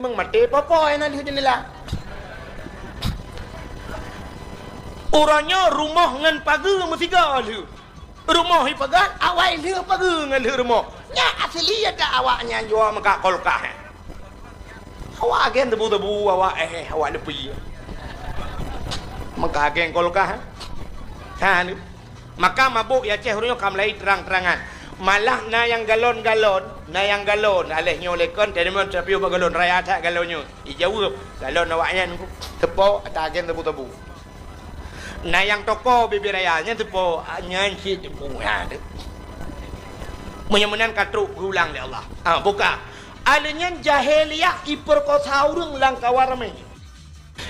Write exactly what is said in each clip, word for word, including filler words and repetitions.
Memang maté popo nyang na lheueh jeundela. Uroe nyoe rumoh ngon pageue meusigoe lheueh. Rumoh ipeugah, awai lheueh pageue ngon lheueh rumoh. Nyan asli ata awak nyan jua meukat kulkas. Awak agen tebu-tebu, awak eh, awak leupie. Meukat agen kulkas. Ha ni. Maka mabök i Aceh uroe nyoe ka mulai trang-trangan. Malah na nyang galon-galon, na nyang galon. Aléh nyoe lé kon, teurimong teupiôh bak galon, raya that galon nyoe. Ijaweueb, galon awaknyan teupo ata agen tebu-tebu. Na nyang toko bibir raya nyan teupo, nyan cit teupo. Ha, tu. Meunyoe meunan ka trok geulang lé Allah. Ha, buka. Aléh nyan jahiliyah ipeurkosa ureuëng lam kawan ramé.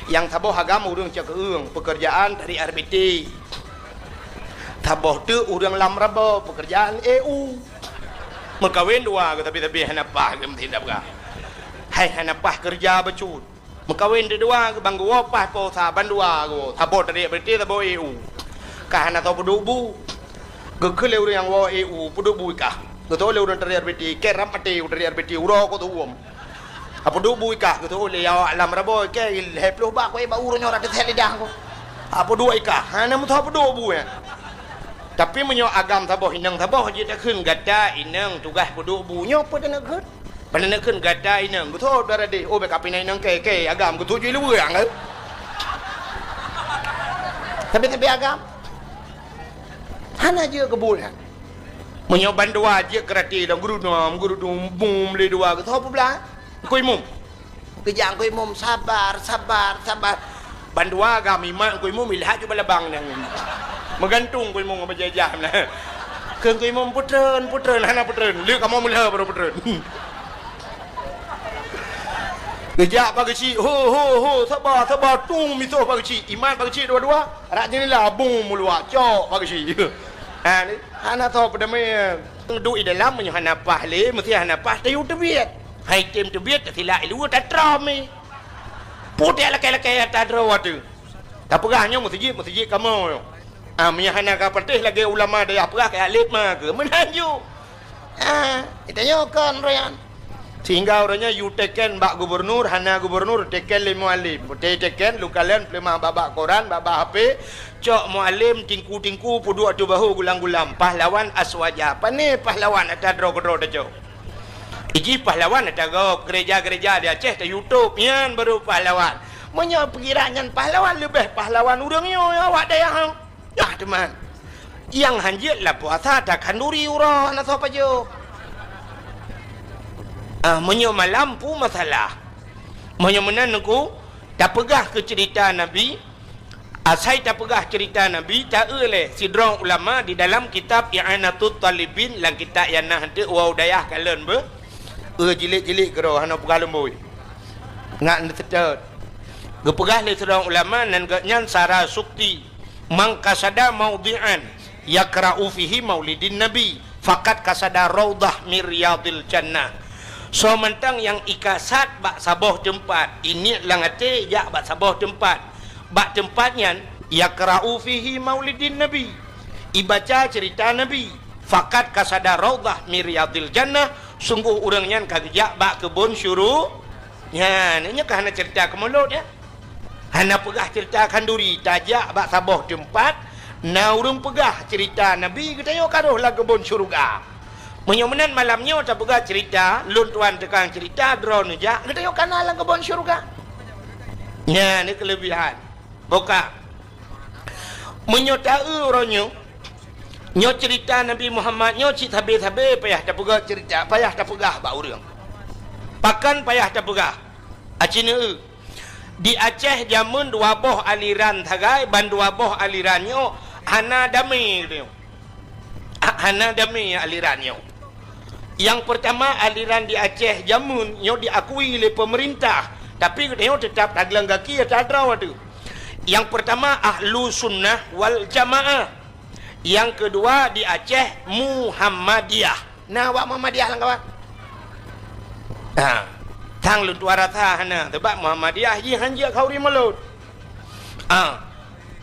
Nyang saboh agam ureuëng cakeueng, peukeurjaan tarék R B T. Saboh teuk ureuëng lam rabo, peukeurjaan E U. Meukawen dua geuh, tapi-tapi hana paih geuh meutindak peugah. Hai hana paih keureuja bacut. Meukawen teuk dua geuh, ban geuwoe paih po sa, ban dua geuwoe. Saboh tarék R B T, saboh E U. Ka hana soe peuduek bu. Geukheun lé ureuëng nyang woe E U, peuduek bu i kah. Geutôh lé ureuëng tarék R B T, keu rab maté ureuëng tarék R B T, uroe kok teuuem. Apa duek bu i kah, geutôh lé awak lam rabo, keu lhée ploh bak, keu bak uroe nyoe rot teuthée lidah ko. Apa duek i kah, hana meusoe peuduek bu nyan. Tapi meunyoe agam saboh inong saboh jih takheun gata inong tugaih peuduek bu nyoe peue taneuk kheun? Peue taneuk kheun gata inong, geutôh dara deh, oh bék kapinai inong kée, kée agam geutôh jih luweue nyang. Tapi-tapi agam. Hana jeuet keu buet nyan. Meunyoe bandua jeuet keu rati dong geurunom, geurunom, bum lé dua geusoe peublah. Teungku Imum. Geujak Teungku Imum, sabar, sabar, sabar. Bandua gam imat Teungku Imum ilhat ju balabang nyang. Meugantung Teungku Imum ngon bajée jam na. Keu Teungku Imum peutreun, peutreun, hana peutreun. Lé kamoe meulheueh baru peutreun. Geujak Pak Geuchik, ho, ho, ho, sabar, sabar, tum misoh Pak Geuchik. Imat Pak Geuchik dua-dua, rak jeundela bum meuluak, cok Pak Geuchik. Ha, ni, hana soe peudamé. Duek i dalam meunyoe hana paih lé, meusti hana paih tayue teubiet. Hai tem teubiet, tasilak i luwa tatrom i. Putéh lakée-lakée ata droe watée. Tapeugah nyoe meuseujid, meuseujid kamoe nyoe. Ah, meunyoe hana ka patéh lagée ulama dayah peugah keu alim ma keu meunan ju. Ah, geutanyoe kon royan. Sehingga uroe nyoe yue teken bak gubernur, hana gubernur teken lé mualim. Putéh teken, lukalon, peuleumah bak-bak koran, bak-bak H P, cok mualim tingku-tingku peuduek ateueh bahô gulam-gulam, pahlawan aswaja. Pané pahlawan ata droe keudroe tacok. Iji pahlawan ata gob, gereja-gereja di Aceh ta YouTube, nyan baru pahlawan. Meunyoe peukira nyan pahlawan, leubeh pahlawan ureuëng nyoe awak dayah. Nah, teuma. Nyang hanjeuet lam puasa takhanduri uroe na soe pajoh. Ah, meunyoe malam peue masalah. Meunyoe meunan Teungku, tapeugah keu ceurita Nabi, asai tapeugah ceurita Nabi, ta-eu lé sidroe ulama di dalam kitab I'anatut Talibin, lam kitab nyang na hanteuk wau dayah kalon beuh, eu jilid-jilid keudroe hana peugah lumbôi. Ngat neuseutôt. Geupeugah lé sidroe ulama nan gobnyan Sara Sukti. Man qasada maudhi'an yakra'u fihi maulidin nabi, faqad qasada raudhah min riyadil jannah. Soe mantong nyang ikasad bak saboh teumpat, iniet lam até jak bak saboh teumpat, bak teumpat nyan yakra'u fihi maulidin nabi, ibaca ceurita Nabi, faqad qasada raudhah min riyadil jannah, sunggoh ureuëng nyan ka geujak bak keubon syuru-, nyan, nyoe ka hana ceurita keu mulod, ya. Hana peugah ceurita khanduri, tajak bak saboh teumpat, na ureuëng peugah ceurita Nabi geutanyoe ka rhoh lam keubon syeuruga. Meunyoe meunan malam nyoe tapeugah ceurita, lôn tuan tukang ceurita, droeneuh jak, geutanyoe ka na lam keubon syeuruga. Nyan ni keuleubihan. Boka. Meunyoe ta-eu uroe nyoe, nyoe ceurita Nabi Muhammad nyoe cit sabe-sabe payah tapeugah ceurita, payah tapeugah bak ureuëng. Pakon payah tapeugah? Aci neu-eu. Di Aceh jameun dua boh aliran sagai, ban dua boh aliran nyoe hana damé geutanyoe. Ha-, hana damé aliran nyoe. Nyang peurtama, aliran di Aceh jameun nyoe diakui lé peumeurintah, tapi geutanyoe teutap tagleng gaki ata droe teuh. Nyang peurtama, Ahlu Sunnah wal Jamaah. Nyang keudua, di Aceh, Muhammadiyah. Na awak Muhammadiyah lam kawan? Ha. Sang lôn tuan rasa hana, sabab Muhammadiyah jih hanjeuet khanduri mulod. Ha.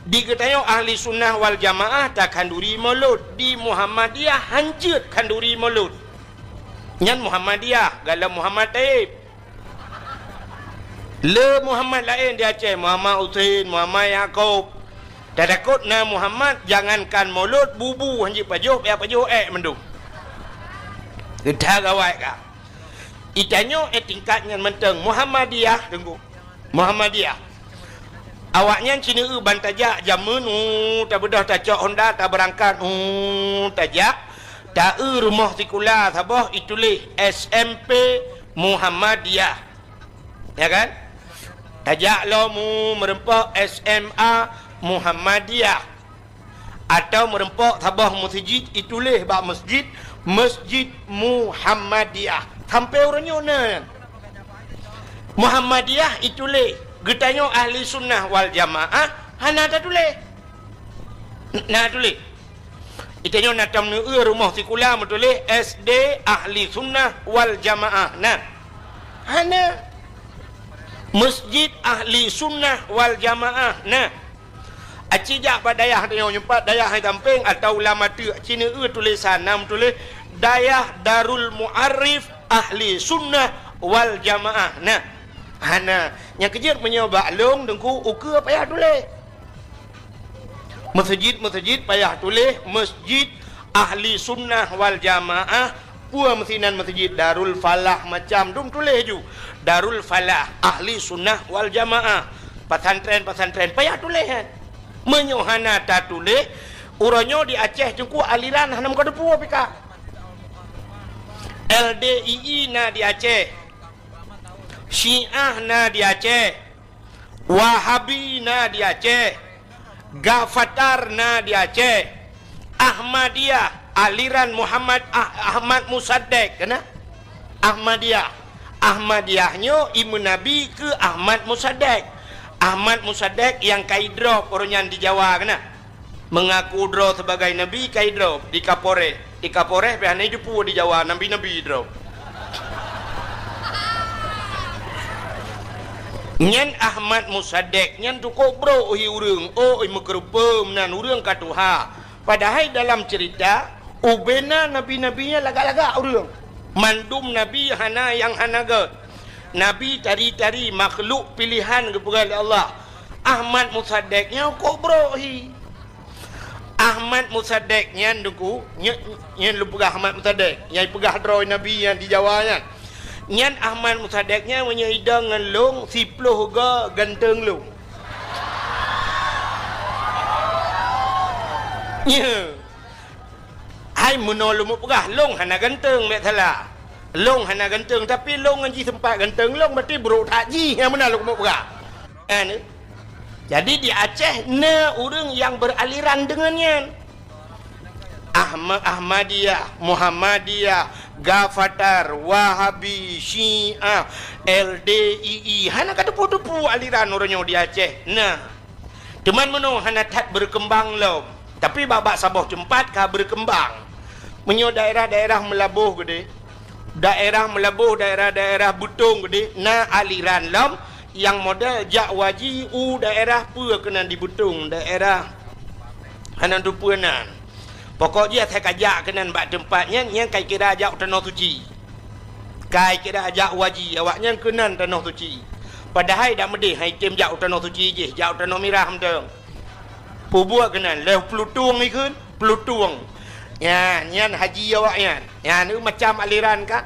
Di geutanyoe Ahli Sunnah wal Jamaah takhanduri mulod, di Muhammadiyah hanjeuet khanduri mulod. Nyan Muhammadiyah, galom Muhammad Taib. Le Muhammad laén di Aceh, Muhammad Husein, Muhammad Yakub. Tatakot na Muhammad, jangankan mulod, bubu hana jipajoh, payah pajoh ék mandum. Geutanyoe gawat ka. Itanyoe ék tingkat nyan mantong Muhammadiyah, Teungku. Muhammadiyah. Awaknyan cit neu-eu ban tajak jameun, u, tabeudôh tacok honda, tabeurangkat, u, tajak, ta-eu rumoh sikula saboh ituléh S M P Muhammadiyah. Ya kan? Tajak lom, u, meureumpok S M A Muhammadiyah. Atawa meureumpok saboh meuseujid ituléh bak meuseujid, Meuseujid Muhammadiyah. Sampoe uroe nyoe na nyan. Muhammadiyah ituléh, geutanyoe Ahli Sunnah wal Jamaah hana tatuléh. Na tuléh. Itanyoe na tam neu-eu rumoh sikula meutuléh S D Ahli Sunnah wal Jamaah. Na. Hana. Meuseujid Ahli Sunnah wal Jamaah. Na. Aci jak bak dayah tanyoe, nyoe pat dayah hai sampéng atawa lam ateueh, ci neu-eu tulésan na meutuléh Dayah Darul Mu'arif Ahli Sunnah wal Jamaah. Na. Hana. Nyang keujeuet meunyoe bak lôn Teungku ukeue payah tuléh. Meuseujid-meuseujid payah tuléh Meuseujid Ahli Sunnah wal Jamaah, peue meusinan meuseujid Darul Falah macam dum tuléh ju. Darul Falah Ahli Sunnah wal Jamaah. Pesantren-pesantren payah tuléh nyan. Meunyoe hana tatuléh, uroe nyoe di Aceh Teungku aliran hana meukateupue pih ka. L D I I na di Aceh. Syiah na di Aceh. Wahabi na di Aceh, Gafatar na di Aceh, Ahmadiyah, aliran Muhammad Ah-, Ahmad Musaddek, kena? Ahmadiyah. Ahmadiyah nyoe imeun Nabi keu Ahmad Musaddek. Ahmad Musaddek nyang ka idrop uroe nyan di Jawa, kena? Meungaku droe sebagai nabi ka idrop di Kapolres. Di Kapolres pih hana jiteupeue di Jawa, nabi-nabi idrop. Nyan Ahmad Musaddek nyan tukok brok hi ureuëng, oi meukeureupeue meunan ureuëng ka tuha. Padahai dalam ceurita, ubena nabi-nabi nyan lagak-lagak ureuëng. Mandum nabi hana nyang hana gét. Nabi tari-tari makhluk pilihan geupeugah lé Allah. Ahmad Musaddek nyan kok brok hi. Ahmad Musaddek nyan Teungku, nyan, nyan lôn peugah Ahmad Musaddek, nyang peugah droe nabi nyan di Jawa nyan. Nyan Ahmad Musaddek nyan meunyoe idong ngon lôn, siploh go ganteng lôn. Nyan. Hai meunoe lôn peugah, lôn hana ganteng, bék salah. Lôn hana ganteng, tapi lôn ngon jih seumpat ganteng lôn, berarti brok that jih, nyang meunan lôn peugah. Kan? Jadi di Aceh na ureuëng nyang beraliran deungon nyan. Ahma-, Ahmadiyah, Muhammadiyah, Gafatar, Wahabi, Syiah, L D I I. Hana ka teupeue-teupeue aliran uroe nyoe di Aceh. Nah. Teuma meunoe hana that berkembang lom. Tapi bak-bak saboh teumpat ka berkembang. Meunyoe daerah-daerah Meulaboh keudeh, daerah Meulaboh, daerah-daerah Beutong keudeh, na aliran lom nyang model jak waji u daerah peue keunan di Beutong, daerah hana teupeue nan. Pokok jih asai ka jak keunan bak teumpat nyan, nyan ka kira jak u Tanoh Suci. Ka kira jak waji awaknyan keunan Tanoh Suci. Padahai dak meudeh hai tem jak u Tanoh Suci jih, jak u Tanoh Mirah mantong. Peubuet keunan lheueh Plutung ikheun, Plutung. Nyan, nyan haji awaknyan. Nyan macam aliran kan.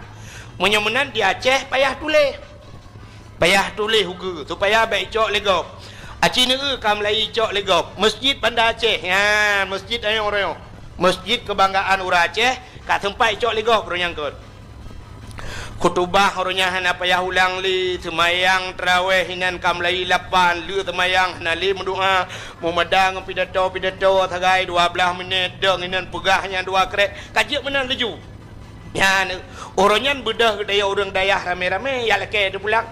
Meunyoe meunan di Aceh payah tuléh. Payah tuléh ukeue supaya bék icok lé gob. Aci neu-eu ka mulai icok lé gob. Meuseujid Banda Aceh. Nyan, meuseujid ayong-ayong. Meuseujid keubanggaan ureuëng Aceh ka seumpat icok lé gob uroe nyan keuh. Khutubah uroe nyan hana payah ulang lé, seumayang taraweh inan ka mulai lapan, le seumayang hana lé meudoá, meumada ngon pidato-pidato sagai dua blaih minét, dong inan peugah nyang dua krek, ka jeuet meunan laju. Nyan, uroe nyan beudôh geutanyoe ureuëng dayah ramé-ramé, jak lakée teupulang.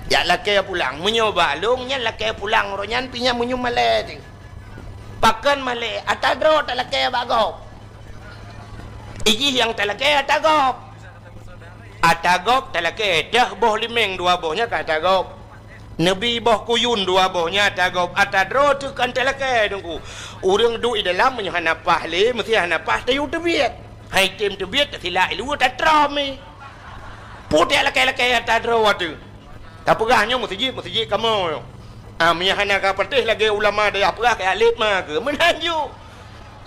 Jak lakée pulang. Meunyoe bak lôn nyan lakée pulang uroe nyan pih nyan meunyoe malée teuh. Pakon malée, ata droe talakée bak gob. Ijih nyang talakée ata gob. Ata gob talakée dah boh limeng dua boh nyan ka ata gob. Neubi boh kuyun dua boh nyan ata gob. Ata droe teuh kan talakée Teungku. Ureuëng duek di dalam meunyoe hana paih lé, meusti hana paih tayue teubiet. Hai tem teubiet tasilak i luwa tatrom i. Putéh lakée-lakée ata droe teuh. Tapeugah nyoe meuseujid, meuseujid kamoe nyoe. Ah, meunyo hana ka patéh lagée ulama dayah peugah, ka lét ma keu meunan ju.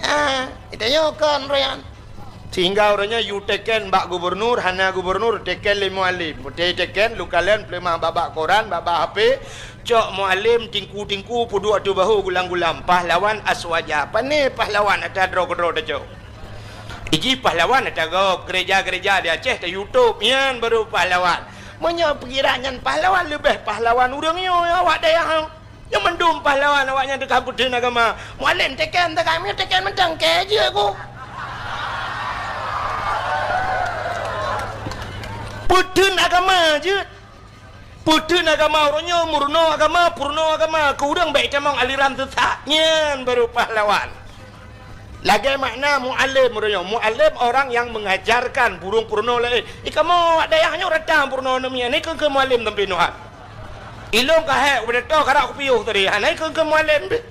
Ah, tanyoe kon royan. Sehingga uroe nyoe yue teken bak gubernur, hana gubernur teken lé mualem. Beutôi teken, leukalon peuleumah bak-bak koran, bak-bak H P, cok mualem tingku-tingku peuduek ateueh bahô gulam-gulam. Pahlawan aswaja. Pané pahlawan ata droe keudroe tacok. Iji pahlawan ata gob, gereja-gereja di Aceh ta YouTube, nyan baru pahlawan. Meunyoe pikiran nyan pahlawan, leubeh pahlawan ureuëng nyoe awak dayah nyoe. Nyoe mandum pahlawan awaknyan teuka peutheun agama. Mualem teken teuka, meunyoe teken mantong kée jeuet ku. Peutheun agama jeuet. Peutheun agama uroe nyoe, meurunoe agama, peurunoe agama, keu ureuëng bék tamong aliran sesat. Nyan baru pahlawan. Lagée makna mualem uroe nyoe. Mualem orang yang mengajarkan, burung peurunoe laén. Ih, kamoe awak dayah nyoe rata peurunoe neumia. Nyoe keu, keu mualem sampai nuhat. Ilong ka hék, udah toh karak kupiôh tadi. Hana ikheun keu mualem deh.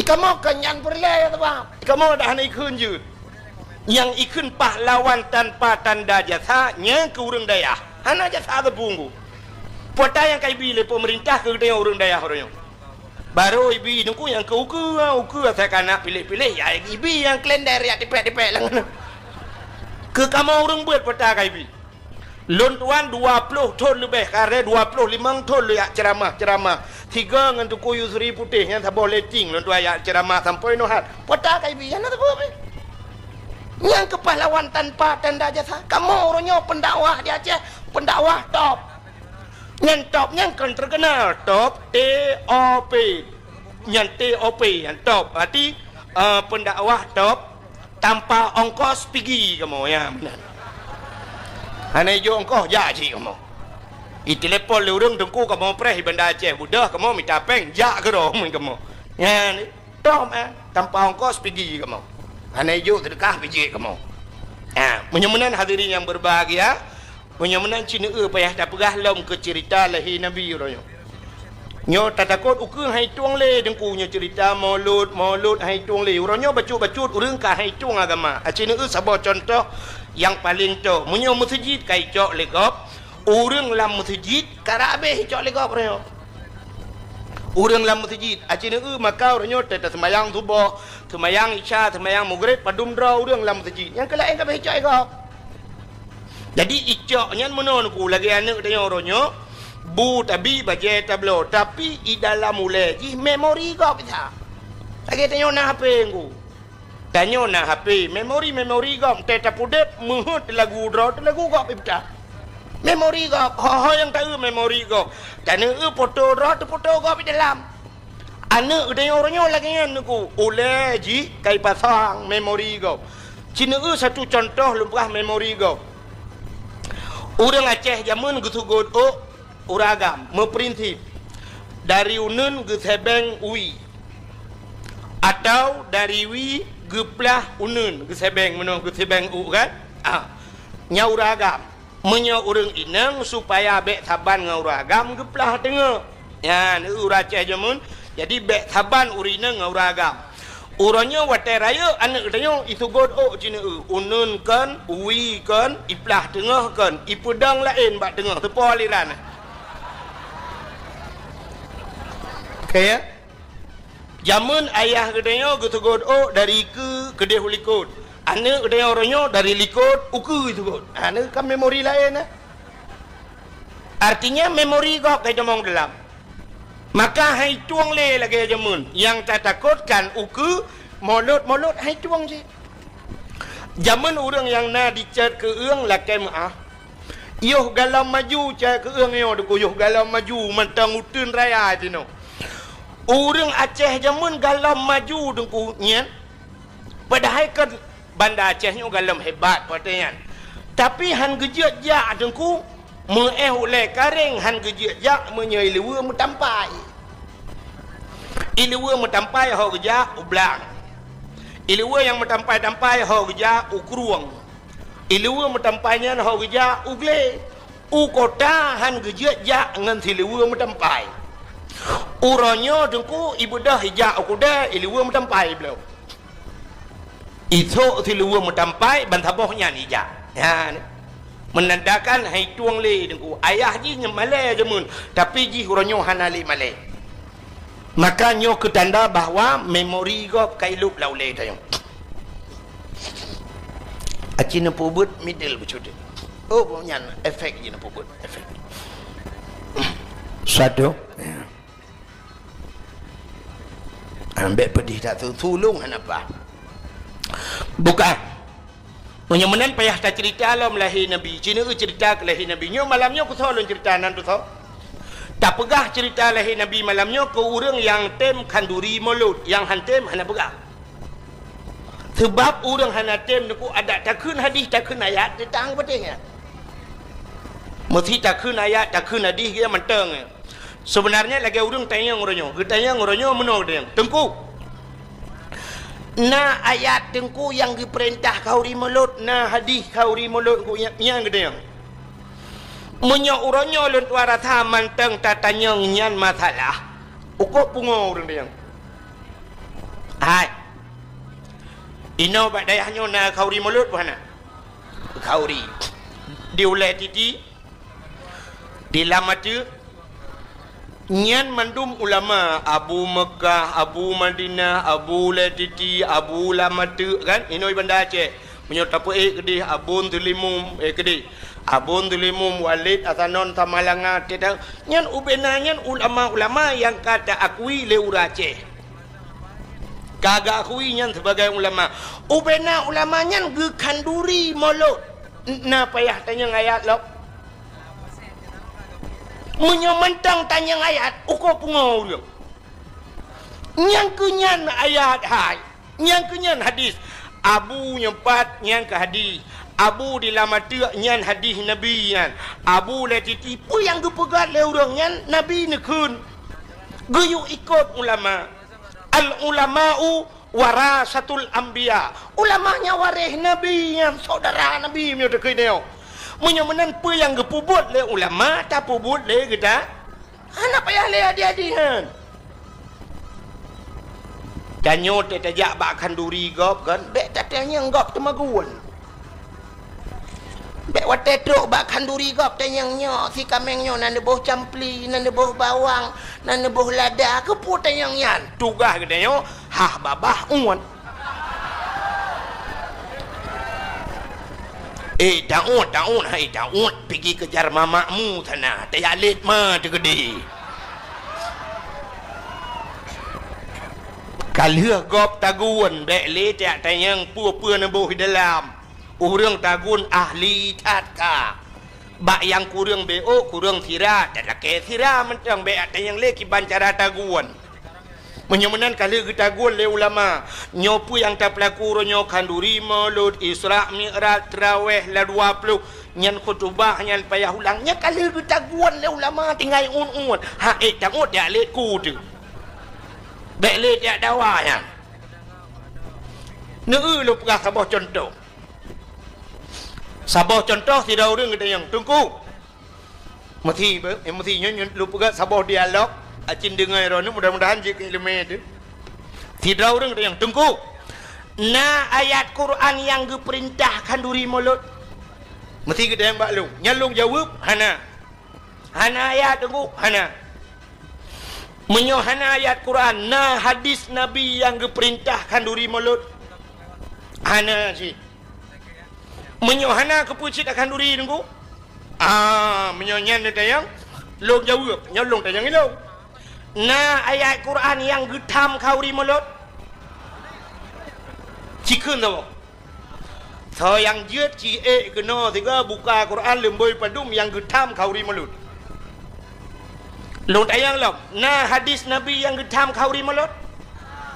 Ih, kamoe kan nyan peureulée ya, teuma. Ih, kamoe dah hana ikheun jeuet. Nyang ikheun pahlawan tanpa tanda jasa, nyan keu ureuëng dayah. Hana jasa teupunggu. Peue ata nyang ka ibi lé peumeurintah keu geutanyoe ureuëng dayah uroe nyoe. Barô ibi nungku nyang keu ukeue, ukeue asai ka na piléh-piléh, ya ibi nyang kalender ya tipék-tipék lam. Keu kamoe ureuëng beuet peue ata ka ibi. Lôn tuan dua ploh thon leubeh, kareh dua ploh limong thon lôn jak ceuramah-ceuramah. Sigoe ngon Teungku Yusri Putéh nyan saboh letting lôn tuan jak ceuramah sampoe nyoe hat. Peue ata ka ibi, hana sapeue pih. Nyang keu pahlawan tanpa tanda jasa. Kamoe uroe nyoe pendakwah di Aceh, pendakwah top. Nyan top nyan kon terkenal, top, T O P. Nyan T O P, nyan top. Berarti, eh, pendakwah top, tanpa ongkos pigi kamoe, ya, meunan. Hana ijok ongkos, jak cit kamoe. Itelepon lé ureuëng teungku kamoe preh di Banda Aceh, beudôh kamoe mita péng, jak keudroe ngon kamoe. Nyan, Tom, eh, tanpa ongkos pigi kamoe. Hana ijok seudeukah pijék kamoe. Ah, meunyoe meunan hadirin nyang berbahagia, meunyoe meunan ci neueu payah tapeugah lom keu ceurita lahé Nabi uroe nyoe. Nyoe tatakot ukeue hai tueng lé teungku nyoe ceurita Maulud, Maulud hai tueng lé. Uroe nyoe bacut-bacut ureuëng ka hai tueng agama. Aci neueu saboh cuntoh nyang paleng toh. Meunyoe meuseujid ka icok lé gob, ureuëng lam meuseujid ka rab abéh icok lé gob uroe nyoe. Ureuëng lam meuseujid, aci neueu maka uroe nyoe teuh taseumayang suboh, seumayang isya, seumayang mugreb, padum droe ureuëng lam meuseujid. Nyang keu laén ka abéh icok lé gob. Jadi icok nyan meunoe neuku lagée aneuëk tanyoe uroe nyoe, bu tabi bajée tabloe, tapi i dalam ulée jih memori gob isa. Lagée tanyoe na H P ngku. Tanyoe na H P, memori-memori gob, teuh tapeudeb, meuheuet teulagu droe, teulagu gob ipeugah. Memori gob, ho-ho nyang taeu memori gob. Taneueu poto droe, teupoto gob i dalam. Aneuëk geutanyoe uroe nyoe lagée nyan neuku, ulée jih ka ipasang memori gob. Ci neueu satu cuntoh lôn peugah memori gob. Ureuëng Aceh jameun geuseugot ôk uragam, meuprinsip dari uneuen geusebeng wie. Atau dari wie geuplah uneuen, geusebeng meunoe geusebeng ôk kan? Ah, nyan uragam. Meunyoe ureuëng inong supaya bék saban ngon uragam geuplah teungoh. Nyan ureuëng Aceh jameun, jadi bék saban ureuëng inong ngon uragam. Uroe nyoe watée rayeuk aneuëk tanyoe iseugot ôk ci neueu, uneuen kon, wie kon, iplah teungoh kon, ipeudong laén bak teungoh, teupo aliran. Oke ya? Jameun ayah geutanyoe geuseugot ôk dari keue keudeh u likot. Aneuëk geutanyoe uroe nyoe dari likot u keue iseugot. Aneuëk kan memori laén, eh? Artinya memori gob ka itamong dalam. Maka hai tueng lé lagée jameun. Nyang tatakot kan u keue, Maulud-Maulud hai tueng cit. Jameun ureuëng nyang na dicet keu-eueng lakée meuáh. Yoh galom maju cit keu-eueng nyoe teungku, yoh galom maju mantong uteuen raya tinoe. Ureuëng Aceh jameun galom maju teungku nyan. Padahai kan Banda Aceh nyoe galom hebat watée nyan. Tapi han geujeuet jak teungku, meuéh ulée karéng han geujeuet jak meunyoe iluweue meutampai. Iluweue meutampai ho geujak u blang. Iluweue nyang meutampai-tampai ho geujak u krueng. Iluweue meutampai nyan ho geujak u glé. U kota han geujeuet jak ngon siluweue meutampai. Uroe nyoe teungku ibeudôh ijak u keudée iluweue meutampai bloe. Isok siluweue meutampai ban saboh nyan ijak. Nyan. Meunandakan hai tueng lé Teungku. Ayah jih nyan malèe jameun, tapi jih uroe nyoe hana lé malèe. Maka nyoe keu tanda bahwa memori gob ka ilop lam ulèe tanyoe. Aci neupeubuet middle beucut. Oh, nyan efek jih neupeubuet, efek. Satu. Ya. Ambek pedih that tu, tulông hana paih. Bukan. Meunyoe meunan payah taceurita lom lahé Nabi. Ci neueu ceurita keu lahé Nabi. Nyoe malam nyoe keusoe lôn ceurita nan tusoe. Tapeugah ceurita lahé Nabi malam nyoe keu ureueng nyang tem khanduri mulod, nyang han tem hana peugah. Seubab ureueng hana tem neuku adat takheun hadih, takheun ayat, teutang peudeh nyan. Meusi takheun ayat, takheun hadih, geuh mantong. Sebenarnya lagèe ureueng tanyong uroe nyoe. Geutanyong uroe nyoe meunoe geutanyong, "Teungku, na ayat Teungku nyang geupeurintah khanduri mulod, na hadih khanduri mulod Teungku nyang, nyang geutanyong?" Meunyoe uroe nyoe lôn tuan rasa mantong tatanyong nyan masalah, ukoe pungo ureueng tanyong. Hai. Inoe bak dayah nyoe na khanduri mulod peue hana? Khanduri. Di ulèe titi, di lam ateueh, nyan mandum ulama, Abu Meukah, Abu Madinah, Abu Ulèe Titi, Abu Lam Ateueh, kan? Inoe Banda Aceh. Meunyoe tapeuék keudeh Abon Teulimum, eh, keudeh. Abon Teulimum, Walid Hasanon Samalanga, teuta-, nyan ubena nyan ulama-ulama nyang ka taakui lé ureueng Aceh. Ka geuakui nyan sebagai ulama. Ubena ulama nyan geukhanduri mulod. Na payah tanyong ayat lom. Meunyoe mantong tanyong ayat, ukoe pungo ureueng. Nyang keu nyan ayat hai, nyang keu nyan hadis. Abu nyoe pat nyan keu hadis. Abu di Lam Ateueh nyan hadis Nabi nyan. Abu Ulèe Titi, peue nyang geupeugah lé ureueng nyan Nabi neukheun. Geuyue ikot ulama. Al ulama'u warasatul anbiya. Ulama nyan waréh Nabi nyan, saudara Nabi meunyoe takheun nyoe. Meunyoe meunan peue nyang geupeubuet lé ulama, tapeubuet lé geuta? Hana payah lé hadih-hadih nyan. Tanyoe teuh tajak bak khanduri gob kan, bèk tatanyong gob teumagun. Bèk watèe trok bak khanduri gob tanyong nyoe, si kaméng nyoe na neuboh campli, na neuboh bawang, na neuboh lada, keupeue tanyong nyan? Tugaih geutanyoe hah babah uet. Eh, Daud, Daud, hai Daud, pigi keujar mamakmu sana, teuyalet ma teukeudi. Ka lheueh gob tagun, bèk lé tajak tanyong peue-peue neuboh di dalam. Ureueng tagun ahli that ka. Bak nyang kureueng B O, kureueng sira, talakèe sira mantong, bèk tanyong lé kiban cara tagun. Meunyoe meunan ka lheueh geutagun lé ulama, nyoe peue nyang tapeulaku uroe nyoe, khanduri, mulod, Isra, Mi'raj, Traweh, la dua ploh, nyan khutubah, nyan payah ulang, nyan ka lheueh geutagun lé ulama tinggai uet-uet. Ha, eh, tangut jak lé ku teuh. Bèk lé jak dawa nyan. Neueu lôn peugah saboh cuntoh. Saboh cuntoh, sidroe ureueng geutanyong, "Teungku." Meusi, eh, meusi nyoe, nyoe lôn peugah saboh dialog, acin deungoe droeneuh, mudah-mudahan jeuet keu ileumèe teuh. Sidroe ureueng geutanyong, "Teungku, na ayat Quran nyang geupeurintah khanduri mulod?" Meusi geutanyong bak lôn. Nyan lôn jaweueb, "Hana." "Hana ayat, Teungku?" "Hana." "Meunyoe hana ayat Quran, na hadis Nabi nyang geupeurintah khanduri mulod?" "Hana cit." "Meunyoe hana, keupeue cit takhanduri, Teungku?" "Ah, meunyoe nyan neutanyong, lôn jaweueb, nyoe lôn tanyong ilôn. Na ayat Quran nyang geutham khanduri mulod?" Ci kheun saboh. Soe nyang jeuet ci ék keunoe sigoe buka Quran leumbôi padum nyang geutham khanduri mulod. Lôn tanyong lom, na hadis Nabi nyang geutham khanduri mulod?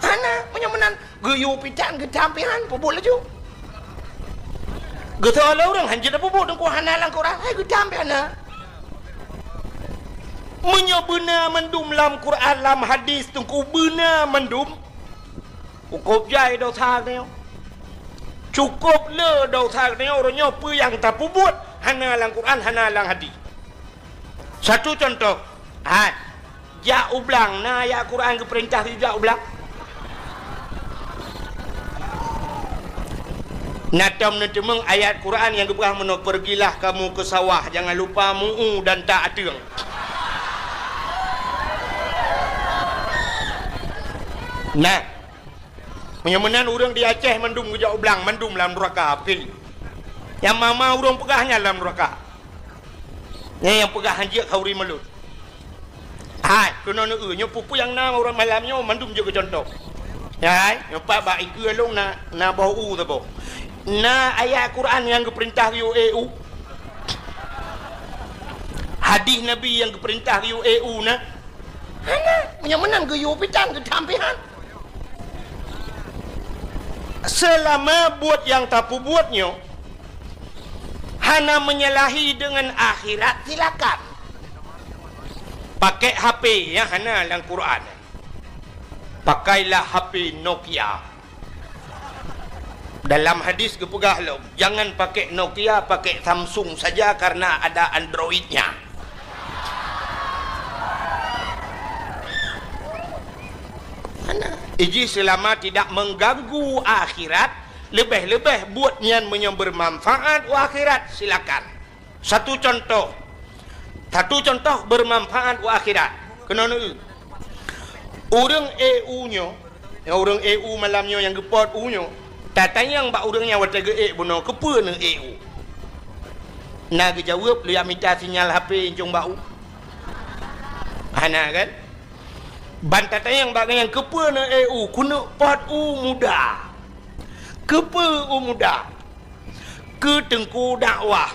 Hana, meunyoe meunan, geuyue pitan geutham pihan, peubuet laju. Geusoe lé ureueng, "Han jeuet peubuet, Teungku, hana lam Quran." Hai geutham pihan na. Meunyoe beuna mandum lam Quran, lam hadis, Teungku, beuna mandum. Cukôp jai desya geutanyoe. Cukôp le desya geutanyoe, uroe nyoe peue nyang tapeubuet hana lam Quran, hana lam hadis. Satu cuntoh, hai, jak u blang, na ayat Quran geupeurintah jak u blang? Na tom neuteumeung ayat Quran nyang geupeugah meunoe, "Pergilah kamu ke sawah, jangan lupa mu'u dan tak ateueng." Nah, meunyoe meunan ureuëng di Aceh mandum geujak u blang, mandum lam nuraka api. Nyang ma-ma ureuëng peugah nyan lam nuraka. Nyan nyang peugah hanjeuet khauri mulut. Hai, keunoe neu-eu, nyoe peue-peue nyang na uroe malam nyoe mandum jeuet keu cuntoh. Hai, nyoe pat bak ikeue lôn na, na boh u saboh. Na ayat Quran nyang geupeurintah geuyue ék u? Hadis Nabi nyang geupeurintah geuyue ék u na? Hana, meunyoe meunan geuyue pitan geutampihan. Seulama buet nyang tapeubuet nyoe hana menyalahi deungon akhirat, silakan. Pakai H P nyang hana lam Quran. Pakailah H P Nokia. Dalam hadis geupeugah lom, "Jangan pakai Nokia, pakai Samsung saja karena ada Android-nya." Hana. Iji selama tidak mengganggu akhirat, leubeh-leubeh buet nyan meunyoe bermanfaat u akhirat, silakan. Satu contoh. Satu contoh bermanfaat u akhirat. Keunoe neu-eu. Ureuëng ék u nyoe, nyang ureuëng ék u malam nyoe nyang geupot u nyoe, tatanyong bak ureuëng nyan watée geuék bunoe, "Keupeue neuék u?" Na geujaweueb, "Lôn jak mita sinyal H P incong bak u." Hana kan? Ban tatanyong bak gobnyan, "Keupeue neuék u?" "Keuneuk pot u muda." "Keupeue u muda?" "Keu teungku dakwah."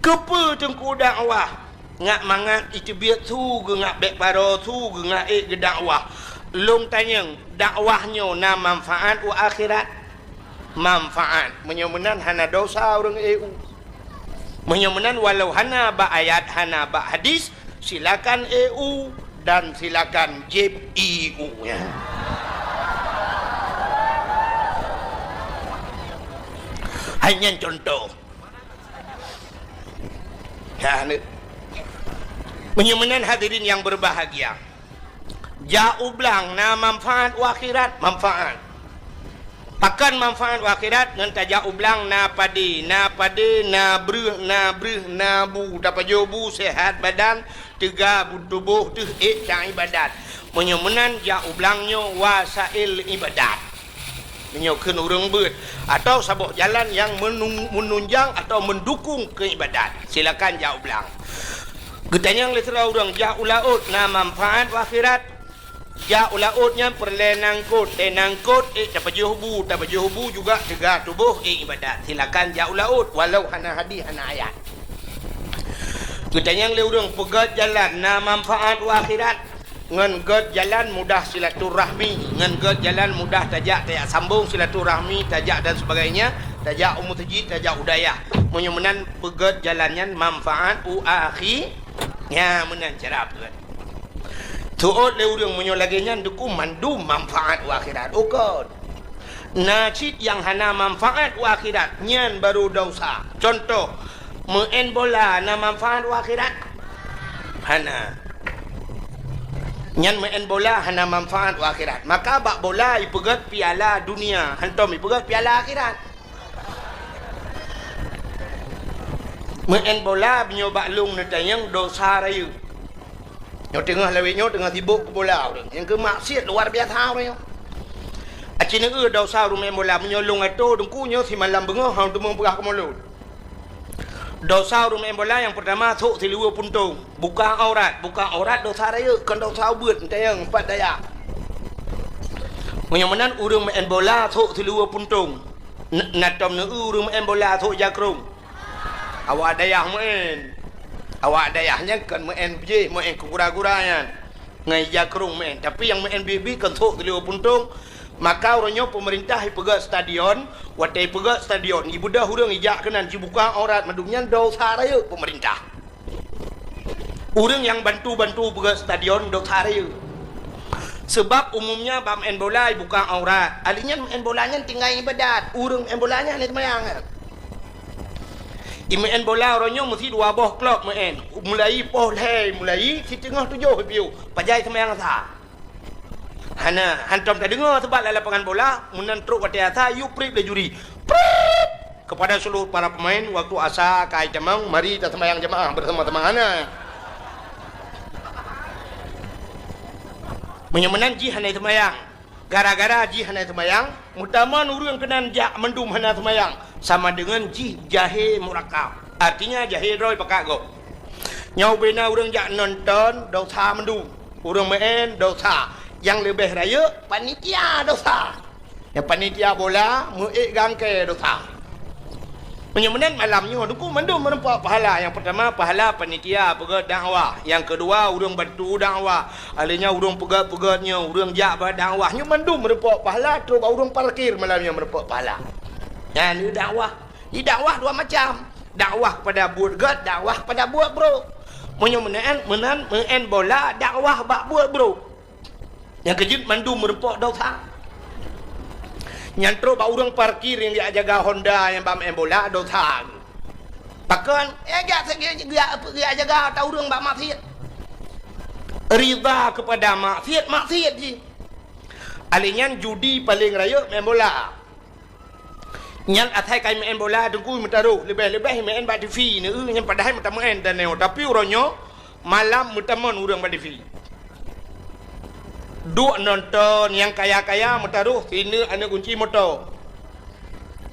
"Keupeue teungku dakwah?" "Ngat mangat iteubiet su geungat bék baroe su geungat ék geudakwah." "Lôn tanyong, dakwah nyoe na manfaat u akhirat?" "Manfaat." Meunyoe meunan hana desya ureuëng ék u. Meunyoe meunan walau hana bak ayat, hana bak hadis, silakan ék u dan silakan jieb ié u nyan. Hai nyan contoh. Ya, ni. Meunyoe meunan hadirin yang berbahagia, jak u blang na manfaat u akhirat, manfaat. Pakon manfaat u akhirat? Ngon tajak u blang na padé, na padé, na breueh, na breueh, na bu, tapajoh bu, sehat badan, teuga bu tuboh, teuh ék ta ibadat. Meunyoe meunan jak u blang nyoe wasail ibadat. Meunyoe kheun ureuëng beuet, atau saboh jalan nyang menung-, menunjang atau mendukung keu ibadat, silakan jak u blang. Geutanyong lé sidroe ureuëng, jak u laôt na manfaat u akhirat? Jak u laôt nyan peureulée nangkot, eh, nangkot, eh, tapajoh bu, tapajoh bu juga teuga tuboh, eh, ibadat. Silakan jak u laôt, walau hana hadis, hana ayat. Geutanyong lé ureuëng, peugét jalan na manfaat u akhirat? Ngon gét jalan mudah silaturahmi, ngon gét jalan mudah tajak, tajak sambong silaturahmi, tajak dan sebagainya, tajak u meuseujid, tajak u dayah. Meunyoe meunan peugét jalan nyan manfaat u akhi-, nya meunan cara peugét. Teuôt lé ureuëng meunyoe lagée nyan deuku mandum manfaat u akhirat. Ukon. Na cit nyang hana manfaat u akhirat, nyan barô desya. Contoh, meu'en bola na manfaat u akhirat? Hana. Nyan meu'en bola hana manfaat u akhirat. Maka bak bola ipeugét piala dunia, hantom ipeugét piala akhirat. Meu'en bola meunyoe bak lôn neutanyong desya rayeuk. Nyoe teungoh lawét nyoe teungoh sibok keu bola ureuëng. Nyang keu maksiat luar biasa ureuëng nyoe. Aci neu-eu desya ureuëng meu'en bola, meunyoe lôn atô teungku nyoe simalam beungoh hana teumé peugah keu mulod. Desya ureuëng meu'en bola nyang peurtama sôk siluweue puntông, buka aurat, buka aurat desya rayeuk, kon desya ubeut, neutanyong pat dayah. Meunyoe meunan ureuëng meu'en bola sôk siluweue puntông, n-, na tom neu-eu ureuëng meu'en bola sôk jakrong. Awak dayah meu'en. Awak dayah nyan kon meu'en jih, meu'en keu gura-gura nyan. Ngon ija krong meu'en. Tapi nyang meu'en bit-bit kon sôk siluweue puntông. Maka uroe nyoe peumeurintah ipeugét stadion, watée ipeugét stadion, ibeudôh ureuëng ijak keunan jibuka aurat mandum nyan desya rayeuk peumeurintah. Ureuëng nyang bantu-bantu peugét stadion desya rayeuk. Seubab umumnya bak meu'en bola ibuka aurat. Ahli nyan meu'en bola nyan tinggai ibadat. Ureuëng meu'en bola nyan hana seumayang. Imeu'en bola uroe nyoe meusi dua boh klub meu'en. Mulai poh lhée, mulai siteungoh tujoh piôh. Pajan seumayang asa? Hana, hantom tadeungoe seubab lam lapangan bola, meunan trok watée asa, yue prib lé juri. Prib! Kepada seluruh para pemain, waktu asa ka jitamong, mari taseumbahyang jamaah bersama-sama, na. Meunyoe meunan jih hana seumbahyang, gara-gara jih hana seumbahyang, meutamong ureuëng keunan jak mandum hana seumbahyang, sama deungon jih jahé murakab. Artinya jahé droe pakat gob. Nyoe ubena ureuëng jak nonton, dosa mandum. Ureuëng meu'en, dosa. Nyang leubeh rayeuk, panitia, dosa. Nyang panitia bola, meu'ék gangkée, dosa. Meunyoe meunan malam nyoe, Teungku, mandum meurumpok pahala. Nyang peurtama, pahala panitia peugét dakwah. Nyang keudua, ureuëng bantu dakwah. Alèh nyan ureuëng peugét-peugét nyoe, ureuëng jak bak dakwah. Nyoe mandum meurumpok pahala, trok bak ureuëng parkir malam nyoe meurumpok pahala. Nyan dakwah. Di dakwah dua macam. Dakwah kepada buet gét, dakwah kepada buet brok. Meunyoe meunan, meunan, meu'en bola, dakwah bak buet brok. Nyang keujeuet mandum meurumpok dosa. Nyan trok bak ureuëng parkir nyang jak jaga Honda nyang bak meu'en bola, dosa. Pakon? Eh, jak, jak, jak, jak jaga ata ureuëng bak maksiet. Ridha kepada maksiet, maksiet jih. Alèh nyan judi paleng rayeuk meu'en bola. Nyan asai ka meu'en bola Teungku meutaroh, leubeh-leubeh meu'en bak TV neu, nyan padahai meutameu'en dan nyoe. Tapi uroe nyoe malam meutamong ureuëng bak TV. Duek nonton, nyang kaya-kaya meutaroh sineuk aneuk gunci moto.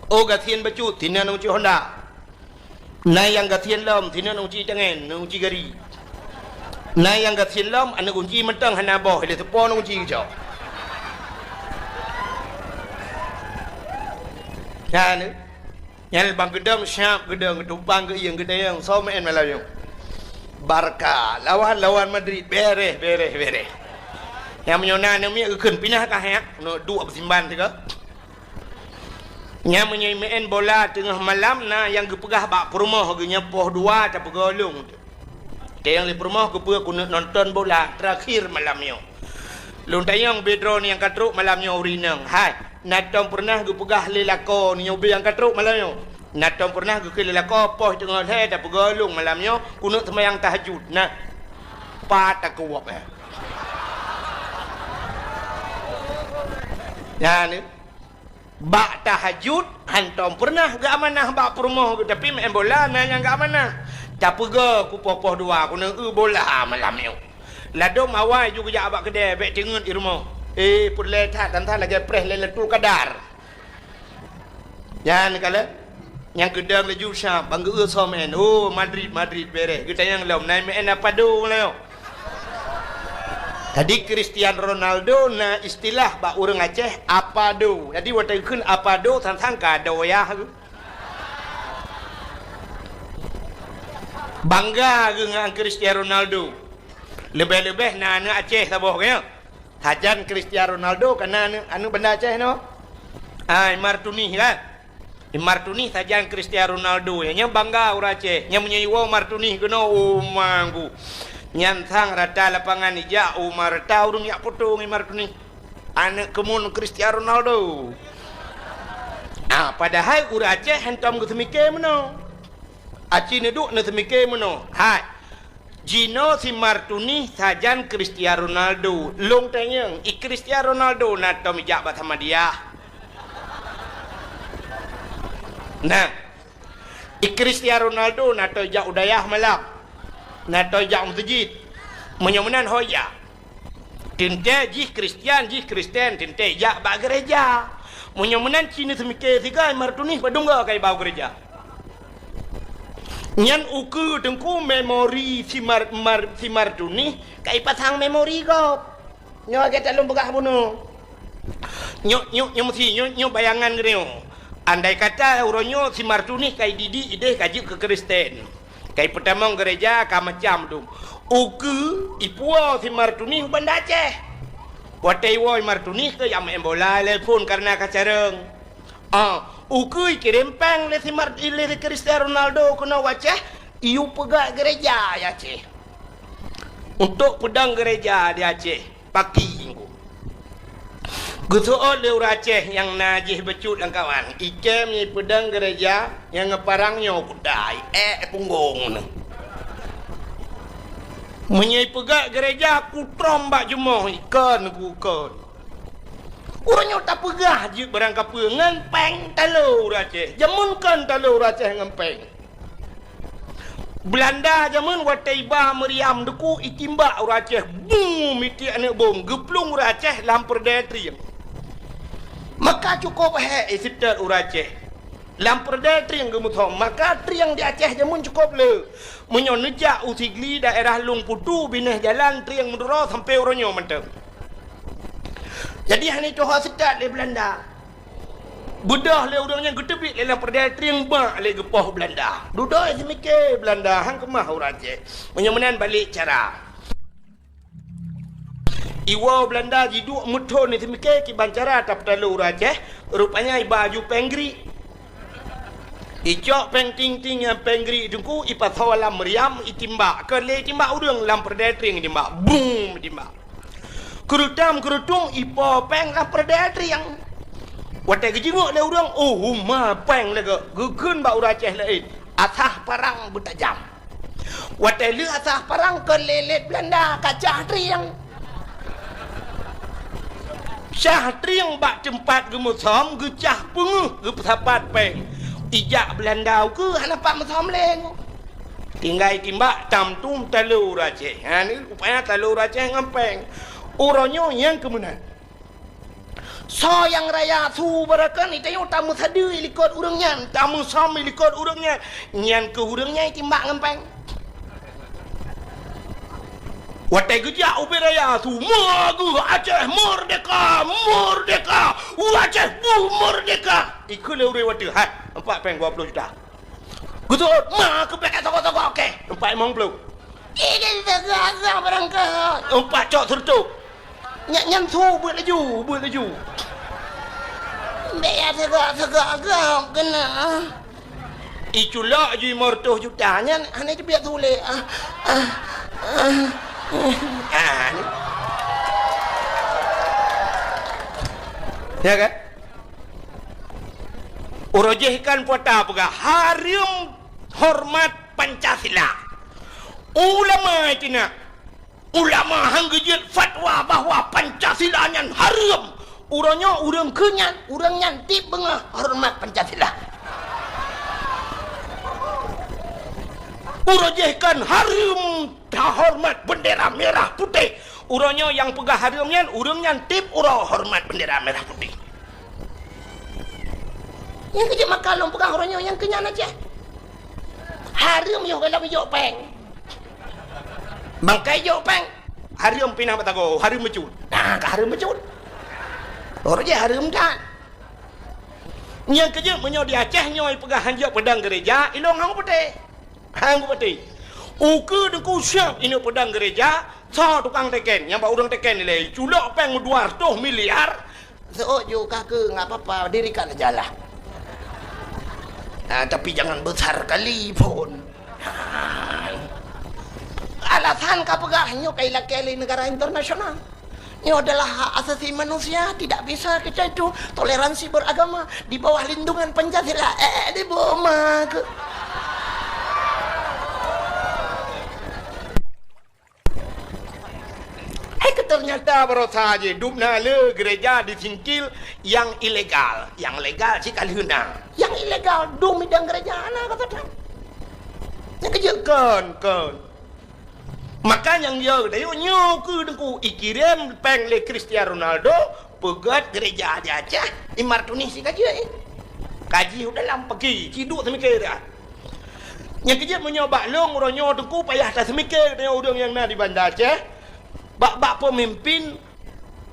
Oh, gasien bacut, sineuk aneuk gunci Honda. Na nyang gasien lom, sineuk aneuk gunci tangen, aneuk gunci gari. Na nyang gasien lom, aneuk gunci mantong hana boh, ilèe seupôt aneuk gunci geucok. Nyan, nyan bang geudong siap geudong, geutumpang geuieng, geutanyong, soe meu'en malam nyoe? Barca lawan, lawan Madrid, bereh, bereh, bereh. Nyang meunyoe na aneuk miet geukheun pinah ka hek, neuk duek beusimban sigoe. Nyan meunyoe meu'en bola teungoh malam, na nyang geupeugah bak peurumoh geuh nyan poh dua tapeugah lôn. Teuh nyang lé peurumoh geupeue keuneuk nonton bola terakhir malam nyoe. Lôn tanyong bak droeneuh nyang ka trok malam nyoe ureueng inong. Hai, na tom peureunah geupeugah lé lakoe nyoe bak nyang ka trok malam nyoe? Na tom peureunah geukheun lé lakoe poh teungoh lhèe tapeugah lôn malam nyoe keuneuk seumayang tahajud? Nah, pat takeuwab, eh. Nyan, eh. Bak tahajud, hantom peureunah geuamanah bak peurumoh geuh, tapi meu'en bola na nyang geuamanah. Tapeugah ku poh-poh dua, keuneuk eu bola malam nyoe. Ladôm awai ju geujak bak keudè, bèk teungeut di rumoh. Eh, peureulèe that, dan that lagèe preh Lailatul Qadar. Nyan kalon, nyang geudong laju siap, bang geu-eu soe meu'en. Oh, Madrid, Madrid, bereh. Geutanyong lom, na meu'en apa do nyoe? Jadi, Cristiano Ronaldo na istilah bak ureueng Aceh, apa do. Jadi, watèe geukheun apa do, sang-sang ka do yah geuh. Bangga geuh ngon Cristiano Ronaldo. Leubeh-leubeh na aneuk Aceh saboh, kan? Sajan Cristiano Ronaldo ka na aneuk, aneuk Banda Aceh nyoe. Ah, Imar Tunih, kan? Imar Tunih sajan Cristiano Ronaldo, nyan bangga ureueng Aceh. Nyan meunyoe iwoe Imar Tunih keunoe, oh, manggu. Nyan sang rata lapangan ijak, oh, ma rata ureueng jak poto ngon Imar Tunih. Aneuk keumun Cristiano Ronaldo. Ah, padahai ureueng Aceh hantom geuseumiké meunoe. Aci neuduek neuseumiké meunoe. Hai. Jinoe si Imar Tunih sajan Cristiano Ronaldo. Lôn tanyong, i Cristiano Ronaldo na tom ijak bak Samadiyah? Nah, i Cristiano Ronaldo na tom ijak u dayah malam? Na tom ijak u meuseujid? Meunyoe meunan ho ijak. Teuntèe jih Kristian, jih Kristen, teuntèe ijak bak geureja. Meunyoe meunan ci neuseumiké sigoe Imar Tunih padum goe ka iba u geureja. Nyan ukeue Teungku memori si Imar, Imar, si Imar Tunih ka ipasang memori gob. Nyoe lagèe that lôn peugah bunoe. Nyoe, nyoe, nyoe meusi, nyoe, nyoe bayangan geutanyoe. Andai kata uroe nyoe si Imar Tunih ka ididik idéh ka jeuet keu Kristen, ka ipeutamong geureja ka macam dum. Ukeue ipuwoe si Imar Tunih u Banda Aceh. Watèe iwoe Imar Tunih keu jak meu'en bola, telepon kareuna ka carông. Ah, ukeue ikirém péng lé si Mar-, lé si Cristiano Ronaldo keunoe u Aceh, iyue peugöt geureja di Aceh. Untuk peudong geureja di Aceh, paki Teungku. Geuseuôt lé ureueng Aceh nyang na jih bacut lam kawan, ikém ipeudong geureja nyang ngon parang nyoe kuda, iék punggong nyoe. Meunyoe ipeugöt geureja, kutrom bak jumoh, ikon ku kon. Uroe nyoe tapeugah jeuet barang kapeue ngon péng talo ureuëng Aceh. Jameun kon talo ureuëng Aceh ngon péng. Beulanda jameun watée iba meriam teuku itimbak ureuëng Aceh, bum, mitiek aneuëk bom, geuplueng ureuëng Aceh lam peureudée trieng. Maka cukôp hék iseutôt ureuëng Aceh. Lam peureudée trieng geumeusom, maka trieng di Aceh jameun cukôp le. Meunyoe neujak u Sigli daerah Lueng Putu, binéh jalan trieng meuduro sampoe uroe nyoe mantong. Jadi hana tuha seutat lé Beulanda. Beudôh lé ureuëng nyan geuteubiet lé lam peureudée trieng bak lé geupoh Beulanda. Dudoe seumiké Beulanda han keumah ureuëng Aceh. Meunyoe meunan balek cara. Iwoe Beulanda jiduek meuthon seumiké kiban cara tapeutalo ureuëng Aceh, rupanya iba aju péng grik. Icok péng ting-ting nyang péng grik teungku ipasoe lam meriam itimbak. Keu lé itimbak ureuëng lam peureudée trieng itimbak. Bum itimbak. Keurutam keurutung ipo péng lam peureudée trieng. Watée geujingok lé ureuëng, oh, huma péng lagée geukheun bak ureuëng Aceh laén. Asah parang beutajam. Watée lheueh asah parang kon lé lét Beulanda ka cah trieng. Cah trieng bak teumpat geumeusom geucah peungeuh geupeusapat péng. Ijak Beulanda ukeue hana pat meusom lé. Tinggai timbak tam tum talo ureuëng Aceh. Ha ni rupanya talo ureuëng Aceh ngon péng. Uroe nyoe nyang keumeunan. Soe nyang raya su beureukan, ita nyoe tameusadeue likot ureuëng nyan, tameusom likot ureuëng nyan, nyan keuh ureuëng nyan itimbak ngon péng. Watée geujak ubé raya su, "Meugeue Aceh merdeka, merdeka, Aceh bu merdeka!" Ikheun lé ureuëng watée, "Hai, empat péng dua puluh juta." Geutot, ma keubek toko-toko, oke. Empat limong puluh. Ih, teuka-teuka barang kah. Empat cok seureutôh. Nyan, nyan su beuet laju, beuet laju. Bèk ya teuka-teuka agam keunan. Iculok ju lima ratus juta nyan hana teubiet su lé. Ah, ah, ah. Ah, ni. Ya kan? Uroe jih kan puata peugah, hareuem horeumat Pancasila. Ulama itu nak, ulama han geujeuet fatwa bahwa Pancasila nyan hareuem. Uroe nyoe ureuëng keu nyan, ureuëng nyan tieb beungoh horeumat Pancasila. Uroe jih kan hareuem tahoreumat bendera merah putih. Uroe nyoe nyang peugah hareuem nyan, ureuëng nyan tieb uroe horeumat bendera merah putih. Nyang keu jeuet maka lôn peugah uroe nyoe nyang keu nyan Aceh. Hareuem yoh gohlom ijok péng. Bangkai ijok péng. Hareuem pinah batago, hareuem meucut. Nah, ka hareuem meucut. Uroe jih hareuem that. Nyang keu jeuet meunyoe di Aceh nyoe ipeugah hanjeuet peudong geureja, ilong hang putih. Hang bupati. Ukeue teungku siab ineuk peudong geureja, soe tukang teken, nyang bak ureuëng teken ilée, culok péng meudua reutôh miliar. Seuôt ju ka keu, nggak apa-apa, dirikan aja lah. Ah, tapi jangan besar kali pun. Ah. Alasan ka peugah nyoe ka ilakée lé negara internasional. Nyoe adalah hak asasi manusia, tidak bisa kita itu toleransi beragama di bawah lindungan Pancasila. Eh, di boma ke? Eh, ke ternyata barosa je dum na le gereja di Singkil yang ilegal. Yang legal cit ka lheueh na. Yang ilegal dum idang gereja na kata dah. Yang kejut kon, kon. Maka nyang yo dayo nyoe keu teungku ikirém péng lé Cristiano Ronaldo peugét gereja di Aceh, i Martunih si kaji, eh. Kaji udah lam pagi, ciduk semiké dah. Nyang kejut meunyoe bak lông uroe nyoe teungku payah tasemiké dengan ureuëng nyang na di Banda Aceh. Bak-bak pemimpin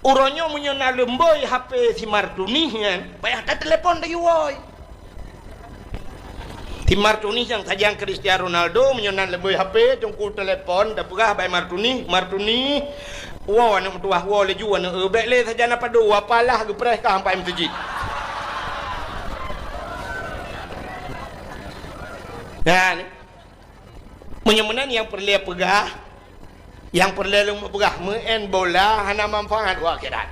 Uroe nyoe meunyoe na leumboi H P si Martunih nyan, payah tatelepon laju woe. Si Martunih nyang sajan Cristiano Ronaldo meunyoe na leumboi H P, teungku telepon, tapeugah bak Martunih, "Martunih, woe aneuëk meutuwah, woe laju aneuëk, eh, bék lé sajan apa do, apalah geupreh ka sampai meuseujid." Nah, ni. Meunyoe meunan nyang peureulée peugah, nyang peureulée lôn peugah, meu'en bola hana manfaat u akhirat.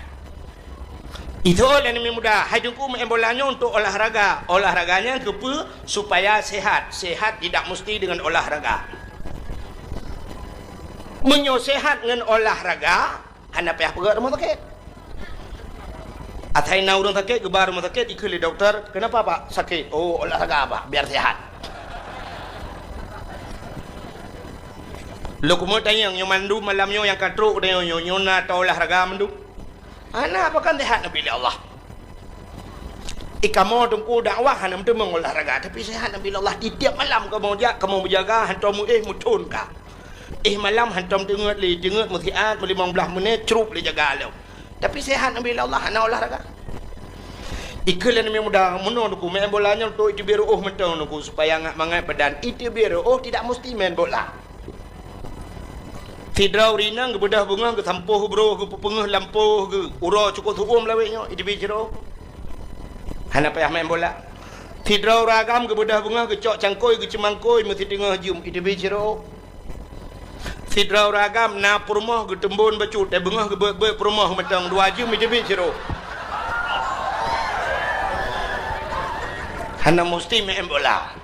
Itu lé aneuk muda, hai teungku meu'en bola nyoe untuk olahraga. Olahraga nyan keupeue? Supaya sehat. Sehat tidak mesti dengan olahraga. Meunyoe sehat ngon olahraga, hana payah peugét rumoh sakét. Asai na ureuëng sakét, geuba rumoh sakét, ikheun lé dokto, "Kenapa, Pak, sakit?" "Oh, olahraga, Pak, biar sehat." Lôn keumeung tanyong, nyoe mandum malam nyoe nyang ka trok tanyong nyoe, nyoe na ta olahraga mandum? Hana, pakon sehat neubi lé Allah. Ikamoe teungku dakwah hana meuteumong olahraga, tapi sehat neubi lé Allah. Tiep-tiep malam kamoe jak, kamoe meujaga, hantom meuéh meuthon ka. Éh malam hantom teungeut lé, teungeut meusiat meulimong blaih menit, crup lé jaga lom. Tapi sehat neubi lé Allah, hana olahraga. Ikheun lé aneuk muda, meunoe teungku, main bola nyoe untuk iteubiet reuôh mantong teungku, supaya ngat mangat badan. Iteubiet reuôh tidak mesti main bola. Sidroe ureuëng inong geubeudôh beungoh, geusampôh broh, geupeupeungeuh lampôh geuh, uroe cukôp su'um lawét nyoe, iteubiet sidroe. Hana payah main bola. Sidroe ureuëng agam geubeudôh beungoh, geucok cangkôi, geuceumangkôi, meusiteungoh jeuem, iteubiet sidroe. Sidroe ureuëng agam na peurumoh geuteumbon bacut, dan beungoh geubeuet-beuet peurumoh mantong dua jeuem, iteubiet sidroe. Hana mesti main bola.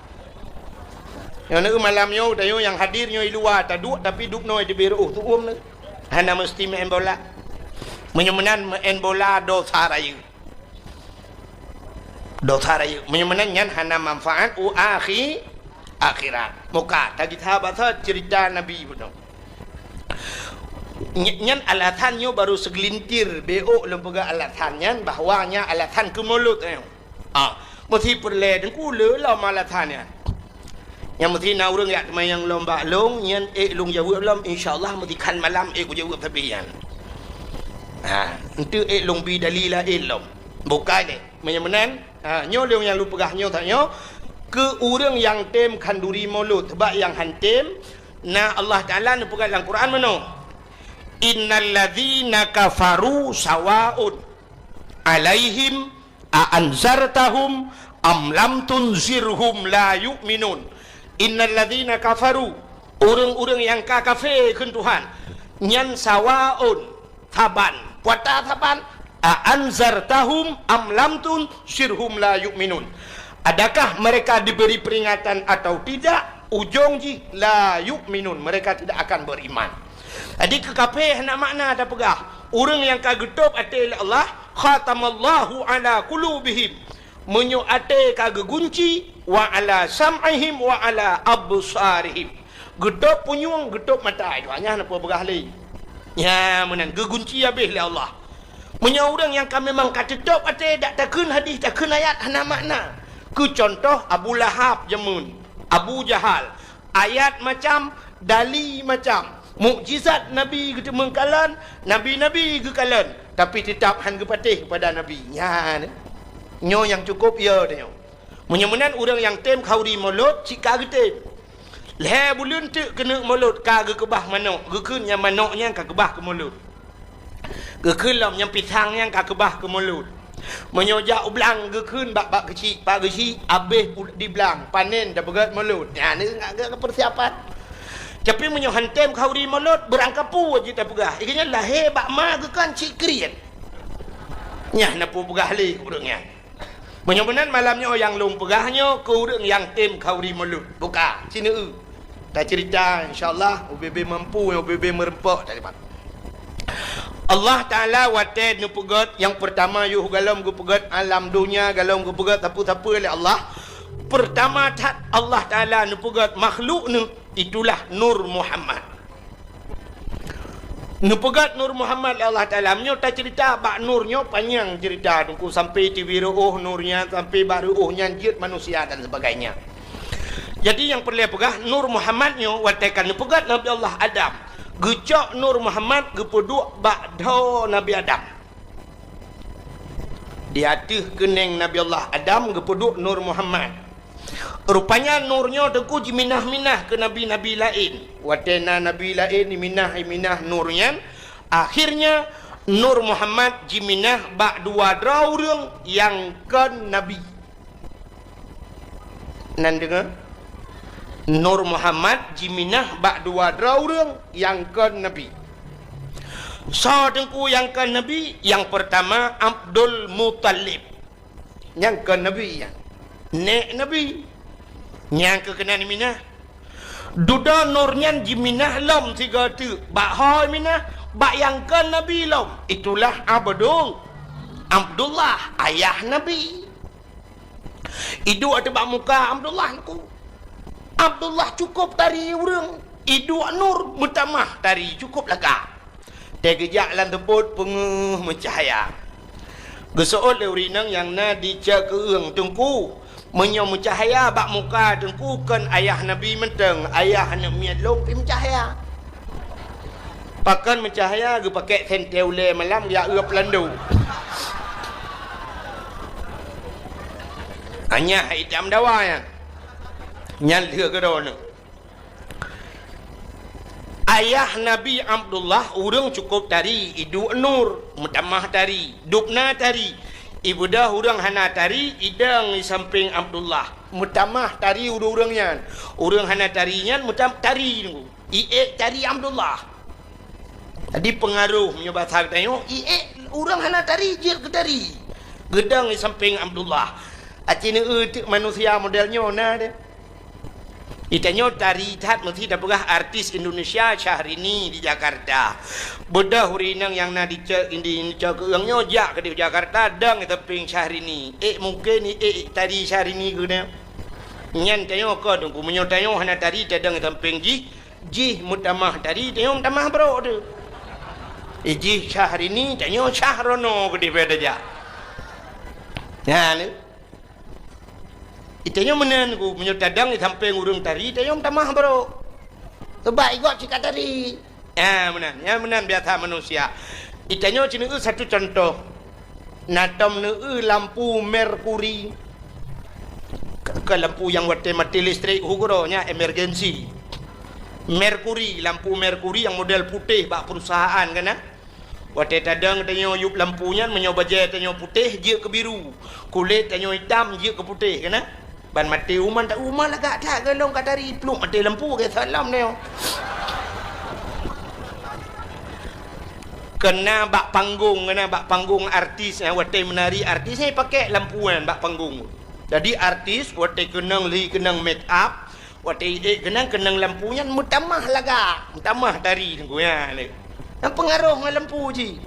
Nyoe neueu malam nyoe, tanyoe nyang hadir nyoe i luwa taduek, tapi dubnoe teubiet reuôh su'um nyoe. Hana meusti main bola. Meunyoe meunan main bola dosa rayeuk. Dosa rayeuk. Meunyoe meunan nyan hana manfaat u akhi-, akhirat. Muka, tagita basa cerita Nabi bunoe. Ny-, nyan alasan nyoe baru segelintir, bék lôn peugah alasan nyan bahwa nyan alasan keu mulod nyoe. Ah, meusi peureulée teungku le lom alasan nyan. Nyang meusi na ureuëng jak teumayang lom bak lôn, nyan ék lôn jaweueb lom, insya Allah meusi khan malam ék kujaweueb sabe nyan. Ha, enteuk ék lôn bi dali laén lom. Bukai lé. Meunyoe meunan, ha, nyoe lôn nyang lôn peugah nyoe that nyoe, keu ureuëng nyang tem khanduri mulod, sabab nyang han tem, na Allah Taala neupeugah lam Quran meunoe, "Innal ladzina kafaru sawaun alaihim a anzartahum am lam tunzirhum la yu'minun." Innal ladzina kafaru, ureuëng-ureuëng nyang ka kafé kheun Tuhan, nyan sawaun, saban, puata saban, a anzartahum am lam tunzirhum la yu'minun. Adakah mereka diberi peringatan atau tidak, ujong jih la yu'minun, mereka tidak akan beriman. Jadi keu kafé hana makna tapeugah. Ureuëng nyang ka geutôb até lé Allah, khatamallahu ala qulubihim. Meunyoe até ka geugunci, wa ala sam'ihim wa ala absarihim. Geutôb punyueng, geutôb mata. Nyan hana peue peugah lé. Nyan meunan geugunci habéh lé Allah. Meunyoe ureuëng nyang ka memang ka teutôb até, dak takheun hadis, takheun ayat, hana makna. Keu cuntoh Abu Lahab jameun, Abu Jahal, ayat macam, dali macam, mukjizat Nabi geuteumeung kalon, nabi-nabi geukalon, tapi teutap han geupatéh keupada Nabi. Nyan, nyoe nyang cukôp yo tanyoe. Meunyoe meunan ureuëng nyang tem khanduri mulod cit ka geutem. Lhée buleuen teuk keuneuk mulod ka geukeubah manok, geukheun nyang manok nyan ka keubah keu mulod. Geukheun lom nyang pisang nyang ka keubah keu mulod. Meunyoe jak u blang geukheun bak, bak keuchik, pak keuchik, abéh u-, di blang, panen tapeugét mulod. Nyan ngat geuh keu persiapan. Tapi meunyoe han tem khanduri mulod, beurangkapeue jih tapeugah. Ikeu nyan lahé bak ma geukheun cit kriet. Nyan na peue peugah lé ureuëng nyan. Meunyoe meunan malam nyoe nyang lôn peugah nyoe keu ureuëng nyang tem khanduri mulod. Buka, sineue. Tacerita, insya Allah, ubé-bé mampu, ubé-bé meureumpok tadi, Pak. Allah Taala watée neupeugét nyang peurtama yoh galom geupeugét alam donya, galom geupeugét sapeue-sapeue lé Allah. Peurtama that Allah Taala neupeugét makhluk neuh, itulah Nur Muhammad. Neupeugét Nur Muhammad lé Allah Taala. Meunyoe tacerita bak Nur nyoe panyang cerita teungku, sampai tiwi reuôh Nur nyan, sampai bak reuôh nyan jeuet manusia dan sebagainya. Jadi nyang peureulée peugah, Nur Muhammad nyoe watée ka neupeugét Nabi Allah Adam, geucok Nur Muhammad geupeuduek bak dhoe Nabi Adam. Di ateueh keunéng Nabi Allah Adam geupeuduek Nur Muhammad. Rupanya Nur nyoe teungku jiminah-minah keu nabi-nabi laén. Watée na nabi laén jiminah-minah Nur nyan, akhirnya Nur Muhammad jiminah bak dua droe ureuëng nyang kon nabi. Nan deungoe, Nur Muhammad jiminah bak dua droe ureuëng nyang kon nabi. Soe teungku nyang kon nabi? Nyang peurtama Abdul Muthalib. Nyang kon nabi nyan. Nék nabi. Nyang keu keunan minah. Dudoe Nur nyan jiminah lom sigoe teuk. Bak ho minah, bak nyang kon nabi lom. Itulah Abdul, Abdullah, ayah Nabi. Iduek ateueh bak muka Abdullah Teungku. Abdullah cukôp tari ureuëng. Iduek nur, meutamah tari cukôp lagak. Teugeujak lam teubot peungeuh meucahya. Geuseuôt lé ureuëng inong nyang na di ceukeueng, "Teungku, meunyoe meucahya bak muka Teungku kon ayah Nabi mantong, ayah aneuëk miet lôn pih meucahya." Pakon meucahya? Geupakék sentée ulée malam geujak eu peulandô. Anyah itam dawa nyan. Nyan lheueh keudroe nyoe. Ayah Nabi Abdullah ureuëng cukôp tari, iduek nur, meutamah tari, dubna tari. Ibeudôh ureuëng hana tari, idong di sampéng Abdullah, meutamah tari ureuëng-ureuëng nyan. Ureuëng hana tari nyan meutam-, tari nunggu. Iék tari Abdullah. Jadi peungaroh meunyoe basa geutanyoe, iék ureuëng hana tari jeuet keu tari. Geudong di sampéng Abdullah. Aci neueu teuk manusia model nyoe na deh. Itanyoe tari that meusti tapeugah artis Indonesia Syahrini di Jakarta. Beudôh ureuëng inong nyang na di ce-, di ceukeueng nyoe jak keudeh Jakarta dong di sampéng Syahrini. Ék mungken iék tari Syahrini keunoe. Nyan tanyoe kon Teungku, meunyoe tanyoe hana tari tadong di sampéng jih, jih meutamah tari, tanyoe meutamah brok teuh. Eh, jih Syahrini, tanyoe Syahrono keudeh beda jak. Nyan. Itanyoe meunan Teungku, meunyoe tadong di sampéng ureuëng tari, tanyoe meutamah brok. Sebab igob cit ka tari. Ah, meunan. Nyan meunan biasa manusia. Itanyoe ci neueu satu contoh. Na tom neueu lampu merkuri. Ke, ke lampu nyang watée maté listrik, hu keudroe nyan emergensi. Merkuri, lampu merkuri nyang model putéh bak perusahaan kan, ah? Watée tadong tanyoe yueb lampu nyan, meunyoe bajée tanyoe putéh, jeuet keu biru. Kulét tanyoe itam, jeuet keu putéh, kan? Ban maté uman, ta uman lagak that, golom ka tari, pluek maté lampu, geuseulam nyoe. Keunan bak panggong, keunan bak panggong artis, eh, watée meunari artis, eh, pakék lampu nyan bak panggong. Jadi artis, watée keunong lhi, keunong make up, watée ék keunong, keunong lampu nyan meutamah lagak, meutamah tari Teungku nyan. Nyan peungaroh ngon lampu jih.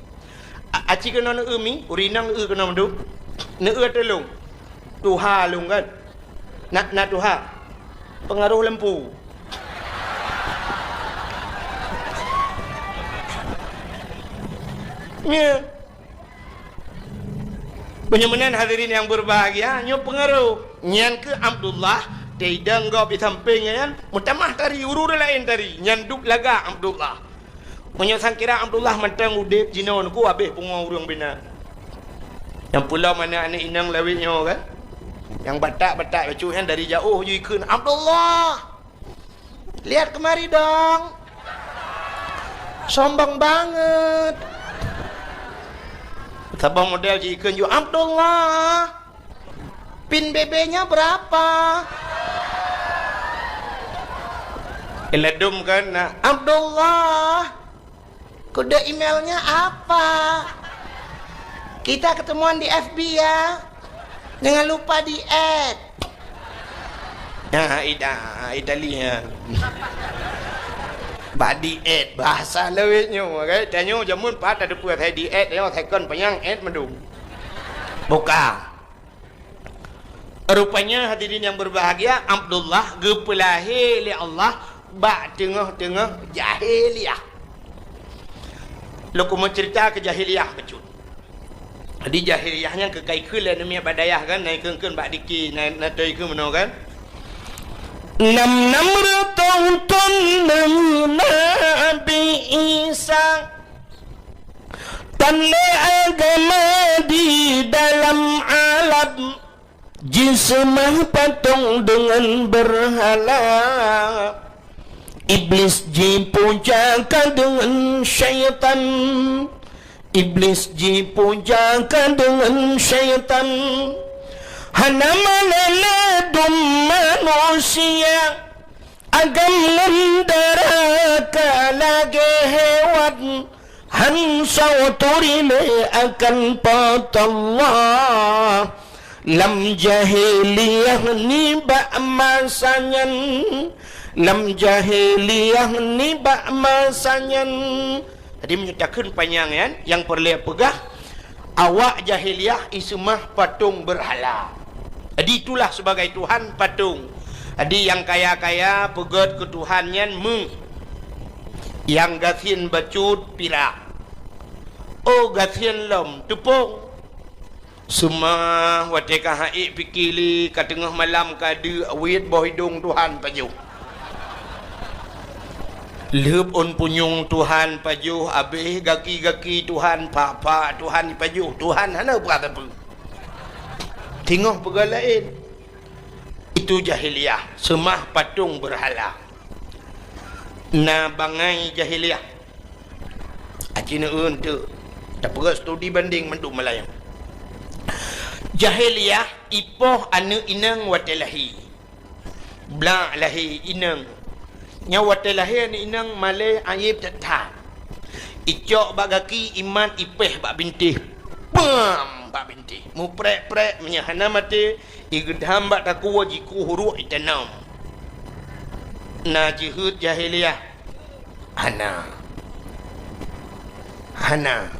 A-, aci keunoe neueu mi, ureuëng inong neueu keunoe mandum. Neueu ateueh lôn. Tuha lôn kan. Na, na tuha. Peungaroh lampu. Nyan. Meunyoe meunan hadirin nyang beubahgia, nyoe peungaroh. Nyan keuh Abdullah, teidong gob di sampéng nyan, meutamah tari, ureuëng laén tari, nyan duek lagak Abdullah. Meunyoe sangkira Abdullah mantong udeb jinoe Teungku, habéh pungoe ureuëng bina. Nyang peulom aneuëk-aneuëk inong lawét nyoe kan? Nyang batak-batak bacut nyan dari jaoh jih ikheun, "Abdullah!" Lihat kemari dong. Sombong banget. Saboh model jih ikheun ju, "Abdullah, pin B B-nya berapa?" Iladum kan, nah, "Abdullah, kode emailnya apa? Kita ketemuan di F B ya. Jangan lupa di-add." Nah, ida, Itali ya. Bak di-add, bahasa lawét nyoe, kan? Tanyoe jameun pat ada peue saya di-add, ya, saya kon panyang add mandum. Buka. Rupanya hadirin yang berbahagia, Abdullah geupeulahé lé Allah bak teungoh-teungoh jahiliyah. Lôn keumeung cerita keu jahiliyah bacut. Jadi jahiliyah nyan keu ka ikheun lé aneuk miet bak dayah kan, na ikheun-kheun bak diki, na, na toe ikheun meunoe kan. Nam-nam reutôh thon deungon Nabi Isa. Tan lé agama di dalam alam, jiseumah patong deungon beurhala. Iblis jipuja ka deungon syaitan, Iblis jipuja ka deungon syaitan. Hana malée lé dum manusia, agam ngon dara ka lagée hewan. Han soe turi lé akan Po teu Allah. Lam jahiliyah nibak masa nyan, lam jahiliyah nibak masa nyan. Jadi meunyoe takheun panyang nyan, nyang peureulée peugah, Awak jahiliyah iseumah patong beurhala. Jadi itulah sebagai tuhan patong. Jadi nyang kaya-kaya peugét keu tuhan nyan méuh. Nyang gasien bacut pirak. Oh gasien lom teupông. Seumah watée ka haiek pike lé ka teungoh malam ka deuk wét boh idong tuhan pajoh. Lheueb ôn punyueng tuhan pajoh, abéh gaki-gaki tuhan, pak-pak tuhan ipajoh, tuhan hana peugah sapeue. Teungoh peugah laén. Itu jahiliyah, seumah patong beurhala. Na bangai jahiliyah. Aci neueu teuk. Tapeugah studi banding mandum malayang. Jahiliyah ipoh aneuëk inong watée lahé. Blak lahé inong. Nyan watée lahé aneuëk inong malée ayeb that-that. Icok bak gaki imat ipéh bak bintéh. Pam bak bintéh. Muprek-prek meunyoe hana maté, igeudam bak takue jikueh uruek itanom. Na jeuhet jahiliyah. Hana. Hana.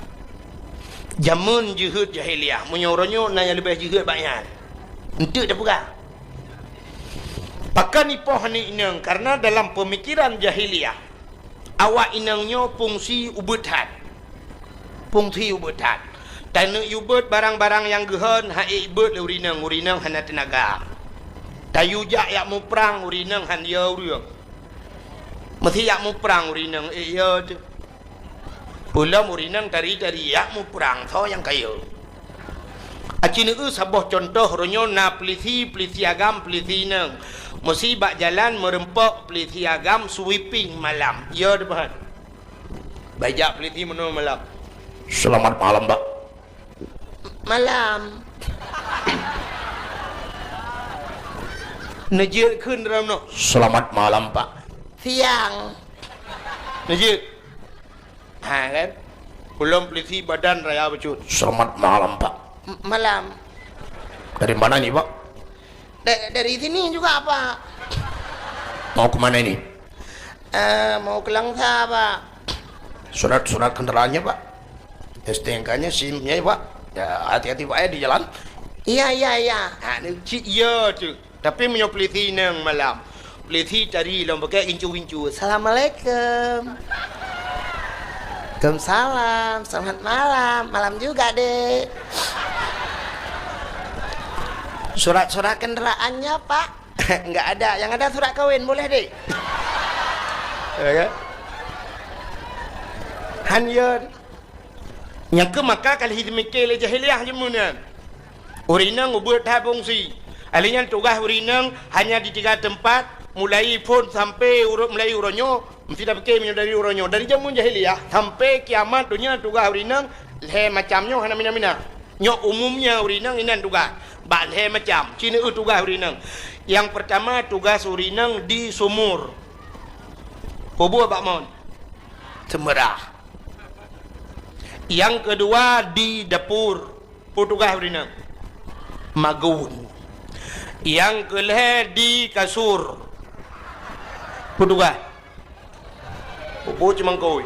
Jameun jeuhet jahiliyah. Meunyoe uroe nyoe na nyang leubeh jeuhet bak nyan. Enteuk tapeugah. Pakon ipoh aneuëk inong? Karena dalam peumikiran jahiliyah, awak inong nyoe fungsi ubeut that. Fungsi ubeut that. Taneuk yue beuet barang-barang nyang geuhon haiek beuet lé urinong, urinong hana teunaga. Tayue jak yak muprang urinong han yo ureuëng. Meusi yak muprang urinong ék yo teuh. Peulom urinong tari-tari yak muprang soe nyang ka yo. Aci neueu saboh cuntoh uroe nyoe na peulisi, peulisi agam, peulisi inong. Meusi bak jalan meureumpok peulisi agam sweeping malam. Yo teuh. Bak jak peulisi meunoe malam. Selamat malam, Pak. Malam. Neujeuet kheun dalam noh. Selamat malam, Pak. Siang. Neujeuet. Ha kan? Peulom peulisi badan raya bacut. Selamat malam, Pak. M-, malam. Dari mana ini, Pak? Da-, dari sini juga, Pak. Mau ke mana ini? Eh, mau ke Langsa, Pak. Surat-surat kendaraannya, Pak. S T N K-nya, SIM-nya, Pak. Ya, hati-hati, Pak, ya, di jalan. Iya, iya, iya. Ha, ni cit iya tu. Tapi meunyoe peulisi inong malam, peulisi tari lom pakai gincu-gincu. Assalamualaikum. Waalaikumsalam. Selamat malam. Malam juga, Dek. Surat-surat kendaraannya, Pak? Enggak ada. Yang ada surat kawin, boleh, Dek? Ya kan? Han yo. Nyang keu maka ka lheueh teumike lé jahiliyah jameun nyan. Urinong ubeuet that fungsi. Ahli nyan tugaih urinong hanya di tiga teumpat, mulai phon sampai ureuëng mulai uroe nyoe, meusti tapike meunyoe dari uroe nyoe. Dari jameun jahiliyah sampai kiamat donya tugaih urinong lhée macam nyoe hana mina-mina. Nyoe umumnya urinong inan tugaih bak lhée macam. Ci neueu tugaih urinong. Nyang peurtama tugaih urinong di sumur. Peue buet bak mon? Seumeurah. Nyang keudua di dapur, peue tugaih urinong? Magun. Nyang keulhée di kasur, peue tugaih? Pupu cumangkui.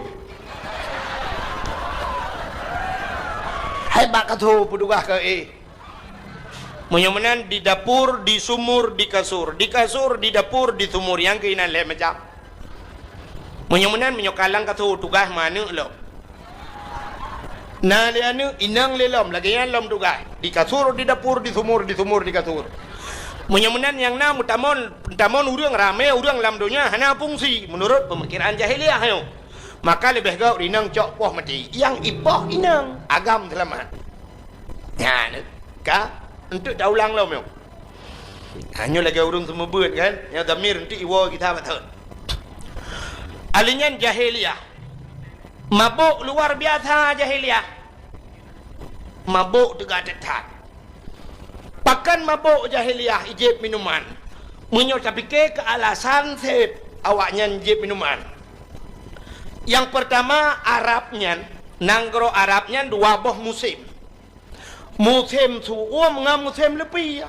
Hai bak kasur, peue tugaih keu éh? Meunyoe meunan di dapur, di sumur, di kasur. Di kasur, di dapur, di sumur. Nyang keu inan lhée macam. Meunyoe meunan, meunyoe ka lam kasur tugaih meuaneuk lom. Na lé aneuk, inong lé lom, lagée nyan lom tugaih. Di kasur, di dapur, di sumur, di sumur, di kasur. Meunyoe meunan nyang na meutamon, meutamon ureuëng ramé, ureuëng lam donya hana fungsi meunurot peumikiran jahiliyah nyoe. Maka leubeh gét inong cok poh maté. Nyang ipoh inong, agam seulamat. Nyan ka, enteuk taulang lom nyoe. Ha, nyoe lagée ureuëng seumeubeuet kan, nyoe dhamir enteuk iwoe gita bak thon. Ahli nyan jahiliyah. Mabök luar biasa jahiliyah. Mabök teuga that-that. Pakon mabök jahiliyah ijép minuman? Meunyoe tapike keu alasan seb awaknyan jép minuman. Nyang peurtama, Arab nyan, nanggroe Arab nyan dua boh musém. Musém su'uem ngon musém leupie.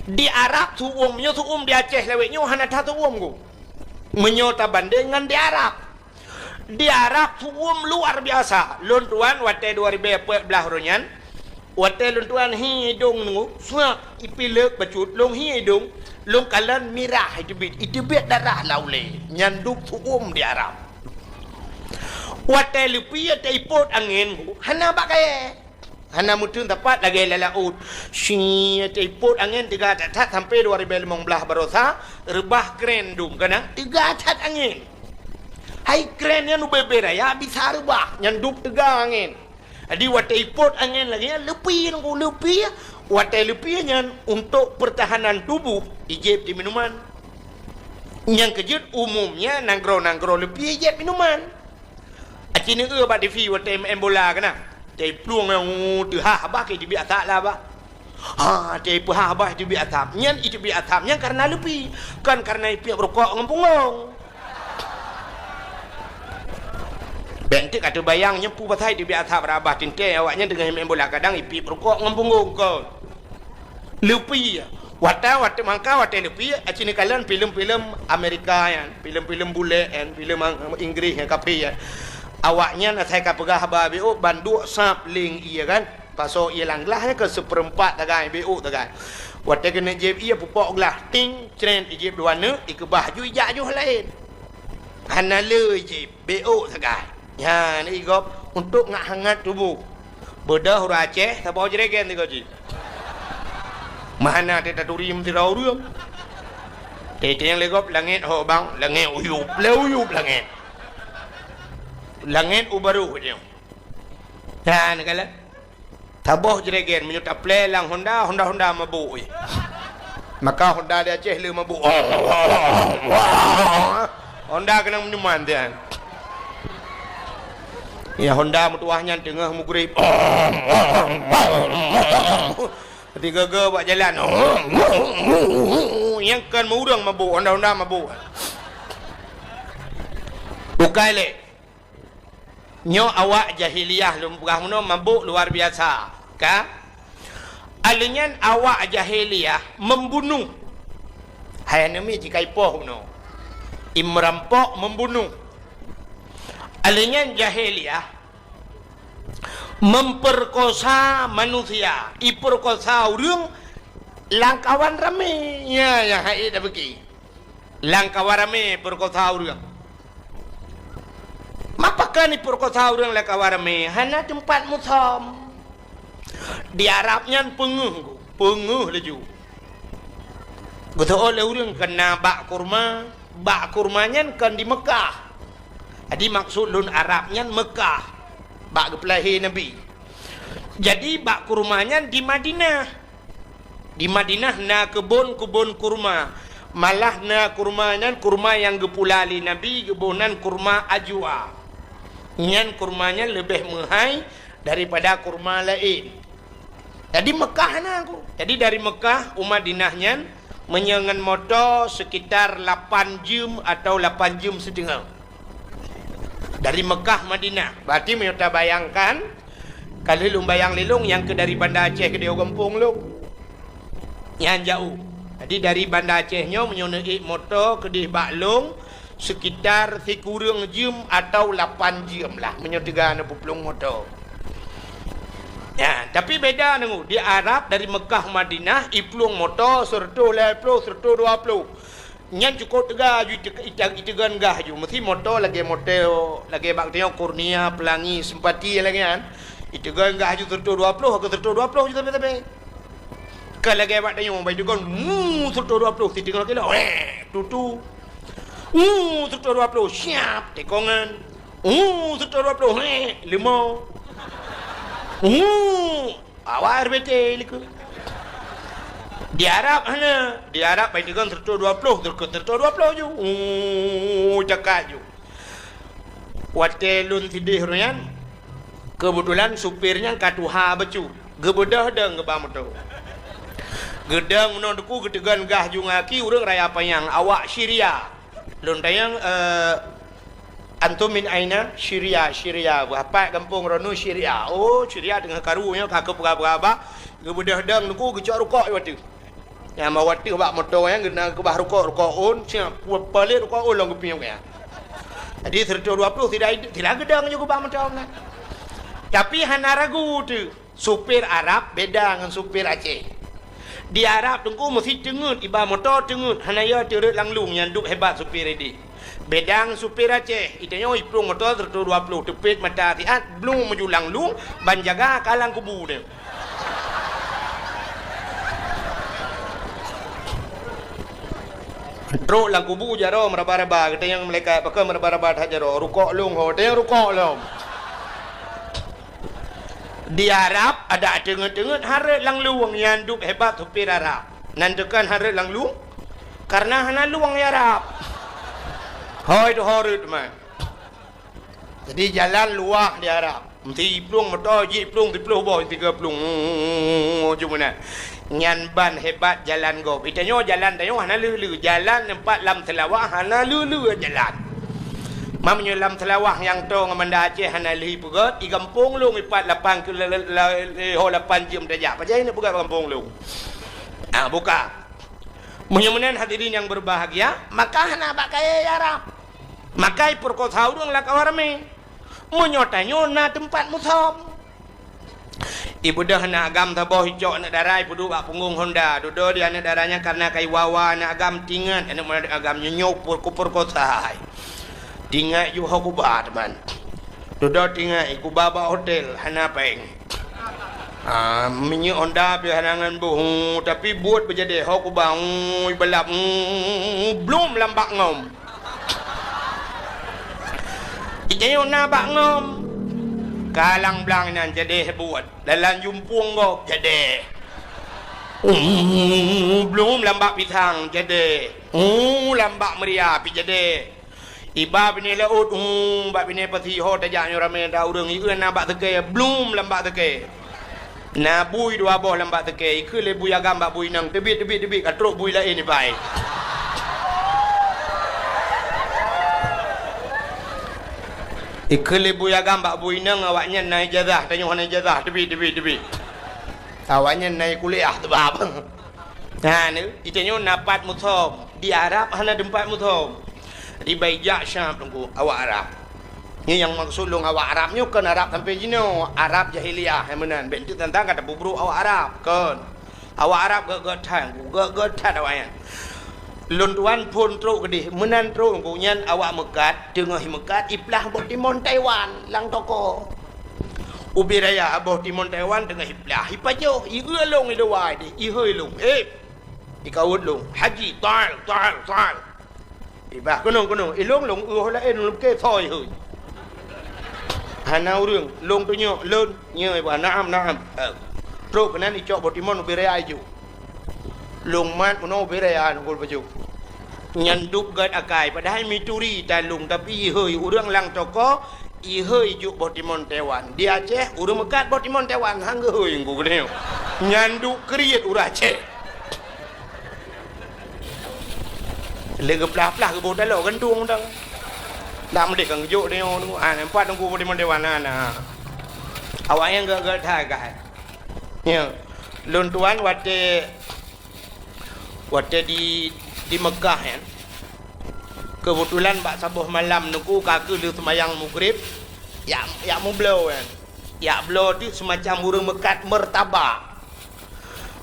Di Arab su'uem, meunyoe su'uem di Aceh lawét nyoe hana that su'uem ku. Meunyoe tabandeng ngon di Arab. Di Arab su'um luar biasa. Lôn tuan watèe dua ribèe peuet blah uroe nyan, watèe lôn tuan hi idông nunggu, suak ipileuk bacut, lôn hi idông, lôn kalon mirah iteubiet, iteubiet darah lam ulèe. Nyan dub su'um di Arab. Watèe leupie teuipot angén, hana bak kayèe. Hana meuteun tapat lagèe lam laôt. Syiet, teuipot angén teuga that-that sampoe dua ribèe limong blah baroesa, reubah kren dum keunan teuga that angén. Hai kren nyan ubé-bé raya bisa reubah, nyan dub teuga angén. Jadi watèe ipot angén lagèe nyan, leupie nunggu leupie, watèe leupie nyan untuk pertahanan tubuh ijép di minuman. Nyang keujeuet umumnya nanggroe-nanggroe leupie ijép minuman. Aci neueu bak T V watèe meu'en bola keunan. Teuiplueng nyang teuhah bah, iteubiet asap lah bah. Ha, teuhah bah iteubiet asap. Nyan iteubiet asap nyan kareuna leupie, kon kareuna ipiep rukok ngon punggong. Bèk enteuk ka teubayang nyoe peue pasai iteubiet asap rabah teuntèe awaknyan teungoh meu'en bola kadang ipiep rukok ngon punggong kon. Leupie. Watèe, watèe mangka, watèe leupie, aci neukalon filem-filem Amerika nyan, filem-filem bulèe nyan, filem Ang-, Inggris nyan, kafé nyan. Awaknyan asai ka peugah haba beuôt, ban duek sab leng ie kan. Pasoe ie lam glah nyan keu seupeurempat sagai, beuôt sagai. Watèe keuneuk jieb ie, pupok glah, ting, cret, ijieb dua neuk, ikeubah ju ijak joh laén. Hana le ijieb. Beuôt sagai. Nyan, i gob untuk ngat hangat tuboh. Beudôh ureueng Aceh, saboh jregen sigoe jih. Meuhana teutaturi meusidroe ureueng. Teuntèe lé gob langèt hok bang, langèt uyup, lé uyup langèt. Langèt u barôh nyoe. Nyan, kalon. Saboh jregen meunyoe taplè lam Honda, Honda-Honda mabök, eh. Maka Honda di Aceh le mabök. Honda keunong minuman dia. Ya, Honda meutuwah nyan teungoh mugrib. Tiga-ga bak jalan. Nyang kon meu ureueng mabök, Honda-Honda mabök. Bukai lé. Nyoe awak jahiliyah lôn peugah meunoe mabök luar biasa, ka? Alèh nyan awak jahiliyah membunuh. Hai aneuk miet jikaipoh bunoe. Imerampok membunuh. Alèh nyan jahiliyah memperkosa manusia, iperkosa ureueng lam kawan ramé. Nya, nyang hai tabeuki. Lam kawan ramé peurkosa ureueng. Ma pakon ipeurkosa ureueng lam kawan ramé? Hana teumpat musöm. Di Arab nyan peungeuh, peungeuh laju. Geuseuôt lé ureueng keu na bak kurma, bak kurma nyan kon di Meukah. Jadi maksud lôn Arab nyan Meukah, bak geupeulahé Nabi. Jadi bak kurma nyan di Madinah. Di Madinah na keubon-keubon kurma. Malah na kurma nyan kurma nyang geupula lé Nabi, geuboh nan kurma ajwa. Nyan kurma nyan leubeh meuhai daripada kurma laén. Jadi Meukah na ku. Jadi dari Meukah u Madinah nyan meunyoe ngon moto sekitar lapan jeuem atau lapan jeuem siteungoh. Dari Meukah Madinah. Berarti meunyoe tabayangkan, ka lheueh lôn bayang lé lôn nyang keu dari Banda Aceh keudéh u gampông lôn. Nyan jaôh. Jadi dari Banda Aceh nyoe meunyoe neuék moto keudéh bak lôn sekitar sikureueng jeuem atau lapan jeuem lah meunyoe teuga neupeuplông moto. Nyan, tapi beda deungoe, di Arab dari Meukah Madinah iplueng moto seureutôh lhèe ploh, seureutôh dua ploh. Nyan cukôp teuga ju ite-, ite-, iteugon gah ju. Meusi moto lagèe moto, lagèe bak tanyoe Kurnia, Pelangi, Sempati lagèe nyan. Iteugon gah ju seureutôh dua ploh, ke seureutôh dua ploh ju sabe-sabe. Ka lagèe bak tanyoe, bak iteugon, mu, seureutôh dua ploh, siteungoh kilo. Weh, tutu. Mu, seureutôh dua ploh, siap, tekongan. Mu, seureutôh dua ploh, heh, leumo. Mu, Awak R B T likot. Di Arab hana. Di Arab bai tegon seratus dua puluh, teukot seratus dua puluh ju. Uh, cakap ju. Watèe lôn sideh ureueng nyan, keubeutulan supir nyan ka tuha bacut. Geubeudôh dong geuba moto. Geudong meunoe teungku geuteugon gah ju ngon aki ureueng raya panyang, awak Syria. Lôn tanyong, eh, "Antum min aina?" "Syria, Syria." "Beuhapat gampông droeneuh Syria." "Oh, Syria teungoh karu nyoe ka keupeugah-peugah bah." Geubeudôh dong teungku geucok rukok di ateueh. Nyang bak ateueh bak moto nyan geukeubah rukok, rukok ôn, siap pu-, palet rukok ôn lom geupiôh nyan. Jadi, seratus dua puluh tidak, tidak geudong juga bak moto nyan. Tapi hana ragu tu. Supir Arab beda ngon supir Aceh. Di Arab teungku meusi teungeut, iba moto teungeut, hana ya teureuet lam lueng nyang duek hebat supir ideh. Beda ngon supir Aceh, itanyoe iplueng moto seratus dua puluh teupet mata siat, blueng meuju lam lueng, ban jaga ka lam kubu nyan. Trok lam kubu jaroe meuraba-raba, geutanyong malaikat, pakon meuraba-raba that jaroe, rukok lôn ho, tanyong rukok lom. Di Arab, adak teungeut-teungeut hareuet lam lueng nyang duek hebat supir Arab. Nan teukon hareuet lam lueng, kareuna hana lueng di Arab. Hôi tu hareuet man. Jadi jalan luwah di Arab. Meusi plueng moto, jih plueng, siploh boh, tiga plueng. Cuma na. Nyan ban hebat jalan gob. Itanyoe jalan tanyoe hana leu-leu. Jalan teumpat lam Seulawah hana leu-leu jalan. Meunyoe lam Seulawah nyang toe ngon Banda Aceh hana lheueh peugöt, i gampông lôn ipat lapan ke-, le-, le-, le-, le-, ho lapan jeuem tajak. Pajan neuk peugöt gampông lôn? Ah, buka. Meunyoe meunan hadirin yang berbahagia, maka hana bak kayèe Arab. Maka ipeurkosa ureueng lam kawan ramé. Meunyoe tanyoe na teumpat musöm. Ibeudôh aneuk agam saboh icok aneuk dara ipeuduek bak punggong honda. Dudoe di aneuk dara nyan kareuna ka iwa-wa aneuk agam tingat aneuk agam nyoe nyoe peurekosa hai. Tingat ju ho kuba teuma. Dudoe tingat ikuba bak hotel hana péng. Ah, minyeuk honda pih hana ngon boh, tapi buet beujadeh ho kuba, ibalap, blom lam bak ngom. Itanyoe na bak ngom. Kalang blang nyan jadeh buet. Dalam jumpung gob jadeh. Uh, blom lam bak pisang jadeh. Uh, lam bak meuria pih jadeh. Iba binéh laôt, uh, bak binéh pasi ho tajak nyoe ramé da ureueng ieu na bak seukée, blom lam bak seukée. Na bui dua boh lam bak seukée, ikheun lé bui agam bak bui inong, teubiet, teubiet, teubiet, ka trok bui laén iba. Ikheun lé bui agam bak bui inong, awaknyan na ijazah, tanyoe hana ijazah, teubiet, teubiet, teubiet. Awaknyan na kuliah teubab. Na, itanyoe na pat musöm, di Arab hana teumpat musöm. Di bai jak Syam teungku, awak Arab. Nyoe nyang maksud lôn awak Arab nyoe kon Arab sampoe jinoe, Arab jahiliyah nyang meunan. Bék teuk tantang ka tapeubrok awak Arab, kon. Awak Arab gét-gét that, gét-gét that awaknyan. Lôn tuan phôn trok keudeh, meunan trok teungku nyan awak meukat, teungoh meukat iplah boh timon Taiwan lam toko. Ubé raya boh timon Taiwan teungoh iplah, ipajoh, ieu lôn iluwa deh, ihôi lôn. Eh, ikawot lôn, "Haji, taal, taal, taal." Ibah, "Keunong, keunong." Ilong lôn, "Ueh laén lôn pike soe hôi." Hana ureueng, lôn tunyok, "Lôn." Nyoe ibah, "Naam, naam." Eh, trok keunan icok boh timon ubé raya ijok. Lôn mat meunoe ubé raya nunggu pajoh. Nyan duek gét akai, padahai mituri talung, tapi ihôi ureueng lam toko, ihôi jok boh timon Taiwan. Di Aceh, ureueng meukat boh timon Taiwan, han geuhôi nunggu geuneuk. Nyan duek kriet ureueng Aceh. Lé geuplah-plah geuboh taloe gantung dang. Dak meudeh kan geujok deungoe nunggu. Ah, nampak nunggu boh timon Taiwan na, na. Awaknyan gét-gét that akai. Nyoe, lôn tuan watée, watée di, di Meukah nyan, keubeutulan bak saboh malam nungku ka keuh lheueh seumayang Maghrib, jak, jak meubloe nyan. Jak bloe tu seumacam ureueng meukat meurtaba.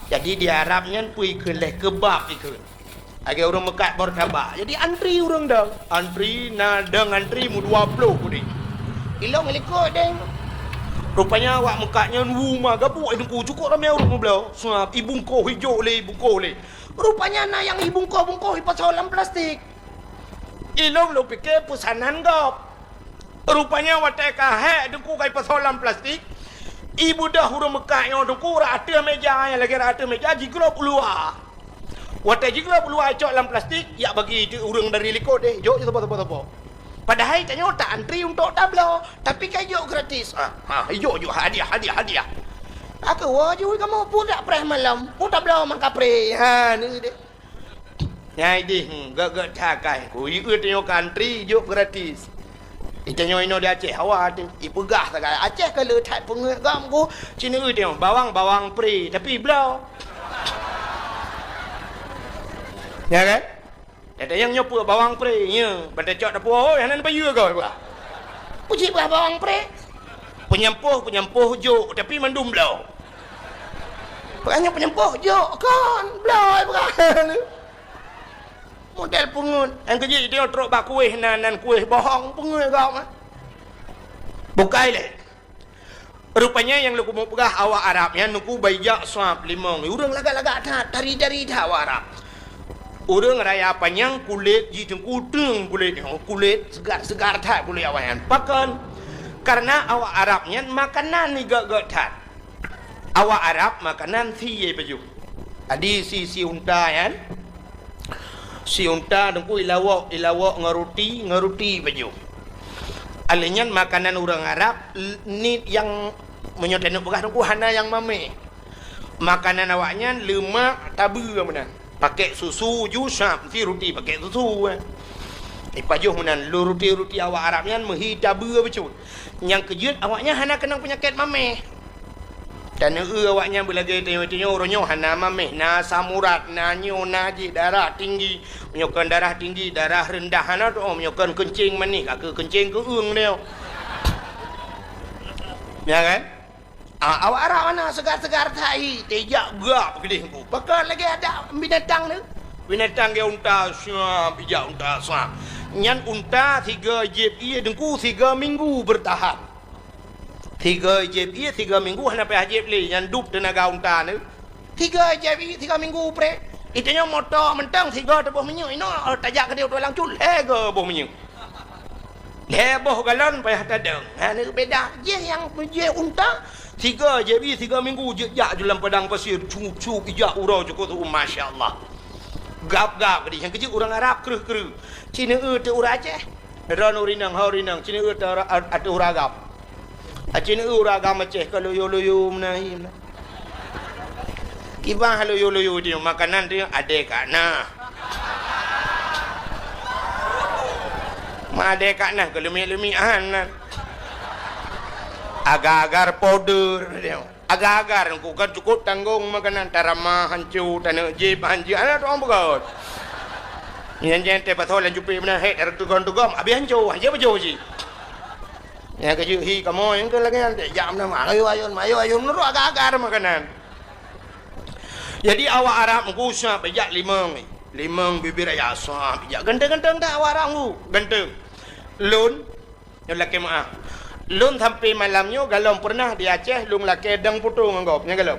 Jadi di Arab nyan peue ikheun lé keubab ikheun. Lagée ureueng meukat martabak. Jadi antri ureueng dong. Antri, na dong antri meudua ploh udeb. Ilong likot deh. Rupanya awak meukat nyan wu ma gabuk, eh, teungku, cukôp ramé ureueng meubloe. Seuab, ibungkoh ijok lé, ibungkoh lé. Rupanya na nyang ibungkoh-bungkoh ipasoe lam plastik. Ilong lôn pike peusanan gob. Rupanya watée ka hék teungku ka ipasoe lam plastik, ibeudôh ureueng meukat nyoe teungku rot ateueh méja, nyang lagée rot ateueh méja jiglôb u luwa. Watée jiglôb u luwa icok lam plastik, jak bagi teuk ureueng dari likot deh, jok saboh-saboh-saboh. Padahai tanyoe ta antri untuk tabloe, tapi ka ijok gratis. Ha, ha, ijok, ijok, hadiah, hadiah, hadiah. Ka keuh woe ju kamoe peue dak preh malom, peue tabloe mangkapreh. Ha, ni deh. Nyan ideh, hmm, gét-gét that akai. Ku ieu tanyoe ka antri, jok gratis. Itanyoe inoe di Aceh, hawa teuh. Ipeugah sagai, Aceh ka le that peungeuet gam ku, cina ieu tanyoe, bawang, bawang pre, tapi bloe. Ya kan? Nyata nyang nyoe peue bawang pre, nya, ban tacok dapur, hana neupayeue goe, bah. Puji bah bawang pre. Peunyampôh, peunyampôh jok, tapi mandum bloe. Bukan nyoe peunyampôh jok, kon, bloe, bukan. Model pungut. Nyang keujeuet, dia trok bak kueh nan, nan kueh bohong, pungut gob, ah. Bukai lé. Rupanya nyang lôn keumeung peugah awak Arab nyan nuku baijak sab limong. Ureuëng lagak-lagak that, tari-tari that awak Arab. Ureuëng raya panyang kulét jih teungku teueng kulét nyoe, kulét seugar-seugar that kulét awak nyan. Pakon? Karena awak Arab nyan makanan igét-gét that. Awak Arab makanan sie pajoh. Adi si, si unta nyan, si unta teungku ilawok, ilawok ngon ruti, ngon ruti pajoh. Alèh nyan makanan ureuëng Arab, l-, ni nyang meunyoe taneuk peugah teungku hana nyang mamèh. Makanan awaknyan leumak tabeue meunan. Pakèk susu ju sab, si ruti pakèk susu, eh. Ipajoh meunan, lôn ruti-ruti awak Arab nyan meuhi tabeue bacut. Nyang keujeuet awaknyan hana keunong peunyakét mamèh. Taneuk eu awaknyan beulagèe tanyoe-tanyoe uroe nyoe hana mamèh, na asam urat, na nyoe, na jih, darah tinggi. Meunyoe kon darah tinggi, darah reundah hana teu'oh, meunyoe kon keuncing manih, ka keuh keuncing keueung nyoe. Ya kan? Ah, awak Arab hana seugar-seugar that hi, tijak gak keudeh ku. Pakon lagèe adak binatang tu. Binatang gaya unta, siap, ijak unta, siap. Nyan unta siga jieb ie teungku siga minggu bertahan. Siga jieb ie siga minggu hana payah jieb lé, nyan dub teunaga unta nyoe. Siga jieb ie siga minggu preh. Itanyoe moto mantong siga teuboh minyeuk inoe, tajak keudeh u tulang cut, lhèe go boh minyeuk. Lhèe boh galon payah tadong. Ha, nyoe beda. Jih nyang jih unta, siga jieb ie siga minggu jeuet jak ju lam padang pasir, cup-cup ijak uroe cukôp tu, masya Allah. Gab-gab keudeh, nyang keujeuet ureuëng Arab kreueh-kreueh. Ci neueu teuk ureuëng Aceh. Droeneuh ureuëng inong, ho ureuëng inong, ci neueu teuk ateueh ureuëng agam. Aci neueu ureuëng agam Aceh ka loyo-loyo meunan hi meunan. Kiban loyo-loyo tu makanan tu adèe ka na. Ma adèe ka na keu leumie-leumie han nan. Agar-agar powder tu. Agar-agar ku kan cukup tanggong makanan, tarama hanco, taneuk jieb hanco, hana teu'oh peugöt. Nyan jih teuh pasoe lam cupet meunan, hek, teureutugom-tugom, abéh hanco, hanco pajoh cit. Nyang keujeuet hi kamoe, nyang keu lagèe nyan, jak meunan, ayo ayun, ayo ayun, meunurot agar-agar makanan. Jadi awak Arab meugusa bijak limong, limong bibir ayah sah bijak. Ganteng-ganteng dak awak Arab meugu, ganteng. Lôn Nyoe lakèe meu'ah. Lôn sampoe malam nyoe galom peureunah di Aceh lôn lakèe dong poto ngon gob, nyan galom.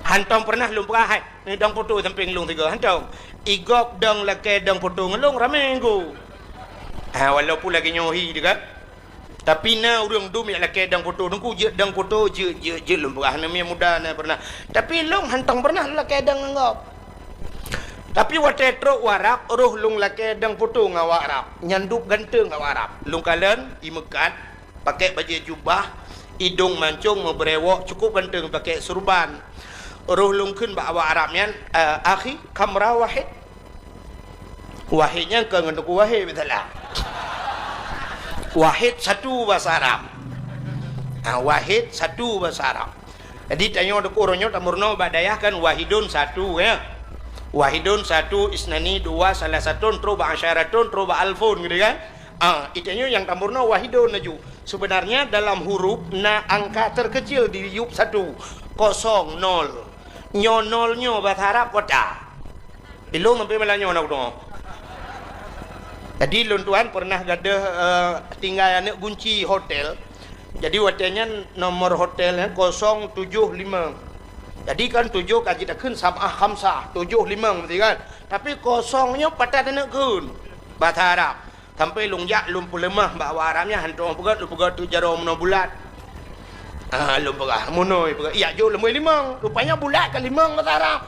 Hantom peureunah lôn peugah hai, nyoe dong poto sampéng lôn sigoe, hantom. I gob dong lakèe dong poto ngon lôn ramé ngon gob. Ha, walaupun lagèe nyoe hi teuh kan. Tapi na ureueng dum nyang lakèe dong poto, teungku jeuet dong poto, jeuet, jeuet, jeuet lôn peugah, aneuk miet muda na peureunah. Tapi lôn hantom peureunah lôn lakèe dong ngon gob. Tapi watèe trok u Arab, roh lôn lakèe dong poto ngon awak Arab. Nyan dub ganteng awak Arab. Lôn kalon, i meukat, pakèk bajèe jubah, idông mancông meubrèwok, cukup ganteng pakèk surban. Roh lôn kheun bak awak Arab nyan, "Eh, akhi, kamra wahid?" Wahid nyan kon ngon Teungku Wahid, beutôi lah. Wahid satu bahasa Arab. Ha, wahid satu bahasa Arab. Jadi, tanyoe deuh uroe nyoe tameurunoe bak dayah kan wahidun satu, ya. Wahidun satu, isnani dua, salasatun, trok bak asyaratun, trok bak alfun, gitu kan. Ah, itanyoe nyang tameurunoe wahidun laju. Sebenarnya dalam huruf na angka terkecil di yub satu, kosong, nol. Nyoe nol nyoe bahasa Arab kota. Ilôn sampai malam nyoe na kudeungoe. Jadi lôn tuan pernah gadoh, eh, tinggai aneuk gunci hotel. Jadi watèe nyan nomor hotel nyan kosong tujoh lima. Jadi kan tujoh ka jitakheun sab'ah khamsah, tujoh lima meusti kan. Tapi kosong nyoe patat aneuk kheun bahasa Arab. Sampai lôn jak lôn peuleumah bak awak Arab nyan, hantom peugah lôn peugah tu jaroe meunoe bulat. Ah, lôn peugah meunoe peugah. Iya jok lôn beuh limong. Rupanya bulat ka limong bahasa Arab.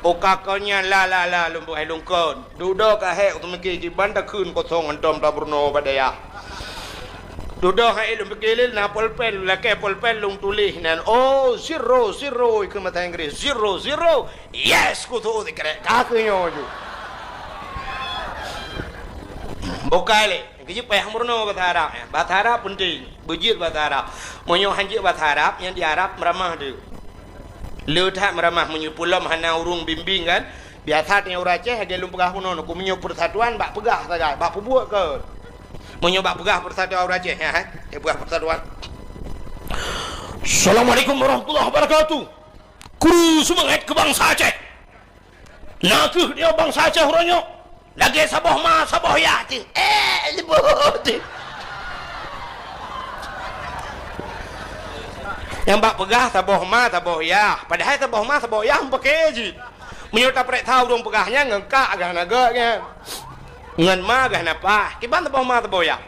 Oka kon nyan la, la, la, lôn peugah lôn kon. Dudoe ka hék lôn pike kiban takheun kosong hantom tameurunoe bak dayah. Dudoe hai lôn pike lé na polpen, lakèe polpen lôn tuléh nan. Oh, zero, zero, ikheun bahasa Inggris. Zero, zero. Yes, kutu sikrek. Ka keuh nyoe ju. Bukai lé. Keujeuet payah meurunoe bahasa Arab, ya. Bahasa Arab penting. Beujeuet bahasa Arab. Meunyoe han jeuet bahasa Arab, nyang di Arab meuramah tu. Le that meuramah meunyoe pulom hana ureueng bimbing kan. Biasa tanyoe ureueng Aceh lagèe lôn peugah bunoe, ku meunyoe persatuan bak peugah sagai, bak peubuet kon. Meunyoe bak peugah persatuan ureueng Aceh, ya, eh? Dia peugah persatuan. Assalamualaikum warahmatullahi wabarakatuh. Kru seumangat keu bansa Aceh. Na kheueh dia bansa Aceh uroe nyoe. Lagèe saboh ma, saboh yah cit. Eh, leumbot cit. Nyang bak peugah saboh ma, saboh yah. Padahai saboh ma, saboh yah meupaké jih. Meunyoe tapareksa ureueng peugah nyan ngon kak gah na gèt nyan. Ngon ma gah na pah. Kiban saboh ma, saboh yah.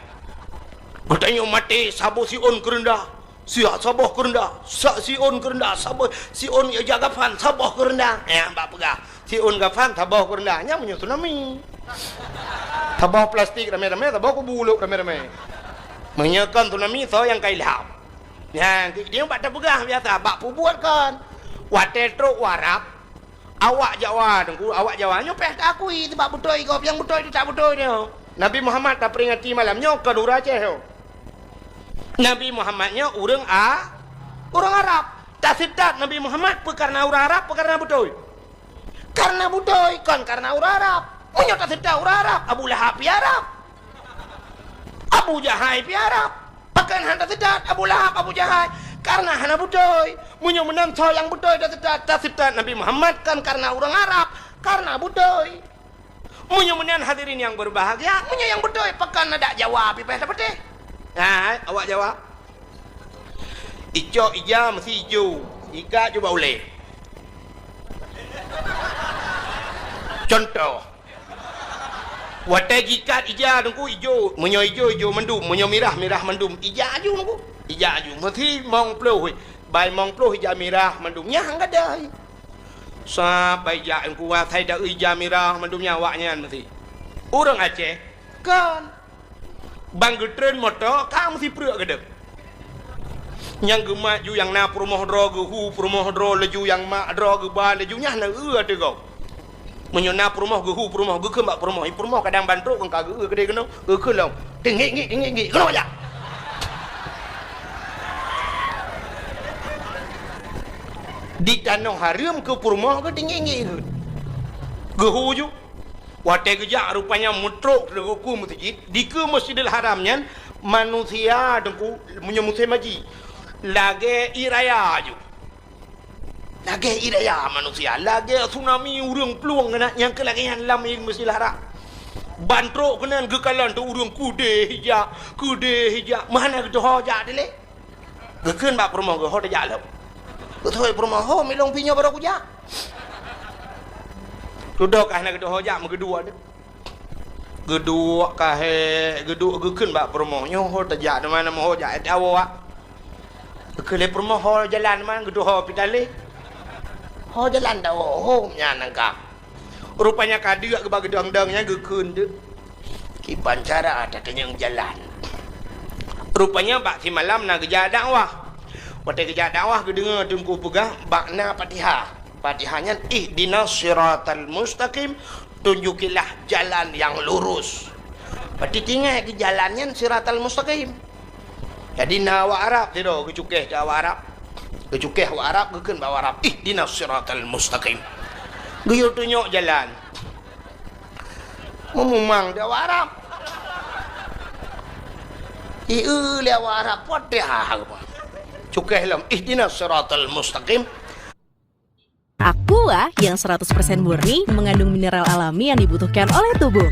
Geutanyoe maté saboh siôn keureundah. Siat saboh keureundah, sa-, siôn keureundah, saboh siôn ija gafan, saboh keureundah. Nyan bak peugah, siôn gafan, saboh keureundah. Nyan meunyoe tsunami. Saboh plastik ramé-ramé, saboh kubu lôn ramé-ramé. Meunyoe kon tsunami, soe nyang ka ilham? Nyan, dia bak tapeugah biasa, bak peubuet kon. Watèe trok u Arab, Awak Jawa, Teungku, awak Jawa nyoe payah taakui, sabab beutôi gob, nyang beutôi teutab beutôi nyoe. Nabi Muhammad taperingati malam nyoe kon ureueng Aceh nyoe. Nabi Muhammad nyoe ureueng A-, ureueng Arab. Taseutôt Nabi Muhammad peu kareuna ureueng Arab, peu kareuna beutôi? Kareuna beutôi, kon kareuna ureueng Arab. Meunyoe taseutôt ureueng Arab, Abu Lahab pih Arab. Abu Jahai pih Arab. Pakon hana taseutôt Abu Lahab, Abu Jahai? Kareuna hana beutôi. Meunyoe meunan soe nyang beutôi taseutôt, taseutôt Nabi Muhammad kon kareuna ureueng Arab, kareuna beutôi. Meunyoe meunan hadirin nyang berbahagia, meunyoe nyang beutôi, pakon adak Jawa pih payah tapatéh? Hai, awak Jawa. Icok ija meusti ijo, ikat ju bak ulèe. Contoh, watèe jikat ija Teungku ijo, meunyoe ijo, ijo mandum, meunyoe mirah, mirah mandum. Ija aju Teungku. Ija aju. Meusti mong ploh, bai mong ploh ija mirah mandum. Nyan han gadai. Sab bai ija Teungku, asai da ija mirah mandum nyan awaknyan meusti. Ureueng Aceh, kon. Ban geutreun moto, ka meusipreuk keudeuh. Nyang geumat ju nyang na peurumoh droe geuhu, peurumoh droe laju nyang mat droe geuba laju nyan na eu ateueh gob. Meunyoe na peurumoh geuhu, peurumoh geukheun bak peurumoh, i peurumoh kadang ban trok kon ka geu-eu keudeh keunoe, geukheun lom. Teungiek-ngiek, teungiek-ngiek, keunoe jak. Di tanoh hareuem keu peurumoh geuh teungiek-ngiek geuh. Geuhu ju. Watèe geujak rupanya meutrok teungku meuseujid, dikeue Masjidil Haram nyan manusia Teungku meunyoe musém haji lagèe ié raya ju. Lagèe ié raya manusia, lagèe tsunami ureueng plueng keunan nyang keu lagèe nyan lam Masjidil Haram. Ban trok keunan geukalon teuk ureueng keudeh ijak, keudeh ijak, meuhana geuteuho jak dilèe. Geukheun bak peurumoh geuh, "Ho tajak lom." Geuteupeue peurumoh, "Ho, milong pih nyoe barô kujak." Dudoe ka hana geuteuho jak, meugeuduek deuh. Geuduek ka hék, geuduek geukheun bak peurumoh, "Nyoe ho tajak, teuma na meuho jak, eh, tawoe, ah." Geukheun lé peurumoh, "Ho jalan man, geuteuho pih talé." "Ho jalan tawoe, ho nyan nangka." Rupanya ka deuk geuba geudong-dong nyan geukheun deuh. Kiban cara tatanyong jalan. Rupanya bak simalam na geujak dakwah. Watèe geujak dakwah geudeungoe teungku peugah bak na Fatihah. Fatihah nyan, "Ihdinas siratal mustaqim, tunjukilah jalan yang lurus." Berarti tinggai keu jalan nyan siratal mustaqim. Jadi na awak Arab sidroe geucukeh cit awak Arab. Geucukeh awak Arab, geukheun bak awak Arab, "Ihdinas siratal mustaqim." Geuyue tunyok jalan. Meumumang di awak Arab. Ieu lé awak Arab, "Padahai apa?" Cukeh lom, "Ihdinas siratal mustaqim." Aqua yang seratus persen murni mengandung mineral alami yang dibutuhkan oleh tubuh.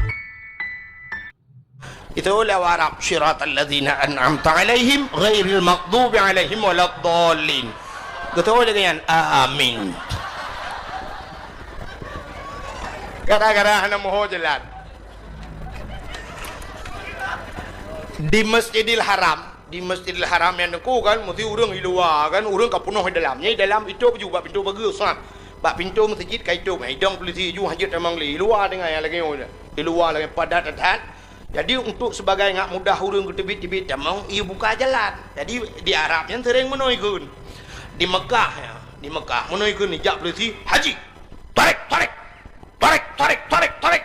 Itu lé awak Arab, "Siratal ladzina an'amta 'alaihim ghairil maghdubi 'alaihim waladdallin." Geutôi lagèe nyan, "Amin." Gara-gara hana meuho jalan. Di Masjidil Haram, di Masjidil Haram nyan teungku kan, meusti ureueng i luwa kan, ureueng ka peunoh i dalam. Nyan i dalam itôp ju bak pintoe pageue, sat. Bak pintoe meuseujid ka itôp, idong peulisi ju hanjeuet tamong lé. I luwa teungoh nyang lagèe nyoe. I luwa lagèe padat that. Jadi, untuk sebagai ngat mudah ureueng geuteubiet-teubiet tamong, ibuka jalan. Jadi, di Arab nyan sering meunoe ikheun. Di Mekah, ya, di Mekah, meunoe ikheun, jak peulisi, "Haji, tarik, tarik, tarik, tarik, tarik, tarik."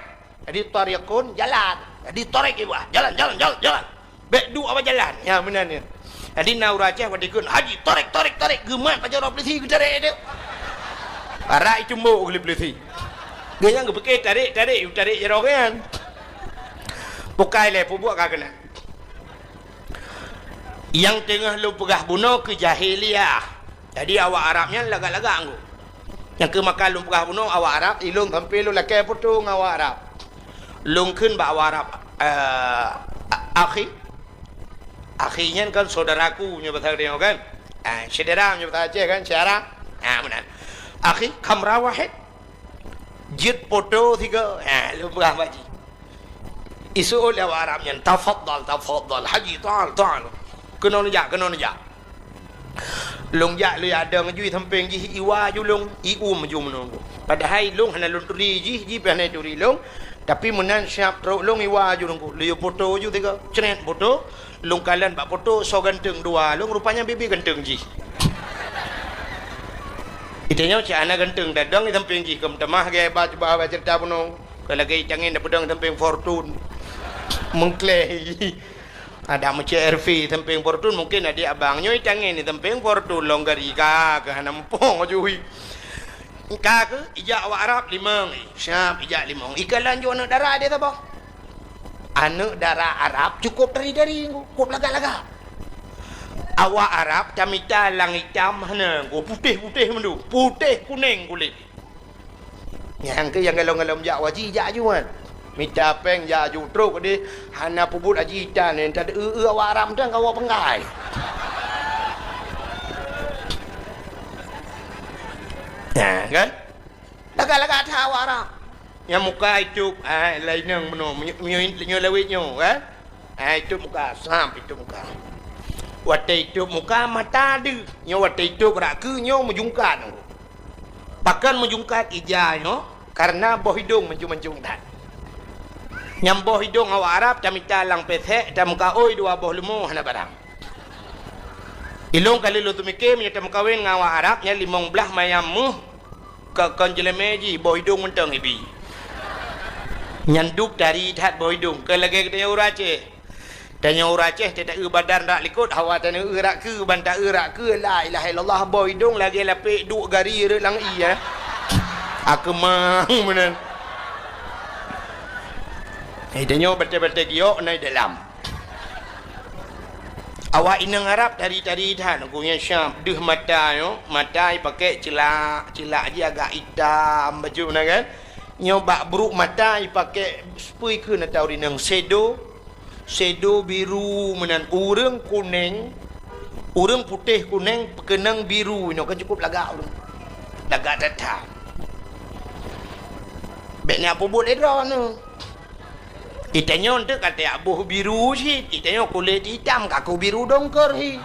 Jadi, tariqun, jalan. Jadi, tarik ibu, ah, jalan, jalan, jalan, jalan. Bèk duek bak jalan. Ya, meunan nyan. Jadi, na ureueng Aceh watèe ikheun, "Haji, tarik, tarik, tarik." Geumat pajoh droe peulisi geutarek tu. Parak icumbok lé peulisi. Geuhnyan geupike tarek-tarek, yue tarek jaroe geuhnyan. Bukai lé, peubuet ka keunan. Nyang teungoh lôn peugah bunoe keu jahiliyah. Jadi awak Arab nyan lagak-lagak anggô. Nyang keu maka lôn peugah bunoe awak Arab, ilôn sampoe lôn lakée poto ngon awak Arab. Lôn kheun bak awak Arab, eh, a-, akhi. Akhi nyan kan saudaraku nyoe bahasa Aceh kan? Ah, syedara nyoe bahasa Aceh kan, syedara. Ah, meunan. Akhi, khamra wahid. Jeuet poto sigoe. Ha, lôn peugah bak jih. Iseuôt lé awak Arab nyan, "Tafaddal, tafaddal, Haji, ta'al, ta'al." Keunoe neujak, keunoe neujak. Lôn jak, lôn jak dong ju sampéng jih, iwa ju lôn, ium ju meunoe. Padahai lôn hana lôn turi jih, jih pih hana turi lôn. Tapi meunan siab trok lôn iwa ju lôn, lôn poto ju sigoe. Cret poto. Lôn kalon bak poto soe ganteng dua lôn, rupanya bibi ganteng jih. Geutanyoe cit hana ganteng, tadong di sampéng jih, keu meutamah gaya ba cuba haba ceurita bunoe. Keu lagée itangen tapeudong di sampéng Fortune. Meukleh. Ada meucék R V sampéng Fortune, mungken adik abang nyoe itangen di sampéng Fortune, lôn gari ka, keu hana muphom aju. Ka keuh, ijak awak Arab limong, eh, siab ijak limong. Ikalon ju aneuëk dara deh saboh. Aneuëk dara Arab cukôp tari-tari, cukôp lagak-lagak. Awak Arab tamita lang itam hana, putéh-putéh mandum, putéh kunéng kulét. Nyang keuh nyang galom-galom jak haji, jak aju nyan. Mita péng jak aju trok deh, hana peubuet haji tan, nyan tadeu-eu awak Arab tan ka awak peunggai. Nah, kan? Lagak-lagak that awak Arab. Nyang muka itôb, ah, laineng bunoe, meunyo-, meunyo-, meunyoe lawét nyoe, kan? Ah, itôb muka, sam itôb muka. Watée itôb muka, mata deuh. Nyoe watée itôb rak keu nyoe meujungkat. Pakon meujungkat ija nyoe? Karena boh idong mancung-mancung that. Nyang boh idong awak Arab tamita lang pesek, tameukaôi dua boh leumo hana barang. Ilong kali lôn teumike meunyoe tameukawen ngon awak Arab nyan limong blaih mayam méuh. Ka kon jeulemé jih, boh idong mantong ibi. Nyan dub tari that boh idong. Keu lagée geutanyoe ureuëng Aceh. Tanyoe ureuëng Aceh, teuta eu badan rak likot, hawa tanyoe eu rak keu, ban ta eu rak keu, la ilaha illallah, boh idong lagée lapek duek gari rot lam ie, eh. Akeumang meunan. Eh, tanyoe batée-batée giok na i dalam. Awak inong Arab tari-tari that, gobnyan siab deuh mata nyoe, mata ipakée ceulak, ceulak jih agak itam bacut na kan. Nyoe bak brok mata ipakée seupui kheun atau rinong sedo, sedo biru meunan, ureuëng kunéng, ureuëng putéh kunéng peukeunong biru inoe kan cukup lagak ureuëng. Lagak that-that. Bék na peubuet lé droeneuh. Itanyoe teuk ka teuyak boh biru cit, itanyoe kulét itam kaku biru dongker hi.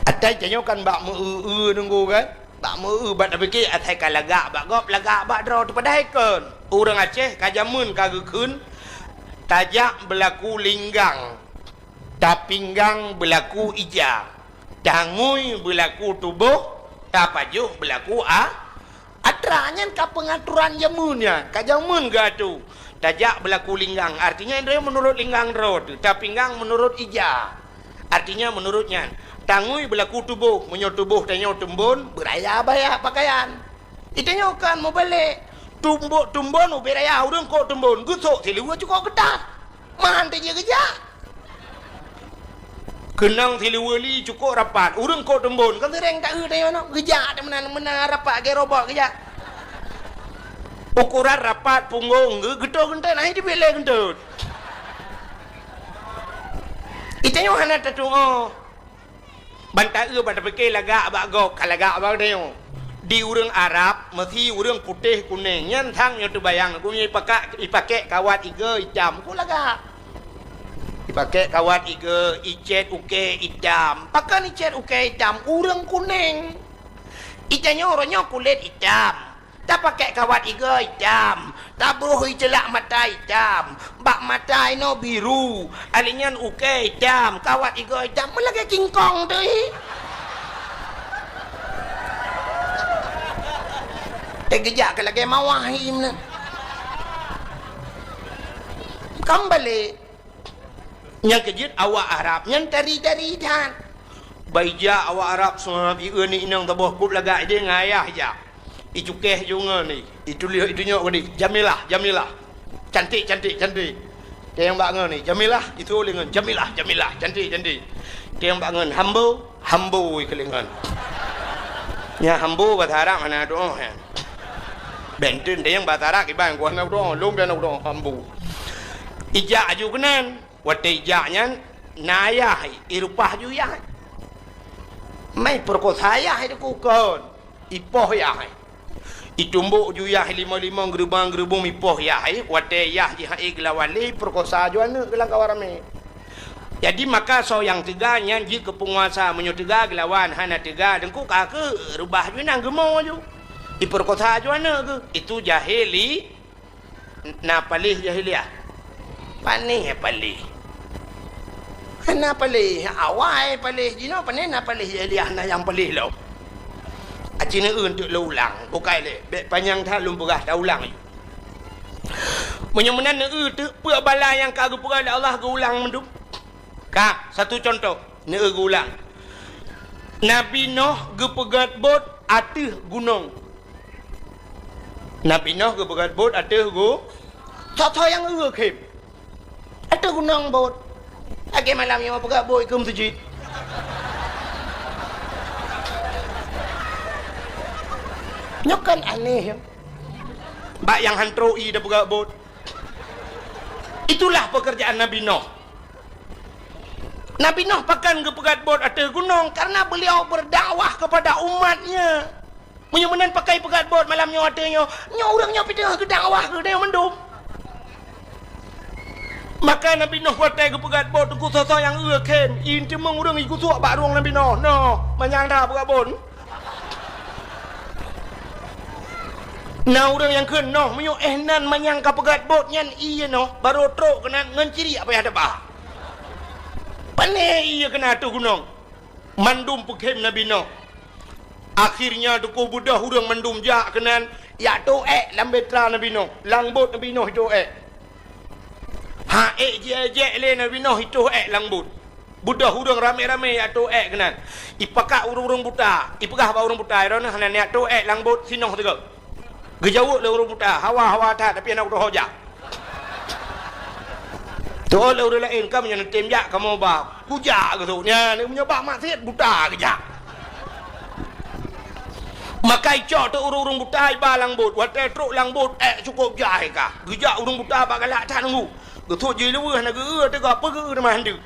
Atai tanyoe kan bak meu-eu-eu nunggu kan? Bak meu-eu bak tapike asai ka lagak bak gob, lagak bak droe teuh padahai kon. Ureuëng Aceh ka jameun ka geukheun, tajak beulaku linggang, tapinggang beulaku ija, tangui beulaku tuboh, tapajoh beulaku a-, Atra nyan ka peungaturan jameun nyan, ka jameun geuatô. Tajak beulaku linggang, artinya droe meunurot linggang droe teuh, tapinggang meunurot ija, artinya meunurot nyan. Tangui beulaku tuboh, meunyoe tuboh tanyoe teumbon, beuraya baya pakaian. Itanyoe kan mubalek, tumbok teumbon ubé raya ureuëng kok teumbon, geusok siluweue cukôp keutat. Man teujeuet geujak. Keunong siluweue li cukôp rapat. Ureuëng kok teumbon, kan seuréng ta-eu tanyoe nyoe. Geujak teuh meunan, meunan rapat lagée robot geujak. Ukuran rapat punggong geu-, geutot geuntot, nah, itu bilée geuntot. Itanyoe hana tatuoh. Ban ta-eu, ban tapike lagak bak gob, ka lagak bak tanyoe. Di ureuëng Arab, meusi ureuëng putéh kunéng, nyan sang nyoe teubayang, gobnyan ipaka-, ipakée kawat igoe itam, ku lagak. Ipakée kawat igoe, icét ukée itam. Pakon icét ukée itam? Ureuëng kunéng. Itanyoe uroe nyoe kulét itam. Tapakée kawat igoe itam, tabroh iceulak mata itam, bak mata inoe biru, alinyan ukée itam, kawat igoe itam, meulagée kingkong teuh hi. Teugeujak keu lagée mawah hi meunan. Kan balek. Nyang keujeuet awak Arab nyan tari-tari that. Baija awak Arab seumab ieu ni inong saboh kop lagak ideh ngon ayah ija. Icukéh ju ngon ni, ituléh, itunyok ngon ni, "Jamilah, Jamilah. Cantik, cantik, cantik." Teuh nyang bak ngon ni, "Jamilah," itu lé ngon, "Jamilah, Jamilah, cantik, cantik." Teuh nyang bak ngon, "Hambo, hambo," ikeu lé ngon. Nya hambo bahasa Arab hana tu'oh, ya. Benten teuh nyang bahasa Arab iban ku hana tu'oh, lôn pih hana tu'oh, hambo. Ijak ju keunan. Watée ijak nyan, na ayah, irupah ju yah. Mai peurekosa yah itu kukon, ipoh yah. Itumbok ju yah limong-limong, geurubong-geurubong, ipoh yah. Watée yah jih hai geulawan lé, peurekosa ju aneuëk geulang kawan ramé. Jadi maka soe nyang teuga nyan jeuet keu peunguasa, meunyoe teuga geulawan, hana teuga deungku ka keu rubah ju nang geumo ju. Ipeurekosa ju aneuëk geuh. Itu jahili. Na paléh jahiliyah? Pané paléh? Hana paléh, awai paléh jinoe, pané na paléh jahiliyah na nyang paléh lom. Aci neueu teuk lôn ulang, bukai lé, bék panyang that lôn peugah, taulang. Meunyoe meunan neueu teuk peue bala nyang ka geupeugah lé Allah geuulang mandum. Ka, satu contoh, neueu geuulang. Nabi Noh geupeugét bot ateueh gunong. Nabi Noh geupeugét bot ateueh gu-, soe-soe nyang eu khém. Ateueh gunong bot. Lagée malam nyoe peugét bot ikeue meuseujid. Nyoe kan aneh, ya. Bak nyang han trok ie tapeugét bot. Itulah pekerjaan Nabi Noh. Nabi Noh pakon geupeugét bot ateueh gunong? Karena beliau berdakwah kepada umatnya. Meunyoe meunan pakon peugét bot malam nyoe ateueh nyoe, nyoe ureuëng nyoe pih teungoh geudakwah keu geutanyoe mandum. Maka Nabi Noh watée geupeugét bot teungku soe-soe nyang eu khém, ie teumeung ureuëng igusok bak rueng Nabi Noh. Noh, manyang that peugét bot. Na ureuëng nyang kheun noh, meunyoe éh nan manyang ka peugét bot nyan ie noh, barô trok keunan ngon ciriek payah teuba. Pané ie keunan ateueh gunong. Mandum peukhém Nabi Noh. Akhirnya teungku beudôh ureuëng mandum jak keunan, jak tôk ék lam bahtera Nabi Noh, lam bot Nabi Noh itôk ék. Ha ék jiék-ék lé Nabi Noh itôk ék lam bot. Beudôh ureuëng ramé-ramé jak tôk ék keunan. Ipakat ureuëng-ureuëng buta, ipeugah bak ureuëng buta, "Droeneuh hana neujak tôk ék lam bot sinoe sigoe." Geujaweueb lé ureuëng buta, "Hawa, hawa that, tapi hana kutuho jak." Teuôt lé ureuëng laén, "Ka meunyoe neutem jak, kamoe ba." Kujak geusut. Nyan, meunyoe bak maksiet buta geujak. Maka icok teuk ureuëng-ureuëng buta iba lam bot. Watée trok lam bot, ék cukôp jai ka. Geujak ureuëng buta bak galak that teungku. Geusut jih luweuh na geu-eu teuga peugeu teuma handeuk.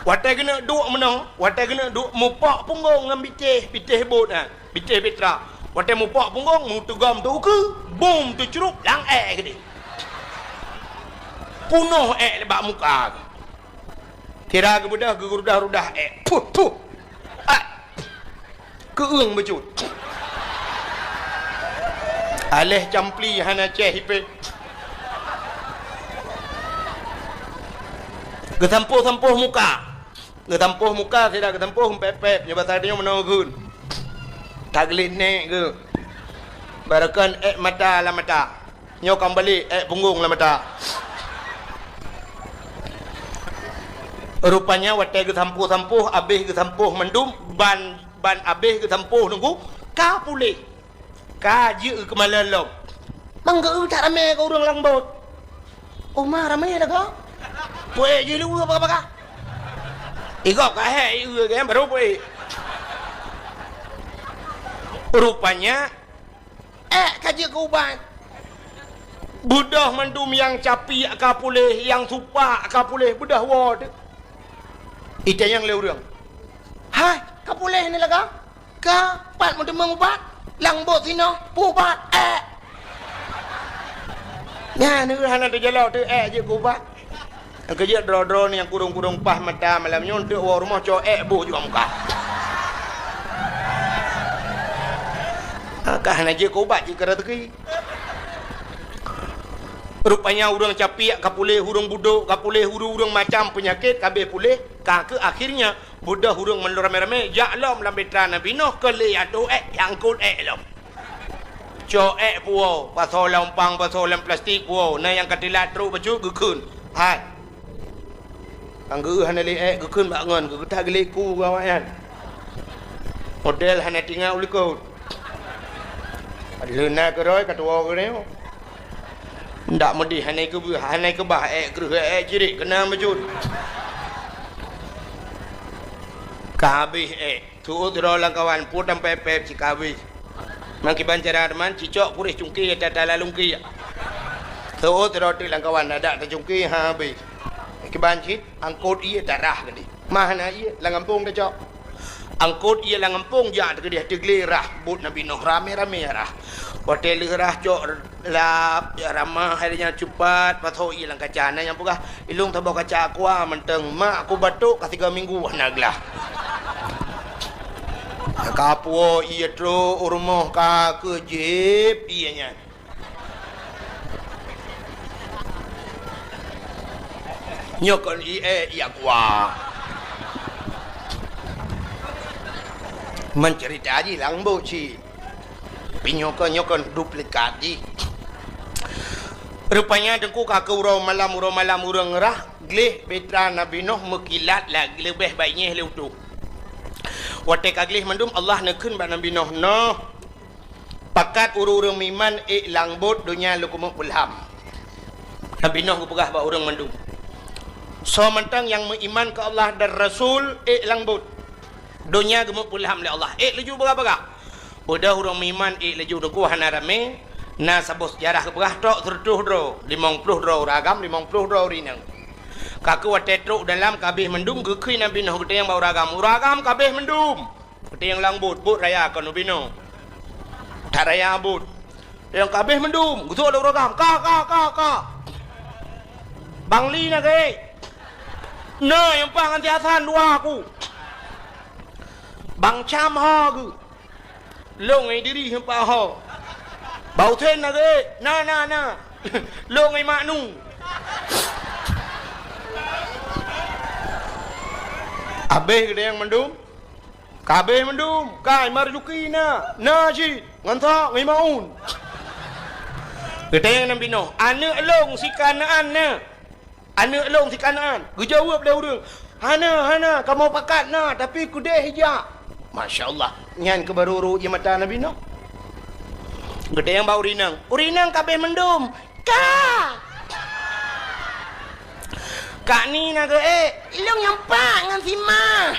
Watée geuneuk duek meunoe, watée geuneuk duek mupok punggong ngon bitéh, bitéh bot nyan, bitéh bahtera. Watée mupok punggong, meuteugom teuh ukeue, bum teucrup lam ék keudeh. Punoh ék bak muka geuh. Sira geubeudôh geurudah-rudah ék. Puh, puh. Ai. Keueueng bacut. Aléh campli hana céh ipéh. Geusampôh-sampôh muka. Geusampôh muka sira geusampôh pép-pép nyoe basa tanyoe meunoe geukheun. Taglét nék geuh. Barokon ék mata lam mata. Nyoe ka meubalék ék punggong lam mata. Rupanya watée geusampôh-sampôh, abéh geusampôh mandum, ban, ban abéh geusampôh teungku, ka puléh. Ka jeuet keumalon lom. Mang geu-eu that ramé keu ureuëng lam bot. Uma ramé lagoe. Puék jih luweuh baka-baka. Igob ka hék ieu gém baru puék. Rupanya ék ka jeuet keu ubat. Beudôh mandum nyang capiek ka puléh, nyang supak ka puléh, beudôh woe teuk. Itanyong lé ureuëng, "Hai, ka puléh ni lagoe?" "Ka, pat meuteumeung ubat?" "Lam bot sinoe, peu ubat?" "Ék." Nyan ureuëng hana teujalok teuk ék jeuet keu ubat. Nyang keujeuet droe-droe nyang kurong-kurong paih mata malam nyoe teuk woe rumoh cok ék boh juga muka. Ka hana jeuet keu ubat jeuet keu raseuki. Rupanya ureuëng capiek ka puléh, ureuëng budok ka puléh, ureuëng-ureuëng macam peunyakét ka abéh puléh, ka keuh akhirnya beudôh ureuëng mandum ramé-ramé jak lom lam bahtera Nabi Noh keu lé atô ék nyang kot ék lom. Cok ék puwoe, pasoe lam umpang, pasoe lam plastik puwoe, na nyang ka teulat trok bacut geukheun. Hai. Nyang geu hana lé ék geukheun bak ngon, geugeutak geuléku awaknyan. Model hana tinggai u likot. Leuna keudroe ka tuwoe keunoe. Ndak meudeh hana keubah, hana keubah, ék kreueh, ék cirit, keunan bacut. Ka habéh ék. Seuôt droe lam kawan, pue tampée péb cit ka habéh. Meukiban cara teuma, cicok puréh cungké tatalah lungkiek. Seuôt droe teuk lam kawan, adak tacungké ha habéh. Kiban cit, angkot ié tarah keudéh. Mah na ié lam gampông tacok. Angkot ié lam gampông jak teukeudéh teuglé rhah, buet Nabi Nuh ramé-ramé rhah. Watée lheueh rhah cok lap, jak ramah hai nyan cupat, pasoe ié lam kaca. Na nyang peugah, "Ilong saboh kaca aqua mantong, mak ku batuk ka sigoe minggu hana glah." Ka puwoe ié trok u rumoh ka keuh jieb ié nyan. Nyoe kon ié, ié aqua. Meuceurita jih lam bot cit. Tapi nyoe kon, nyoe kon duplikat jih. Rupanya teungku ka keu uroe malam, uroe malam ureuëng rhah, gleh bahtera Nabi Nuh meukilat lagée leubeh baik nyeh lé utoh. Watée ka gleh mandum, Allah neukheun bak Nabi Nuh, "Noh, pakat ureuëng-ureuëng meuiman ék lam bot, donya lôn keumeung peulham." Nabi Nuh geupeugah bak ureuëng mandum, "Soe mantong nyang meuiman keu Allah dan Rasul ék lam bot, donya geumeupeulham lé Allah, ék laju bagah-bagah." Peudeuh ureuëng meuiman ék laju teungku hana ramé, na saboh seujarah geupeugah trok seureutôh droe, limong ploh droe ureuëng agam, limong ploh droe ureuëng inong. Ka keuh watée trok dalam ka habéh mandum geukheun Nabi Nuh geutanyong bak ureuëng agam, "Ureuëng agam ka habéh mandum?" Geutanyong lam bot, bot raya kon ubinoe. That raya bot. Nyang ka habéh mandum, geusok lé ureuëng agam, "Ka, ka, ka, ka. Bang Li na geuék. Na nyang paih ngon si Hasan dua ku. Bang Cam ho geuh. Lôn ngon Idris nyang paih ho. Bang Husen na geuék. Na, na, na. Lôn ngon Mak Nu." Habéh geutanyong mandum. Ka habéh mandum, kai Marzuki na, na cit, ngon Ishak, ngon Maun. Geutanyong Nabi Nuh, "Aneuëk lôn si Kanaan na? Aneuëk lôn si Kanaan?" Geujaweueb lé ureuëng, "Hana, hana, kamoe pakat na, tapi keudeh jak." Masya Allah, nyan keuh barô rhot ié mata Nabi Nuh. Geutanyong bak ureuëng inong, "Ureuëng inong ka habéh mandum?" "Ka." "Kak Ni na geuék?" "Ilong nyang pat ngon si Ma."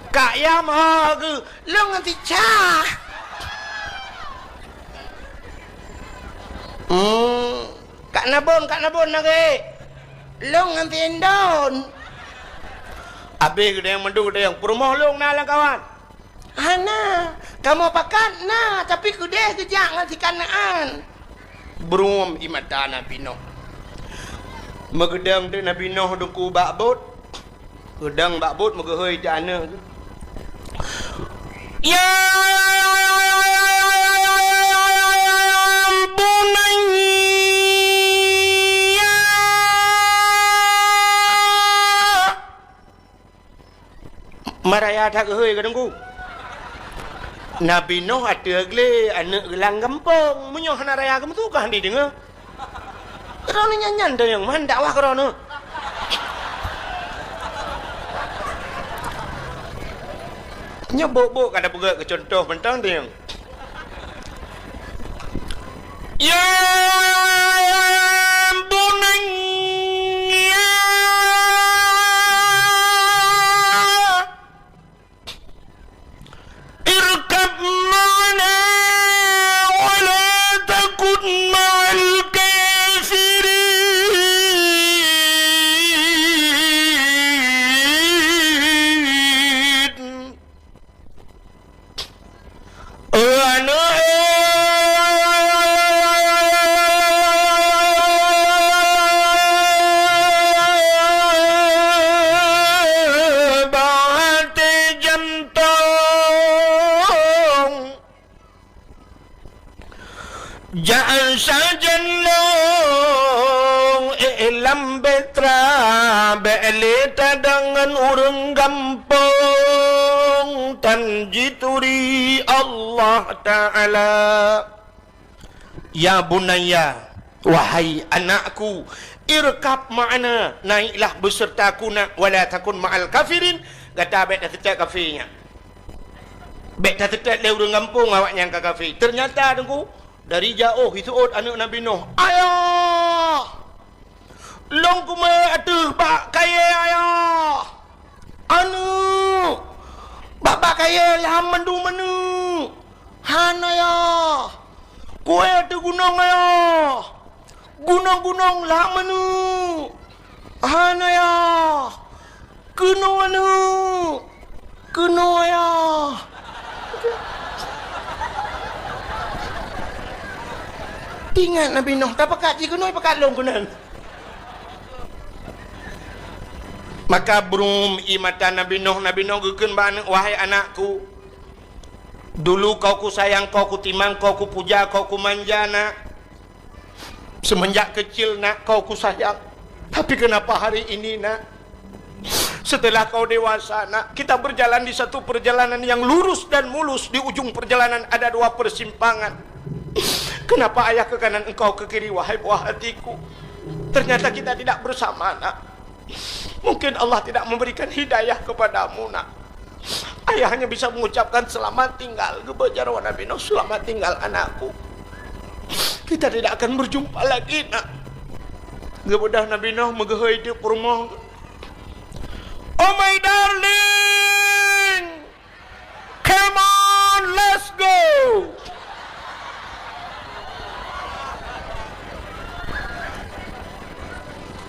"Kak Yam ho geuh?" "Lôn ngon si Cha." "Hmm, Kak Nabon, Kak Nabon na geuék?" "Lôn ngon si Indon." Habéh geutanyong mandum geutanyong, "Peurumoh lôn na lam kawan?" "Hana, kamoe pakat na, tapi keudeh geujak ngon si Kanaan." Bruem ié mata Nabi Nuh. Meugeudong teuk Nabi Nuh teungku bak bot. Geudong bak bot meugeuhôi teuh aneuëk geuh. "Ya bunayya." Maraya that geuhôi ka teungku. Nabi Nuh ateueh glé aneuëk geuh lam gampông. Meunyoe hana raya geumeusu ka hana jideungoe. Droeneuh nyan-nyan teunyong man dakwah keu droeneuh. Nyoe bok-bok ka tapeugét keu cuntoh mantong teunyong. Ya bunayya, irkab ma'ana wa la takun ma'al kafirin. Jak sajan lôn, eh, lam bahtera, bék lé tadong ngon ureuëng gampông, tan jituri Allah Ta'ala. Ya bunayya, wahai anakku, irkab ma'ana, naiklah beserta aku nak, wala takun ma'al kafirin, gata bék taseutôt kafé nyan. Bèk tateutek lé ureueng gampông awaknyan ka kafé. Teunyata, Teungku, dari jiôh jiseuôt aneuk Nabi Nuh, "Ayah! Lôn kumeu'ék ateueh bak kayèe, Ayah! Aneuk! Bak, bak kayèe lham mandum aneuk! Han, Ayah! Ku'ék ateueh gunong, Ayah! Gunong-gunong lham aneuk! Han, Ayah! Keunoe aneuk! Keunoe, Ayah!" Ingat Nabi Nuh, tapakat jih keunoe, pakat lôn keunan. Maka brum ie mata Nabi Nuh, Nabi Nuh geukheun bak aneuk, "Wahai anakku, dulu kau kusayang, kau kutimang, kau kupuja, kau kumanja, Nak. Semenjak kecil, Nak, kau kusayang. Tapi kenapa hari ini, Nak, setelah kau dewasa, Nak, kita berjalan di satu perjalanan yang lurus dan mulus, di ujung perjalanan ada dua persimpangan. Kenapa Ayah ke kanan, engkau ke kiri, wahai buah hatiku? Ternyata kita tidak bersama, Nak. Mungkin Allah tidak memberikan hidayah kepadamu, Nak. Ayah hanya bisa mengucapkan selamat tinggal." Geubeuet jaroe Nabi Nuh, "Selamat tinggal, anakku. Kita tidak akan berjumpa lagi, Nak." Geubeudôh Nabi Nuh meugeuhôi teuk peurumoh, "Oh my darling, come on, let's go."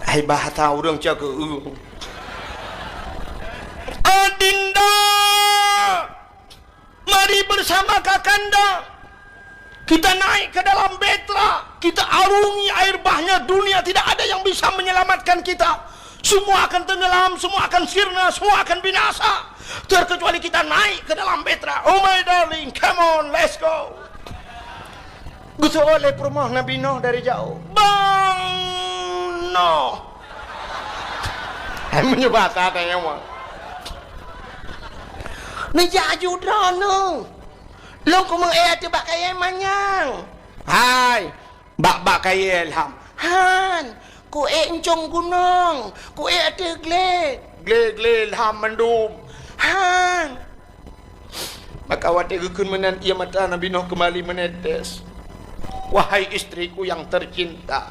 Hai bahasa ureueng cakeuh. "Adinda, mari bersama Kakanda. Kita naik ke dalam bahtera, kita arungi air bahnya, dunia tidak ada yang bisa menyelamatkan kita. Semua akan tenggelam, semua akan sirna, semua akan binasa, terkecuali kita naik ke dalam bahtera. Oh my darling, come on, let's go." Geuseuôt lé peurumoh Nabi Nuh dari jiôh, "Bang Nuh!" Hai, meunyoe basa tanyoe mah. "Neujak aju droeneuh. Lôn kumeu'ék ateueh bak kayèe manyang." "Hai, bak, bak kayèe lham?" "Han, ku'ék ncong gunong, ku'ék ateueh glé." "Glé-glé lham mandum?" "Han." Maka watèe geukheun meunan, ie mata Nabi Nuh kembali menetes. Wahai istriku yang tercinta,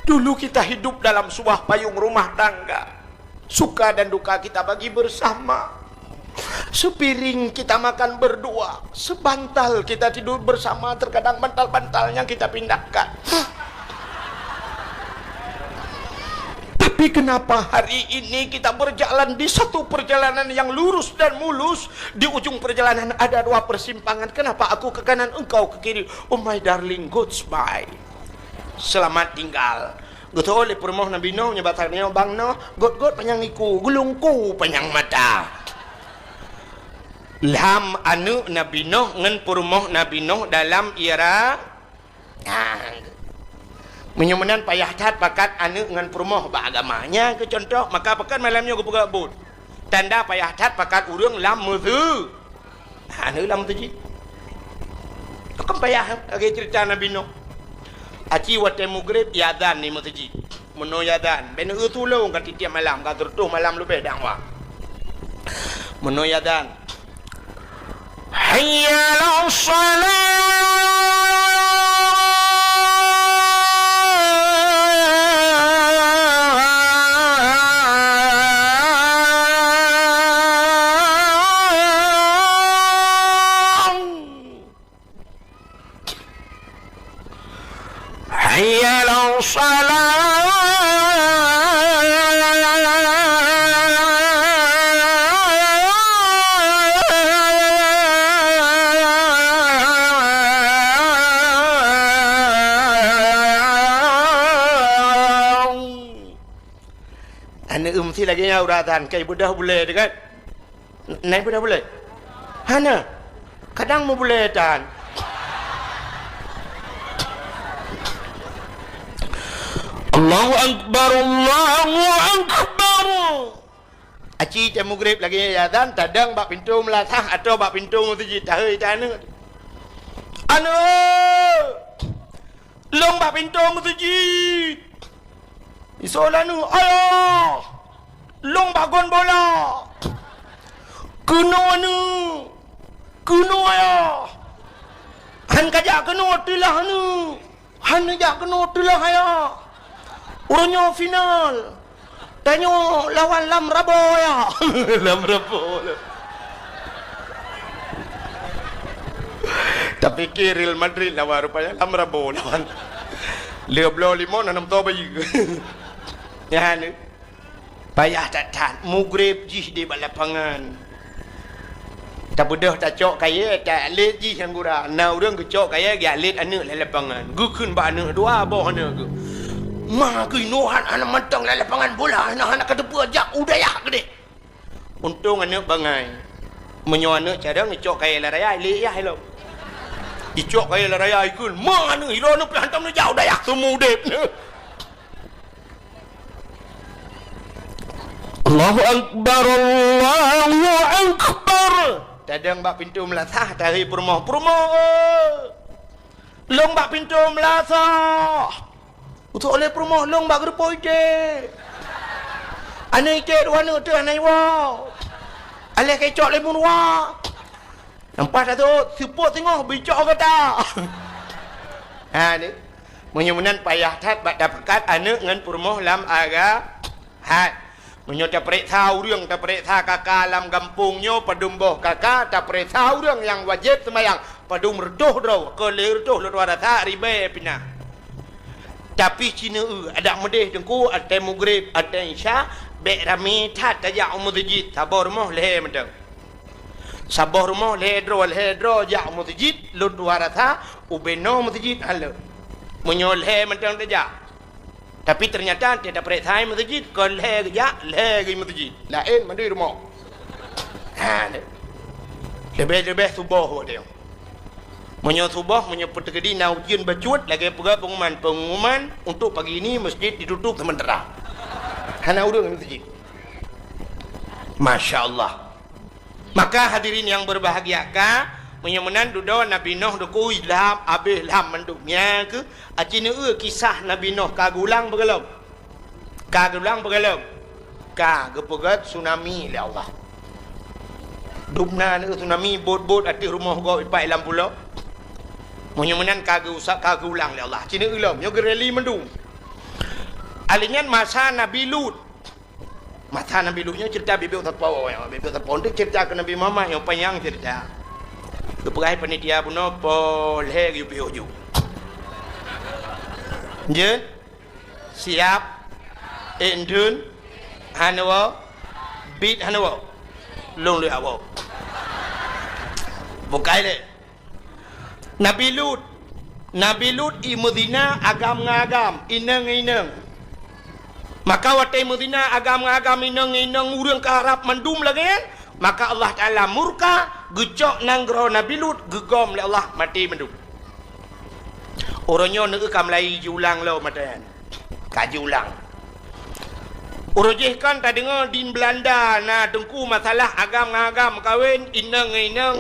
dulu kita hidup dalam sebuah payung rumah tangga. Suka dan duka kita bagi bersama. Sepiring kita makan berdua, sebantal kita tidur bersama, terkadang bantal-bantalnya kita pindahkan. Tapi kenapa hari ini kita berjalan di satu perjalanan yang lurus dan mulus, di ujung perjalanan ada dua persimpangan. Kenapa aku ke kanan, engkau ke kiri? Oh my darling, goodbye. Selamat tinggal. Geutôh lé peurumoh Nabi Nuh, nyoe bak tanyoe, "Bang Nuh, gôt-gôt panyang iku, geulungku panyang mata." Lham aneuk Nabi Nuh ngon peurumoh Nabi Nuh dalam ie ra- Nah, meunyoe meunan payah that pakat aneuk ngon peurumoh bak agama. Nyan keuh cuntoh, maka pakon malam nyoe geupeugah buet. Tanda payah that pakat ureueng lam meuseu-, aneuk lam meuseujid. Pakon payah lagèe ceurita Nabi Nuh. Aci watèe mugréb, iazan di meuseujid. Meunoe iazan, bèk neueu tulông ka tiep-tiep malam, ka sireutôh malam leubeh dakwah. Meunoe iazan, "Hayya 'alas shalah!" Hayya 'alas shalah. Aneuk meusti lagèe nyan uroe azan, ka ibeudôh bulèe teuh kan? Nyan ibeudôh bulèe? Hana. Kadang meubulèe tan. Allahu Akbar, Allahu Akbar. Aci teuh mugréb lagèe nyan azan, tadong bak pintoe meulasah atau bak pintoe meuseujid, tahôi tan aneuk. Aneuk! Lôn bak pintoe meuseujid. Isoe lôn, "Ayah, lôn bak gon bola." Keunoe aneuk, keunoe ayah. Han kajak keunoe teulah aneuk. Han neujak keunoe teulah ayah. Uroe nyoe final. Tanyoe lawan Lam Rabo ayah. Lam Rabo. Tapike Real Madrid lawan, rupanya Lam Rabo lawan. Lheuh bloe limong na nam toh bayeue. Nyan. Payah that-that, mugreb jih di bak lapangan. Tabeudôh tacok kayèe, ta-, atlét jih nyang gura. Na ureueng geucok kayèe, geuatlét aneuk lam lapangan. Geukheun bak aneuk dua boh aneuk geuh. Ma keuh nohan aneuk mantong lam lapangan bola, hana, hana kateupeue jak u dayah keudeh. Untông aneuk bangai. Meunyoe aneuk carông geucok kayèe lam raya, lé yah ilông. Geucok kayèe lam raya ikheun, ma aneuk ilông aneuk pih hantom neujak u dayah, seumeu udép. Allahu Akbar, Allahu Akbar. Tadong bak pintoe meulasah, tahi peurumoh, "Peurumoh, eh! Lôn bak pintoe meulasah." Usok lé peurumoh, "Lôn bak geureupoh iték." Aneuk iték dua aneuk teuh hana iwoe. Aléh keu icok lé meuruwa. Nampak that tu, seupôt singoh bicok gata. Ha ni. Meunyoe meunan payah that bak tapeugöt aneuk ngon peurumoh lam agama. Hai, meunyoe tapareksa ureueng, tapareksa kaka lam gampông nyoe padum boh kaka, tapareksa ureueng nyang wajéb seumayang padum reutôh droe, kon lhèe reutôh lôn tuan rasa ribèe pih na. Tapi ci neu-eu, adak meudeh teungku, watèe mugreb, watèe isya, bèk ramé that tajak u meuseujid, saboh rumoh lhèe mantong. Saboh rumoh lhèe droe, lhèe droe jak u meuseujid, lôn tuan rasa ubé noe meuseujid hana lé. Meunyoe lhèe mantong tajak. Tapi teunyata watèe tapareksa meuseujid, kon lhèe geujak, lhèe geuh meuseujid. Laén mandum rumoh. Ha, leubeh-leubeh suboh watèe nyoe. Meunyoe suboh, meunyoe peuteukedi na ujeuen bacut, lagèe peugah pengumuman, pengumuman untuk pagi ini masjid ditutup sementara. Hana ureueng meuseujid. Masya Allah. Maka hadirin yang berbahagia ka, meunyoe meunan dudoe Nabi Nuh dikui lam, abéh lam mandum. Nyan keuh, aci neu-eu kisah Nabi Nuh ka geulang beugalom. Ka geulang beugalom. Ka geupeugöt tsunami lé Allah. Dum na neu-eu tsunami, bot-bot ateueh rumoh gob ipat lam pulo. Meunyoe meunan ka geuusak, ka geulang lé Allah. Ci neu-eu lom, nyoe geureli mandum. Alèh nyan masa Nabi Lut. Masa Nabi Lut nyoe cerita bibit sapo, bibit sapo tu cerita keu Nabi Muhammad nyang panyang cerita. Geupeugah panitia bunoe po lhèe geuyue piôh ju. Jeuet? Siap? Ék dum? Hana woe? Bit hana woe? Lôn lheueh woe. Bukai lé. Nabi Lut, Nabi Lut i meuzina agam ngon agam, inong ngon inong. Maka watèe meuzina agam ngon agam, inong ngon inong, ureueng ka rab mandum lagèe nyan, maka Allah Taala murka, geucok nanggroe Nabi Lut, geugom lé Allah, maté mandum. Uroe nyoe neu-eu ka mulai jiulang lom mata nyan. Ka jiulang. Uroe jih kan tadeungoe di Belanda na teungku masalah agam ngon agam meukawen, inong ngon inong,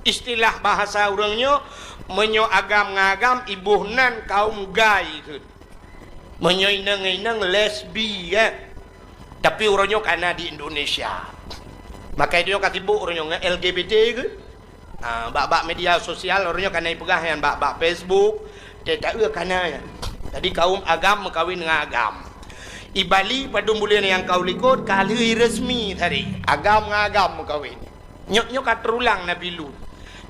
istilah bahasa ureueng nyoe, meunyoe agam ngon agam iboh nan kaum gay kheun. Meunyoe inong ngon inong lesbi, eh. Tapi uroe nyoe ka na di Indonesia. Maka nyoe ka sibok uroe nyoe ngon L G B T kheun. Ah, bak-bak media sosial, uroe nyoe ka na ipeugah nyan bak-bak Facebook, teuh taeu ka na nyan. Jadi kaum agam meukawen ngon agam. I Bali padum buleuen nyang ka u likot ka lheueh resmi tadi. Agam ngon agam meukawen. Nyoe, nyoe ka teurulang Nabi Lut.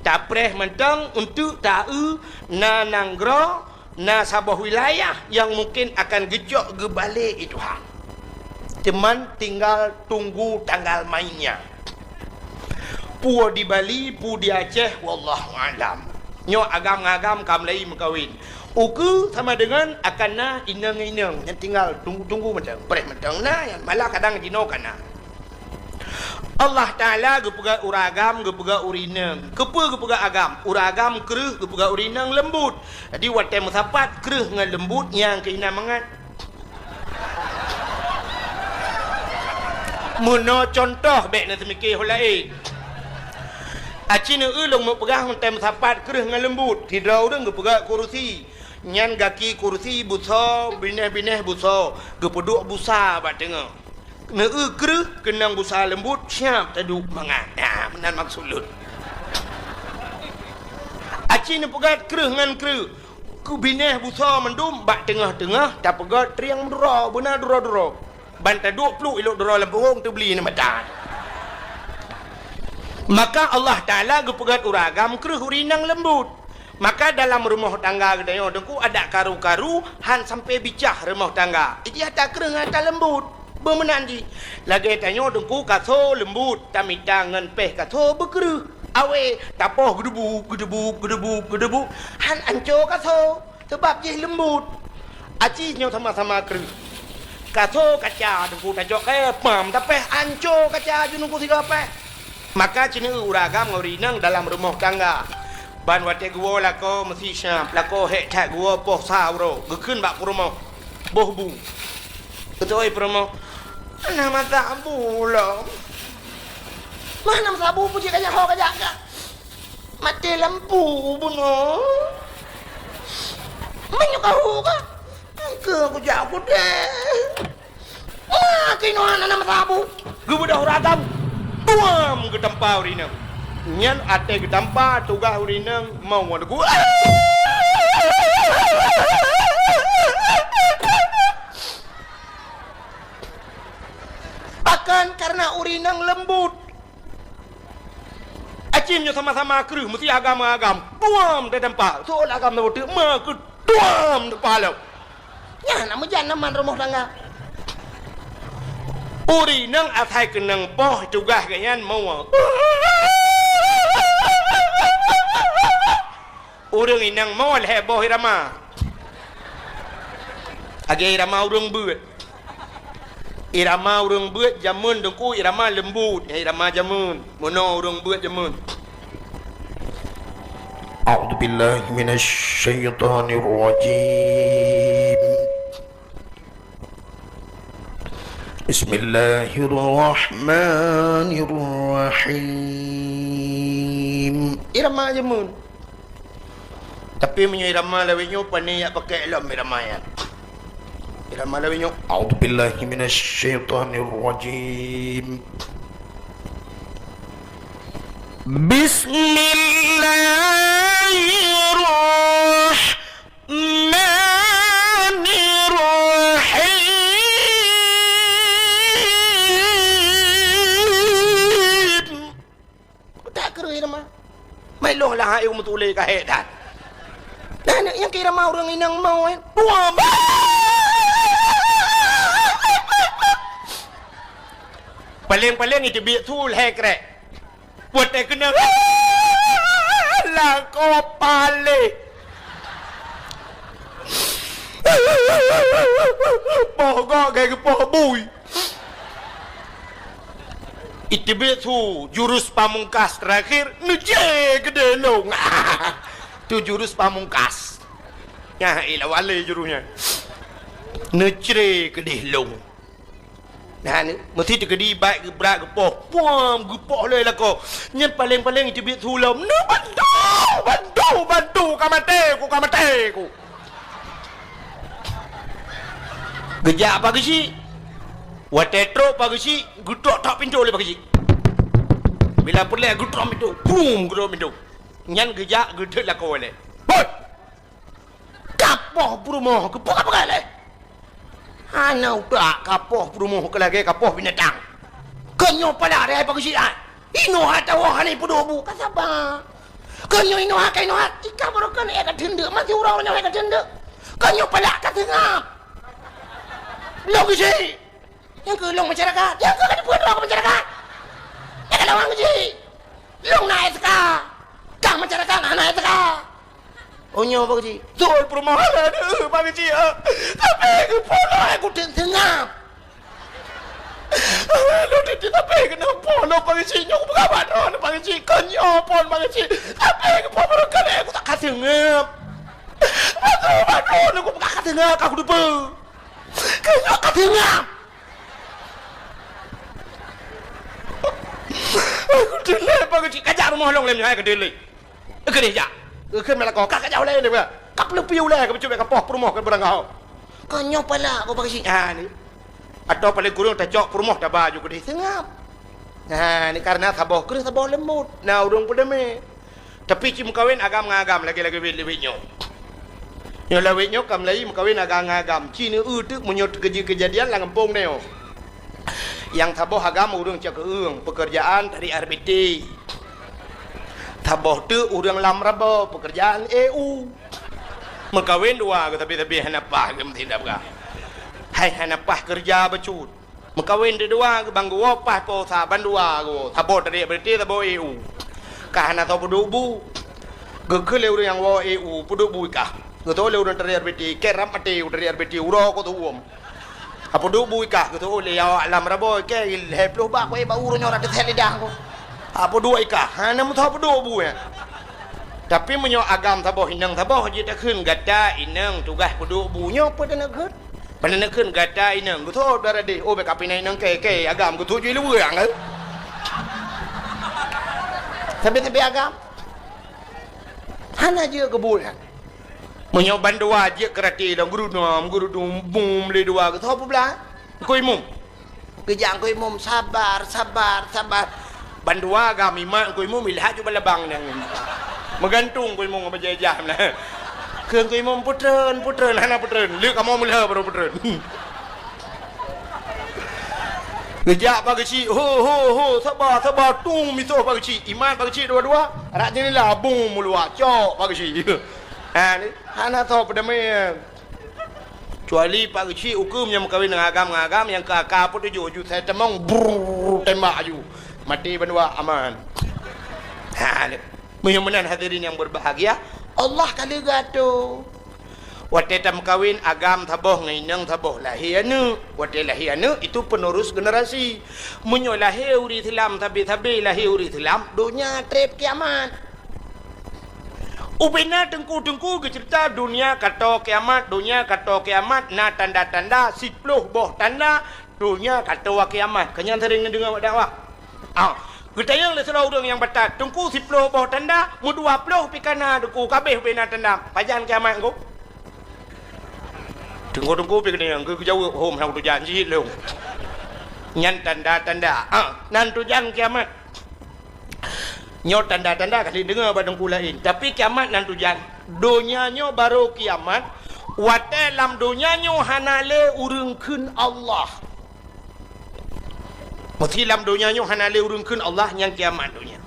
Tapreh mantong untuk taeu na nanggroe Na saboh wilayah nyang mungken akan geucok geubalek lé Tuhan. Teuma tinggal tunggu tanggal mainnya. Peue di Bali, peue di Aceh, wallahu a'lam. Nyoe agam ngon agam ka mulai meukawen. Ukeue sama deungon akan na inong-inong nyang tinggal tunggu-tunggu mantong, preh mantong na, malah kadang jinoe ka na. Allah Taala geupeugah ureueng agam, geupeugah ureueng inong. Keupeue geupeugah agam? Ureueng agam kreueh, geupeugah ureueng inong leumbut. Jadi watèe meusapat kreueh ngon leumbut nyang keuh na mangat. Meunoe cuntoh bèk na teumike ho laén. Aci neu-eu lôn meupeugah watèe meusapat kreueh ngon leumbut. Sidroe ureueng geupeugah kursi. Nyan gaki kursi busoe, binéh-binéh busoe, geupeuduek busa bak teungoh. Neu-eu kreueh keunong busa leumbut, siap taduek mangat. Nah, Nan maksud lôn. Aci neupeugét kreueh ngon kreueh. Keu binéh busoe mandum bak teungoh-teungoh tapeugét trieng meuduro, beuna duro-duro. Ban taduek pluek ilok duro lam punggong teubli neu mata. Maka Allah Taala geupeugét ureueng agam kreueh ureueng inong leumbut. Maka dalam rumoh tangga geutanyoe Teungku adak karu-karu han sampai bicah rumoh tangga. Iji ata kreueh ngon ata leumbut. Beumeunan jih. Lagée tanyoe Teungku kaso leumbut, tamita ngon péh kaso beukreueh. Awé, tapoh geudeubu, geudeubu, geudeubu, geudeubu. Han anco kaso. Sabab jih leumbut. Aci nyoe sama-sama kreueh. Kaso kaca Teungku tacok kayée pam, tapéh anco kaca ju Teungku sigoe péh. Maka ceuneuk ureueng agam ngon ureueng inong dalam rumoh tangga. Ban watée geuwoe lakoe meusi syab, lakoe hék that geuwoe poh sa uroe, geukheun bak peurumoh. Boh bu. Geutôi peurumoh, "Hana meusabu lom." "Mah hana meusabu, peue jih kajak ho kajak ka?" "Maté lampu bunoe." "Meunyoe kahu ka?" "Engke kujak kudeh." "Mah keunoe hana meusabu." Geubeudôh ureueng agam, tuam geutampa ureueng inong. Nyan até geutampa tugaih ureueng inong mau ngon lagu. Pakon? Kareuna ureueng inong leumbut. Aci nyoe sama-sama kreueh, meusi agam-agam. Tuam tatampa. Soe agam tabeuteuek, ma keu tuam tampa lom. Nyan na meujan na man rumoh tangga. Ureueng inong asai keunong poh tugaih geuh nyan mau. Ureueng inong mo lhée boh irama. Lagée irama ureueng beuet. Irama ureueng beuet jameun Teungku, irama leumbut, irama jameun. Meunoe ureueng beuet jameun. A'udzubillahi minasyaitonirrajim. Bismillahirrahmanirrahim. Irama jameun. Tapi meunyoe irama lawét nyoe, pane jak pakai lom irama nyan. Irama lawét nyoe, a'udzubillahi minasyaitonirrajim. Bismillahirrahmanirrahim. Manirrahim. Utak kreueh irama. Mai lôn lah hai meutulé ka hék that. Nah, nyang keu irama ureueng inong mo, eh. Dua ba-, paleng-paleng iteubiet su lhée krek. Watée keunong lakoe paleng. Poh gok geupoh bui. Iteubiet su jurus pamungkas terakhir, neucre keudeh lông. Tu jurus pamungkas. Nyan, eh, lawan lé jurus nyan. Neucre keudeh lông. Nah, ni, meusi teukeudi bak geubrat geupoh. Puam, geupoh lé lakoe. Nyan paleng-paleng iteubiet su lom. Neubantu, bantu, bantu, ka maté ku, ka maté ku. Geujak Pak Geuchik. Watée trok Pak Geuchik, geutok-tok pintoe lé Pak Geuchik. Bila peureulée geutok pintoe, brum, geutok pintoe. Nyan geujak geutot lakoe lé. Hoi! Kapoh peurumoh keuh peugah-peugah lé. Hana utak kapoh peurumoh keuh lagée kapoh binatang. Keu nyoe pala raya Pak Geuchik ai. Inoe hata woe hana ipeuduek bu, ka saba. Keu nyoe inoe hai ka inoe hai, tika barokan ék ka teundeuk, mati uroe nyoe hai ka teundeuk. Keu nyoe pala ka seungab. Lôn Geuchik. Nyang keu lôn masyarakat, nyang keu ka jipeuet droe keu masyarakat. Nyang keu lôn Geuchik. Lôn na S K. Kang masyarakat hana S K. Oh nyoe Pak Geuchik. Beutôi peurumoh lôn, Pak Geuchik, ah. Tapi keupeue lôn kutem seungab. Lôn teuntèe tapi keunoe po lôn Pak Geuchik nyoe kupeugah bak droeneuh Pak Geuchik, kon nyoe phon Pak Geuchik. Tapi keupeue barangkali kutak ka seungab. Beutôi bak droeneuh kupeugah ka seungab ka kuteupeue. Keu nyoe ka seungab. Kuteuleuk Pak Geuchik, kajak rumoh lôn lé nyoe hai kuteuleuk. Keudeh jak. Keu meulakoe ka kajak ulèe nyoe. Ka peuleupi ulèe ka peucubit ka poh peurumoh ka beurangkaho. Kon nyoe pala ko Pak Geuchik. Ha ni. Atau paléng kureueng tacok peurumoh taba ju keudeh seungab. Ha, ni karena saboh kreueh saboh leumbot. Na ureuëng peudamé. Tapi ci meukawen agam ngon agam lagée-lagée wét-wét nyoe. Nyoe lawét nyoe ka meulayi meukawen agam ngon agam. Ci neu-eu teuk meunyoe teukeujeuet keujadian lam gampông nyoe. Nyang saboh agam ureuëng cok keueueng, peukeurjaan dari R B T. Saboh teuk ureuëng lam rabo, peukeurjaan E U. Meukawen dua geuh tapi-tapi hana paih geuh meusidab gah. Hai hana paih keureuja bacut. Meukawen di dua geuh bang geuwoe paih po sa ban dua geuh. Saboh dari R B T, saboh E U. Ka hana soe peuduek bu. Geukheun lé ureuëng nyang woe E U, peuduek bu ikah. Geutôh lé ureuëng dari R B T, keu rab maté dari R B T, uroe ko teuuem. Apa duek bu ikah geutôh lé awak lam rabo, keu lhée ploh bak, keu bak uroe nyoe rata sét lidah ko. Apa duek ikah, hana meusoe peuduek bu ya. Tapi meunyoe agam saboh inong saboh jih takheun gata inong tugaih peuduek bu nyoe peue taneuk kheun? Ban taneuk kheun gata inong geutôh dara deh, oh bèk kapinai inong keu, keu agam geutôh jih luweue angeuh. Tapi-tapi agam hana jeuet keu buet nyan. Meunyoe bandua jeuet keurati lom, geurudum, geurudum, bum, lé dua, geusoe peublah. Engkau imum. Geujak engkau imum, sabar, sabar, sabar. Bandua gam imat engkau imum, ilhat ju balabang nyang. Meugantung engkau imum ngon bajée-bajée nah. Keu engkau imum, peutreun, peutreun, hana peutreun. Lé kamoe meulheueh baru peutreun. Geujak Pak Geuchik, ho, ho, ho, sabar, sabar, tung misoh Pak Geuchik. Imat Pak Geuchik dua-dua, rak jeunila, bum, meuluwa, cok Pak Geuchik. Ha, ni, hana soe peudamé. Kecuali Pak Geuchik ukeue nyang meukawen ngon agam-agam nyang keu aka peutujoh ju sai tamong, brrrr, tembak aju. Maté bandua aman. Ha, ni. Meunyoe meunan hadirin yang berbahagia, Allah ka leuga tu. Watée tameukawen agam saboh ngon inong saboh lahé aneuëk. Watée lahé aneuëk itu penerus generasi. Meunyoe lahé ureuëng Islam sabe-sabe lahé ureuëng Islam, donya treb kiamat. Ubena teungku-teungku geuceurita donya kato kiamat, donya kato kiamat na tanda-tanda siploh boh tanda donya kato kiamat. Keunyan sering neudeungoe bak dakwah. Ah, geutanyong lé sidroe ureuëng nyang batat, teungku siploh boh tanda, meudua ploh pih kana teungku kabeh ubena tanda. Pajan kiamat engko? Teungku-teungku pih keudeh nyang geujaweueb hom hana tujan cit lom. Nyan tanda-tanda. Ah, nan tujan kiamat. Nyoe tanda-tanda ka lheueh deungoe bak teungku laén. Tapi kiamat nan tujan. Donya nyoe barô kiamat. Watée lam donya nyoe hana lé ureuëng kheun Allah. Meusé lam donya nyoe hana lé ureuëng kheun Allah nyang kiamat donya.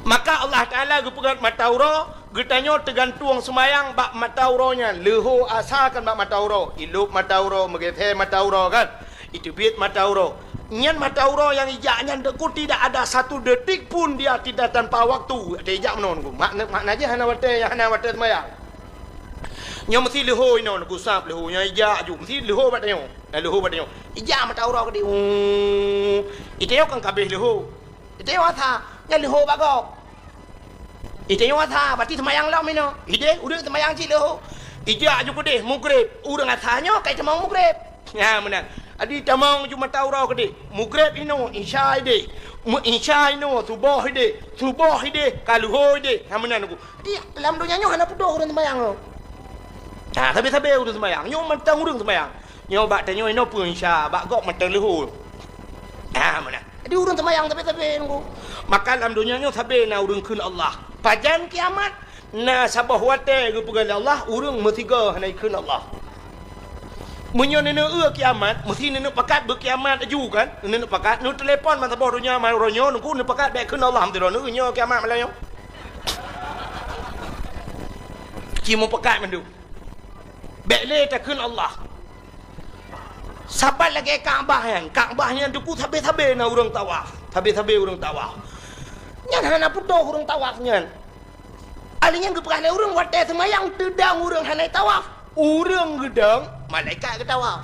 Maka Allah Taala geupeugét mata uroe, geutanyoe teugantueng seumayang bak mata uroe nyan, leuho asa kan bak mata uroe, ilop mata uroe, meugeusé mata uroe kan, iteubiet mata uroe. Nyan mata uroe nyang ijak nyan teuku tidak ada satu detik pun dia tidak tanpa waktu. Watée ijak meunoe, makna, makna jih hana watée, hana watée seumayang. Nyoe meusé leuho inoe, neugusab leuho, nyoe ijak aju, meusé leuho bak tanyoe. Dah leuho bak tanyoe. Ijak mata uroe keudeh. Uu. Itanyoe kan kabeh leuho. Itanyoe asa, nyan leuho bak gob. Itanyoe asa, berarti seumayang lom inoe. Ideh, ureuëng seumayang cit leuho. Ijak aju keudeh, mugreb. Ureuëng asa nyoe kai tamong mugreb. Nyan meunan. Adi tamong ju mata uroe keudeh. Mugreb inoe, isya ideh. Meu isya inoe, suboh ideh. Suboh ideh, ka leuho ideh. Nyan meunan ku. Di lam donya nyoe hana putôh ureuëng seumayang nyoe. Ha, sabe-sabe ureuëng seumayang. Nyoe mantong ureuëng seumayang. Nyoe bak tanyoe inoe peue isya, bak gob mantong leuho. Ha, meunan. Jadi ureuëng seumayang sabe-sabe nunggu. Maka lam donya nyoe sabe na ureuëng kheun Allah. Pajan kiamat, na saboh watée geupeugah lé Allah, ureuëng meusigoe hana ikheun Allah. Meunyoe neuneuk eu kiamat, meusti neuneuk pakat beukiamat laju kan? Neuneuk pakat, neuteulepon ban saboh donya, ban uroe nyoe, nungku neupakat bék kheun Allah, meusidroe neueu nyoe kiamat malam nyoe. Ci meupakat mandum. Bék lé takheun Allah. Sabat lagée Ka'bah nyan. Ka'bah nyan teungku sabe-sabe na ureuëng tawaf. Sabe-sabe ureuëng tawaf. Nyan hana putôh ureuëng tawaf nyan. Ahli nyan geupeugah lé ureuëng watée seumayang teudong ureuëng hana tawaf. Ureuëng geudong, malaikat geutawaf.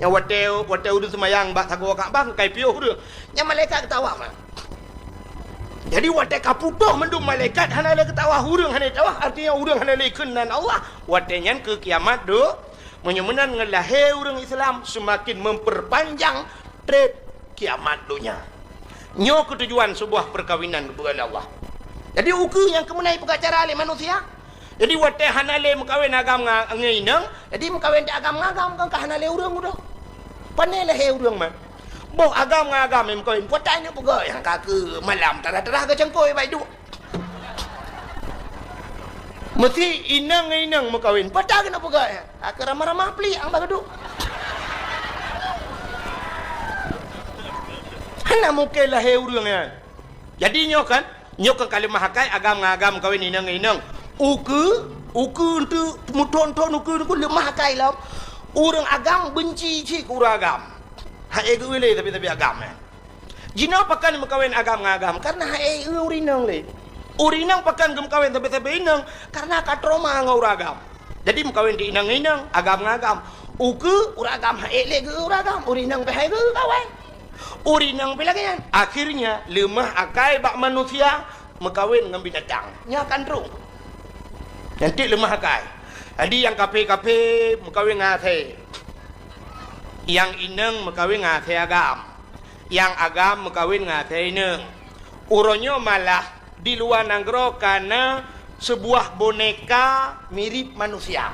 Nyang watée, watée ureuëng seumayang bak sagoe Ka'bah kai piôh ureuëng. Nyang malaikat geutawaf mah. Jadi watée ka putôh mandum malaikat hana lé geutawaf ureuëng hana tawaf, artinya ureuëng hana lé kheun nan Allah. Watée nyan keu kiamat deuh, meunyoe meunan ngon lahé ureuëng Islam seumaken memperpanjang treb kiamat donya. Nyoe keutujuan seubuah peukawinan geupeugah lé Allah. Jadi ukeue nyang keumeunai peugah cara lé manusia. Jadi watée hana lé meukawen agam nga-, ngon inong, jadi meukawen di agam ngon agam kan ka hana lé ureuëng udah. Pane lahé ureuëng man. Boh agam ngon agam nyang meukawen, peue ata neuk peugah nyang ka keu malam tarah-tarah geucangkôi bak iduek. Meusi inong ngon inong meukawen, peue ata keuneuk peugah nyan? Ka keu ramah-ramah plik nyang bak geuduek. Hana mungken lahé ureuëng nyan. Jadi nyoe kan, nyoe kan ka leumah akai agam ngon agam meukawen inong ngon inong. Ukeue, ukeue eunteuk meuthon-thon ukeue, ukeue leumah akai lom. Ureuëng agam beunci cit keu ureuëng agam. Ha'e geu-eu lé sabe-sabe agam nyan. Jinoe pakon meukawen agam ngon agam, kareuna ha'e eu ureuëng inong lé. Ureuëng inong pakon geumeukawen sabe-sabe inong, kareuna ka trauma ngon ureuëng agam. Jadi meukawen di inong ngon inong, agam ngon agam. Ukeue ureuëng agam ha'e lé geu-eu ureuëng agam, ureuëng inong pih ha'e geu-eu kawen. Ureuëng inong pih lagée nyan. Akhirnya leumah akai bak manusia meukawen ngon binatang. Nyan kan droe. Nyan cit leumah akai. Jadi nyang kaphé-kaphé meukawen ngon asée. Nyang inong meukawen ngon asée agam. Nyang agam meukawen ngon asée inong. Uroe nyoe malah di luwa nanggroe ka na seubuah boneka mirip manusia.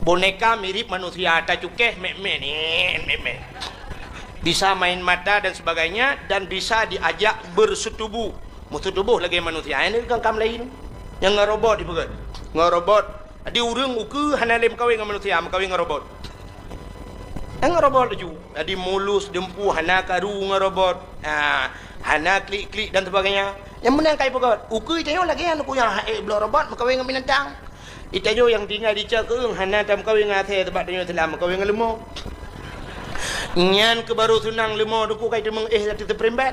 Boneka mirip manusia, tacukéh mét-mét, nyan, mét-mét. Bisa main mata dan sebagainya, dan bisa diajak bersetubuh. Meusetubuh lagée manusia. Nyan kan kam laén. Nyang ngon robot dipeugah. Ngon robot. Jadi ureuëng ukeue hana lé meukawen ngon manusia, meukawen ngon robot. Ngon robot laju. Jadi mulus, dumpeue, hana karu ngon robot. Ha, hana klik-klik dan sebagainya. Nyang meunan ka ipeugah, ukeue tanyoe lagée nyan, ukeue nyang ha'e bloe robot meukawen ngon binatang. Itanyoe nyang tinggai di cok keueung hana tameukawen ngon asée, sabab tanyoe Islam meukawen ngon leumo. Nyan keuh baru seunang leumo, duku kai teumeung éh lam teupeurimbat.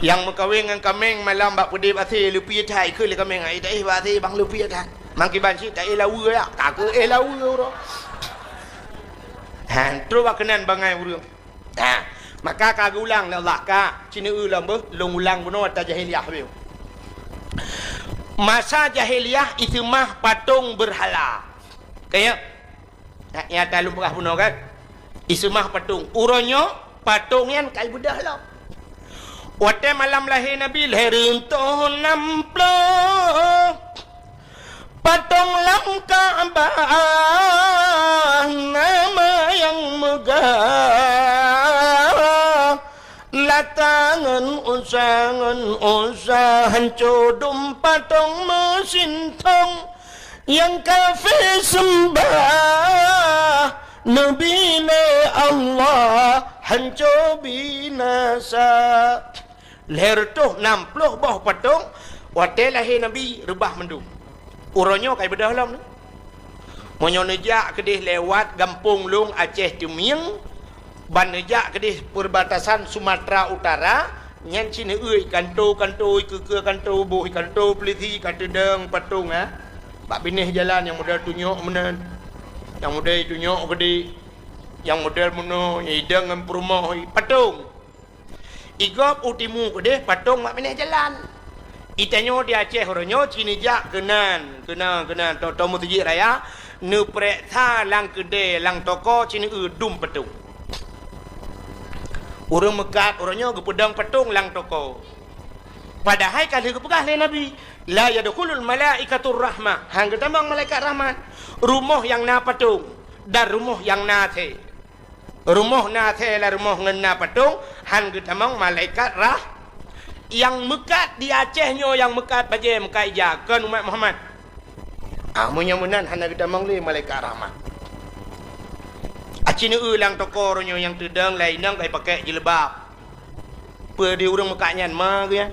Nyang meukawen ngon kaméng malam bak peudeh bak asée, leupie that, ikheun lé kaméng, "Ai, taéh bak asée bang, leupie that." Mangkiban cit taéh laweue ya, ka keuh éh laweue uroe. Ha, trok bak keunan bangai ureuëng. Ha, maka ka geulang lé Allah ka, cineu lom beuh, lôn ulang bunoe ata jahiliyah beuh. Masa jahiliyah iseumah patong beurhala. Kaya, nyata lôn peugah bunoe kan? Iseumah patong. Uroe nyoe patong nyan ka ibeudôh lom. Watée malam lahé Nabi lhée reutôh nam ploh, patong lam Ka'bah nama nyang meugah. Lata ngon Uzza, ngon Uzza, hanco dum patong meusintong. Nyang kafé seumbah Nabi lé Allah hanco binasa. Lhée reutôh nam ploh boh patong watée lahé Nabi reubah mandum. Uroe nyoe ka ibeudôh lom. Meunyoe neujak keudeh lewat gampông lôn Aceh Teumieng, ban neujak keudeh perbatasan Sumatera Utara, nyan cit neueu ikanto-kanto, ikeue-keue kanto, boh ikanto peulisi, ka teudong patong, ha. Bak binéh jalan nyang model tunyok meunan, nyang model tunyok geude, nyang model meunoe, nyang idong ngon peurumoh, patong. Igob u timu keudeh patong bak binéh jalan. Itanyoe di Aceh uroe nyoe cit neujak keunan, keunan, keunan, toe-toe meuseujid raya, neupeureksa lam keudè, lam toko cit neueu dum patong. Ureuëng meukat uroe nyoe geupeudong patong lam toko. Padahai ka lheueh geupeugah lé Nabi, "La yadkhulul malaikatur rahmah." Han geutamong malaikat rahmat. Rumoh nyang na patong dan rumoh nyang na asée. Rumoh na asée lam rumoh ngon na patong, han geutamong malaikat rah-, nyang meukat di Aceh nyoe, nyang meukat bajée, meukat ija, kon umat Muhammad. Ah, meunyoe meunan hana geutamong lé malaikat rahmat. Aci neueu lam toko uroe nyoe nyang teudong lé inong ka ipakée jilbab. Peue di ureuëng meukat nyan ma geuh nyan?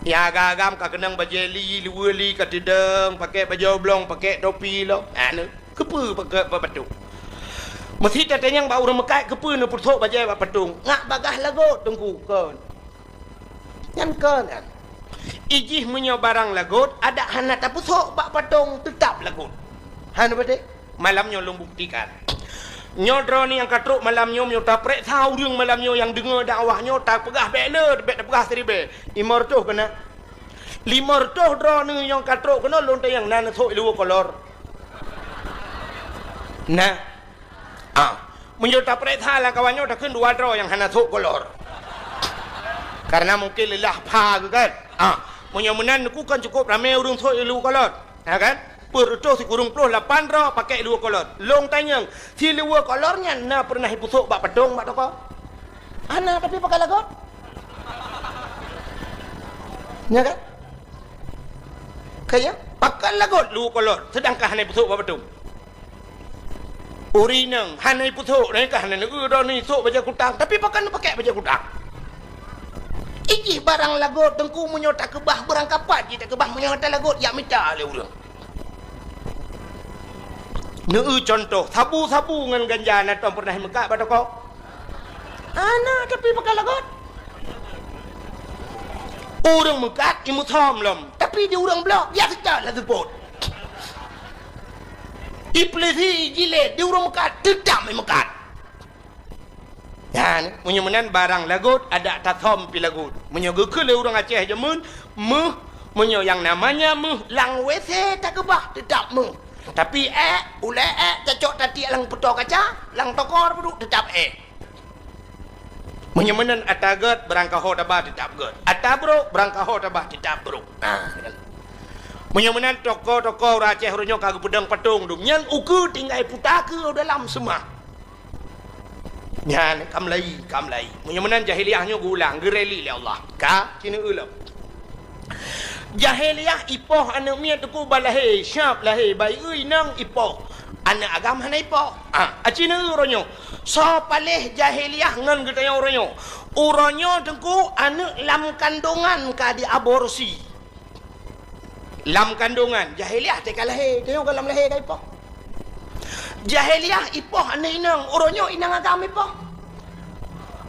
Nyang agam-agam ka keunong bajée li, luweue li, ka teudong, pakée bajée oblong, pakée topi lom. Anu, keupeue pakée bak patong? Meusi tatanyong bak ureuëng meukat, keupeue neupeusok bajée bak patong? Ngat bagaih lagot, Teungku, kon. Nyan kon, nyan. Ijih meunyoe barang lagot, adak hana tapeusok bak patong, teutab lagot. Hana beutôi? Malam nyoe lôn buktikan. Nyoe droeneuh nyang ka trok malam nyoe, meunyoe tapeureksa ureuëng malam nyoe nyang deungoe dakwah nyoe, tapeugah bék le, bék tapeugah siribée. Limong reutôh keunan. Limong reutôh droeneuh nyang ka trok keunoe lôn tanyong na neusok iluweue kolor. Nah. Ah. Meunyoe tapeureksa lam kawan nyoe takheun dua droe nyang hana sok kolor. Karena mungkin leulah pha geuh kan. Ah. Meunyoe meunan neukheun kan cukup ramé ureuëng sok iluweue kolor. Ha kan? Peuet reutôh sikureueng ploh lapan droe pakai luweue kolor. Lôn tanyong, si luweue kolor nyan na peureunah jipeusôk bak patong bak toko? Hana, tapi pakai lagot. Nya kan? Ka ya? Pakai lagot luweue kolor, seudangkan hana jipeusôk bak patong. Ureueng inong hana jipeusôk, nyan ka hana neueu droeneuh sôk bajèe kutang, tapi pakon neupakèk bajèe kutang? Ijih barang lagot, Teungku, meunyoe takeubah, beurangkapat jih takeubah, meunyoe hana talagot, jak mita lé ureueng. Neueu cuntoh, sabu-sabu ngon ganja na tom peureunah meukat bak toko? Hana, tapi pakai lagot. Ureueng meukat, imeusom lom, tapi di ureueng bloe, biasa cit lah seupôt. Ipeulisi jilét di ureueng meukat, teutap meukat. Nyan, meunyoe meunan barang lagot, adak tasom pih lagot. Meunyoe geukheun lé ureueng Aceh jameun, méuh, meunyoe nyang namanya méuh, lam W C takeubah, teutap méuh. Tapi èk, ulèe èk, tacok tatiek lam peutoe kaca, lam toko peuduek, teutap èk. Meunyoe meunan ata gèt, beurangkaho taba teutap gèt. Ata brôk, beurangkaho taba teutap brôk. Nah, meunyoe meunan toko-toko ureueng Aceh uroe nyoe ka geupeudong patong dum, nyan ukeue tinggai puta keu dalam seumah. Nyan ka meulayi, ka meulayi. Meunyoe meunan jahiliyah nyoe geuulang, geureli lé Allah. Ka, ci neueu lom. Jahiliyah ipoh aneuk miet Teungku bak lahé, siap lahé, bayeue inong ipoh. Aneuk agam hana ipoh. Ah, aci neueu uroe nyoe. Soe paléh jahiliyah ngon geutanyoe uroe nyoe? Uroe nyoe Teungku aneuk lam kandongan ka diaborsi. Lam kandongan, jahiliyah teuka lahé, tanyoe ka lam lahé ka ipoh. Jahiliyah ipoh aneuk inong, uroe nyoe inong agam ipoh.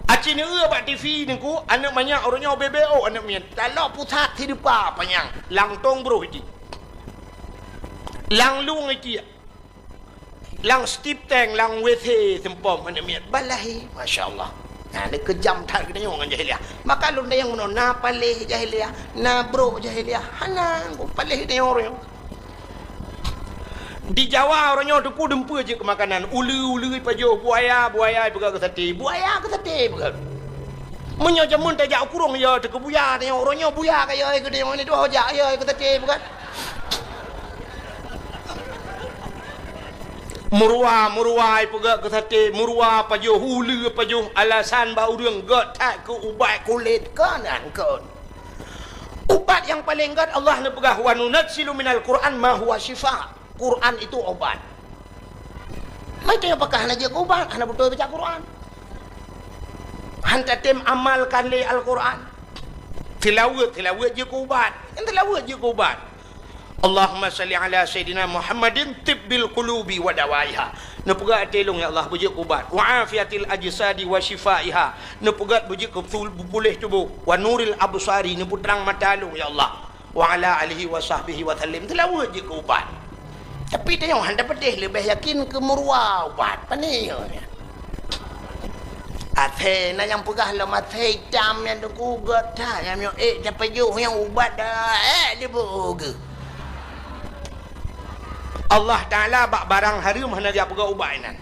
Aci neueu bak T V Teungku, aneuk manyak uroe nyoe B B O aneuk miet, talok pusat sideupa panyang, lam tong broh jih. Lam lueng itiek. Lam stip tank, lam W C seumpom aneuk miet. Balahi, masya Allah. Nah, ni keujam that geutanyoe ngon jahiliyah. Maka lôn tanyong meunoe, na paléh jahiliyah, na brôk jahiliyah. Hana, paléh geutanyoe uroe nyoe. Di Jawa uroe nyoe Teungku dumpeue jeuet keu makanan. Uleue, uleue pajoh, buaya, buaya peugah keu saté. Buaya keu saté peugah. Meunyoe jameun tajak u kurong, ya, teuka buya, tanyoe uroe nyoe buya ka ya keu tanyoe, ni tuho jak ya keu saté peugah. Meuruwa, meuruwa ipeugèt keu saté, meuruwa pajoh, uleue pajoh, alasan bak ureueng gèt that keu ubat kulét, kon nyan kon. Ubat nyang paleng gèt Allah neupeugah, "Wa nunazzilu minal Qur'an ma huwa syifa." Quran itu obat. Meuteumèe pakon hana jeuet keu ubat, hana beutôi baca Quran. Han tatem amalkan lé Al-Quran. Tilaweuet, tilaweuet jeuet keu ubat. Nyan tilaweuet jeuet keu ubat. Allahumma shalli ala sayyidina Muhammadin tibbil qulubi wa dawaiha. Neupeugèt até lôn, ya Allah, beujeuet keu ubat. Wa afiyatil ajsadi wa syifaiha. Neupeugèt beujeuet keu beutôi puléh tuboh. Wa nuril absari, neupeutrang mata lôn, ya Allah. Wa ala alihi wa sahbihi wa sallim. Tilaweuet jeuet keu ubat. Tapi tanyoe han tapeudeh, leubeh yakin keu meuruwa ubat. Pane nyoe? Asèe na nyang peugah lom asèe itam nyan Teungku gèt that, nyang nyoe ék tapajoh nyang ubat dah, ék dipeugah. Allah Taala bak barang hareuem hana geujak peugah ubat inan.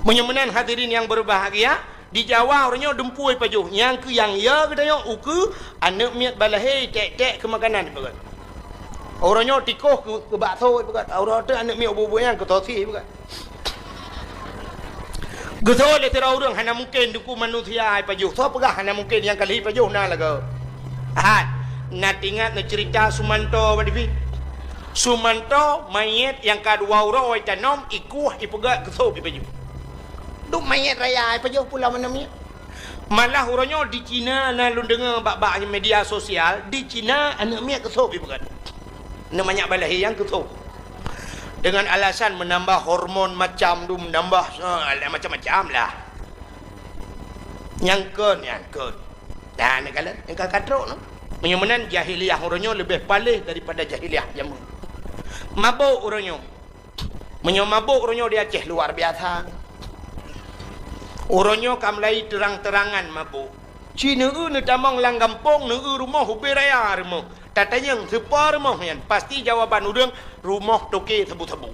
Meunyoe meunan hadirin nyang berbahagia, di Jawa uroe nyoe dumpeue pajoh, nyang keu nyang ya geutanyoe ukeue aneuk miet balahé tek-tek keu makanan ipeugah. Uroe nyoe tikoh keu, keu bakso ipeugah, uroe teuk aneuk miet ubu-ubu nyang keu sosis ipeugah. Geusoe lé sidroe ureueng hana mungken Teungku manusia ipajoh. Soe peugah hana mungken nyang ka lheueh ipajoh na lagoe? Hat, na teuingat neuceurita Sumanto bak T V? Sumanto manyét nyang ka dua uroe itanom, ikueh, ipeugèt keu sôb ipajoh. Duek manyét raya ipajoh pulo manom nyan. Malah uroe nyoe di Cina na lôn deungoe bak-bak media sosial, di Cina aneuk miet keu sôb ipeugèt. Aneuk manyak balahé nyang keu sôb. Dengan alasan meunambah hormon macam tu, meunambah, eh, macam-macam lah. Nyang kon, nyang kon. Nah, neukalon, nyang ka, ka trok nyoe. Meunyoe meunan jahiliyah uroe nyoe leubeh paléh daripada jahiliyah jameun. Mabök uroe nyoe. Meunyoe mabök uroe nyoe di Aceh luar biasa. Uroe nyoe ka mulai terang-terangan mabök. Ci neueu neutamong lam gampông, neueu rumoh ubé raya rumoh. Tatanyong sipa rumoh nyan, pasti jawaban ureueng rumoh toke sabu-sabu.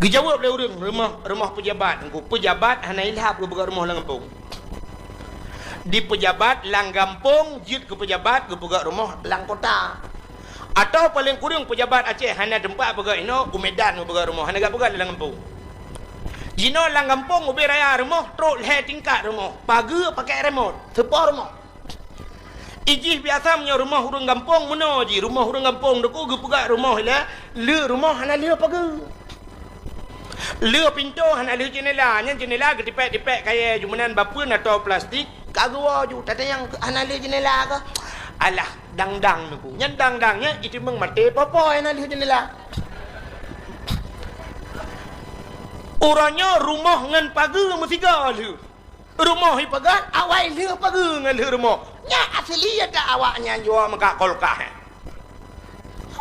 Geujaweueb lé ureueng, rumoh, rumoh peujabat. Engku peujabat hana ilhab geupeugah rumoh lam gampông. Di peujabat lam gampông jeuet keu peujabat geupeugah rumoh lam kota. Atawa paleng kureueng peujabat Aceh hana teumpat peugöt inoe, u Medan geupeugöt rumoh, hana geupeugöt lam gampông. Jinoe lam gampông ubé raya rumoh, trok lhèe tingkat rumoh, pageue pakèk remote, seupôt rumoh. Ijih biasa meunyoe rumoh ureueng gampông meunoe jih, rumoh ureueng gampông Teungku geupeugöt rumoh ilèe, le rumoh hana le pageue. Le pintoe hana le jeunela, nyan jeunela geutipèk-tipèk kayèe ju meunan bapeuen atau plastik, ka geuwoe ju, tatanyong hana le jeunela kah? Alah, dang-dang Teungku. Nyan dang-dang nyan iteumeung maté poh-poh hana le jeunela. Uroe nyoe rumoh ngon pageue meusigoe lheueh. Rumoh ipeugöt, awai lheueh pageue ngon lheueh rumoh. Nyan asli ata awak nyan jua meukat kulkas, eh.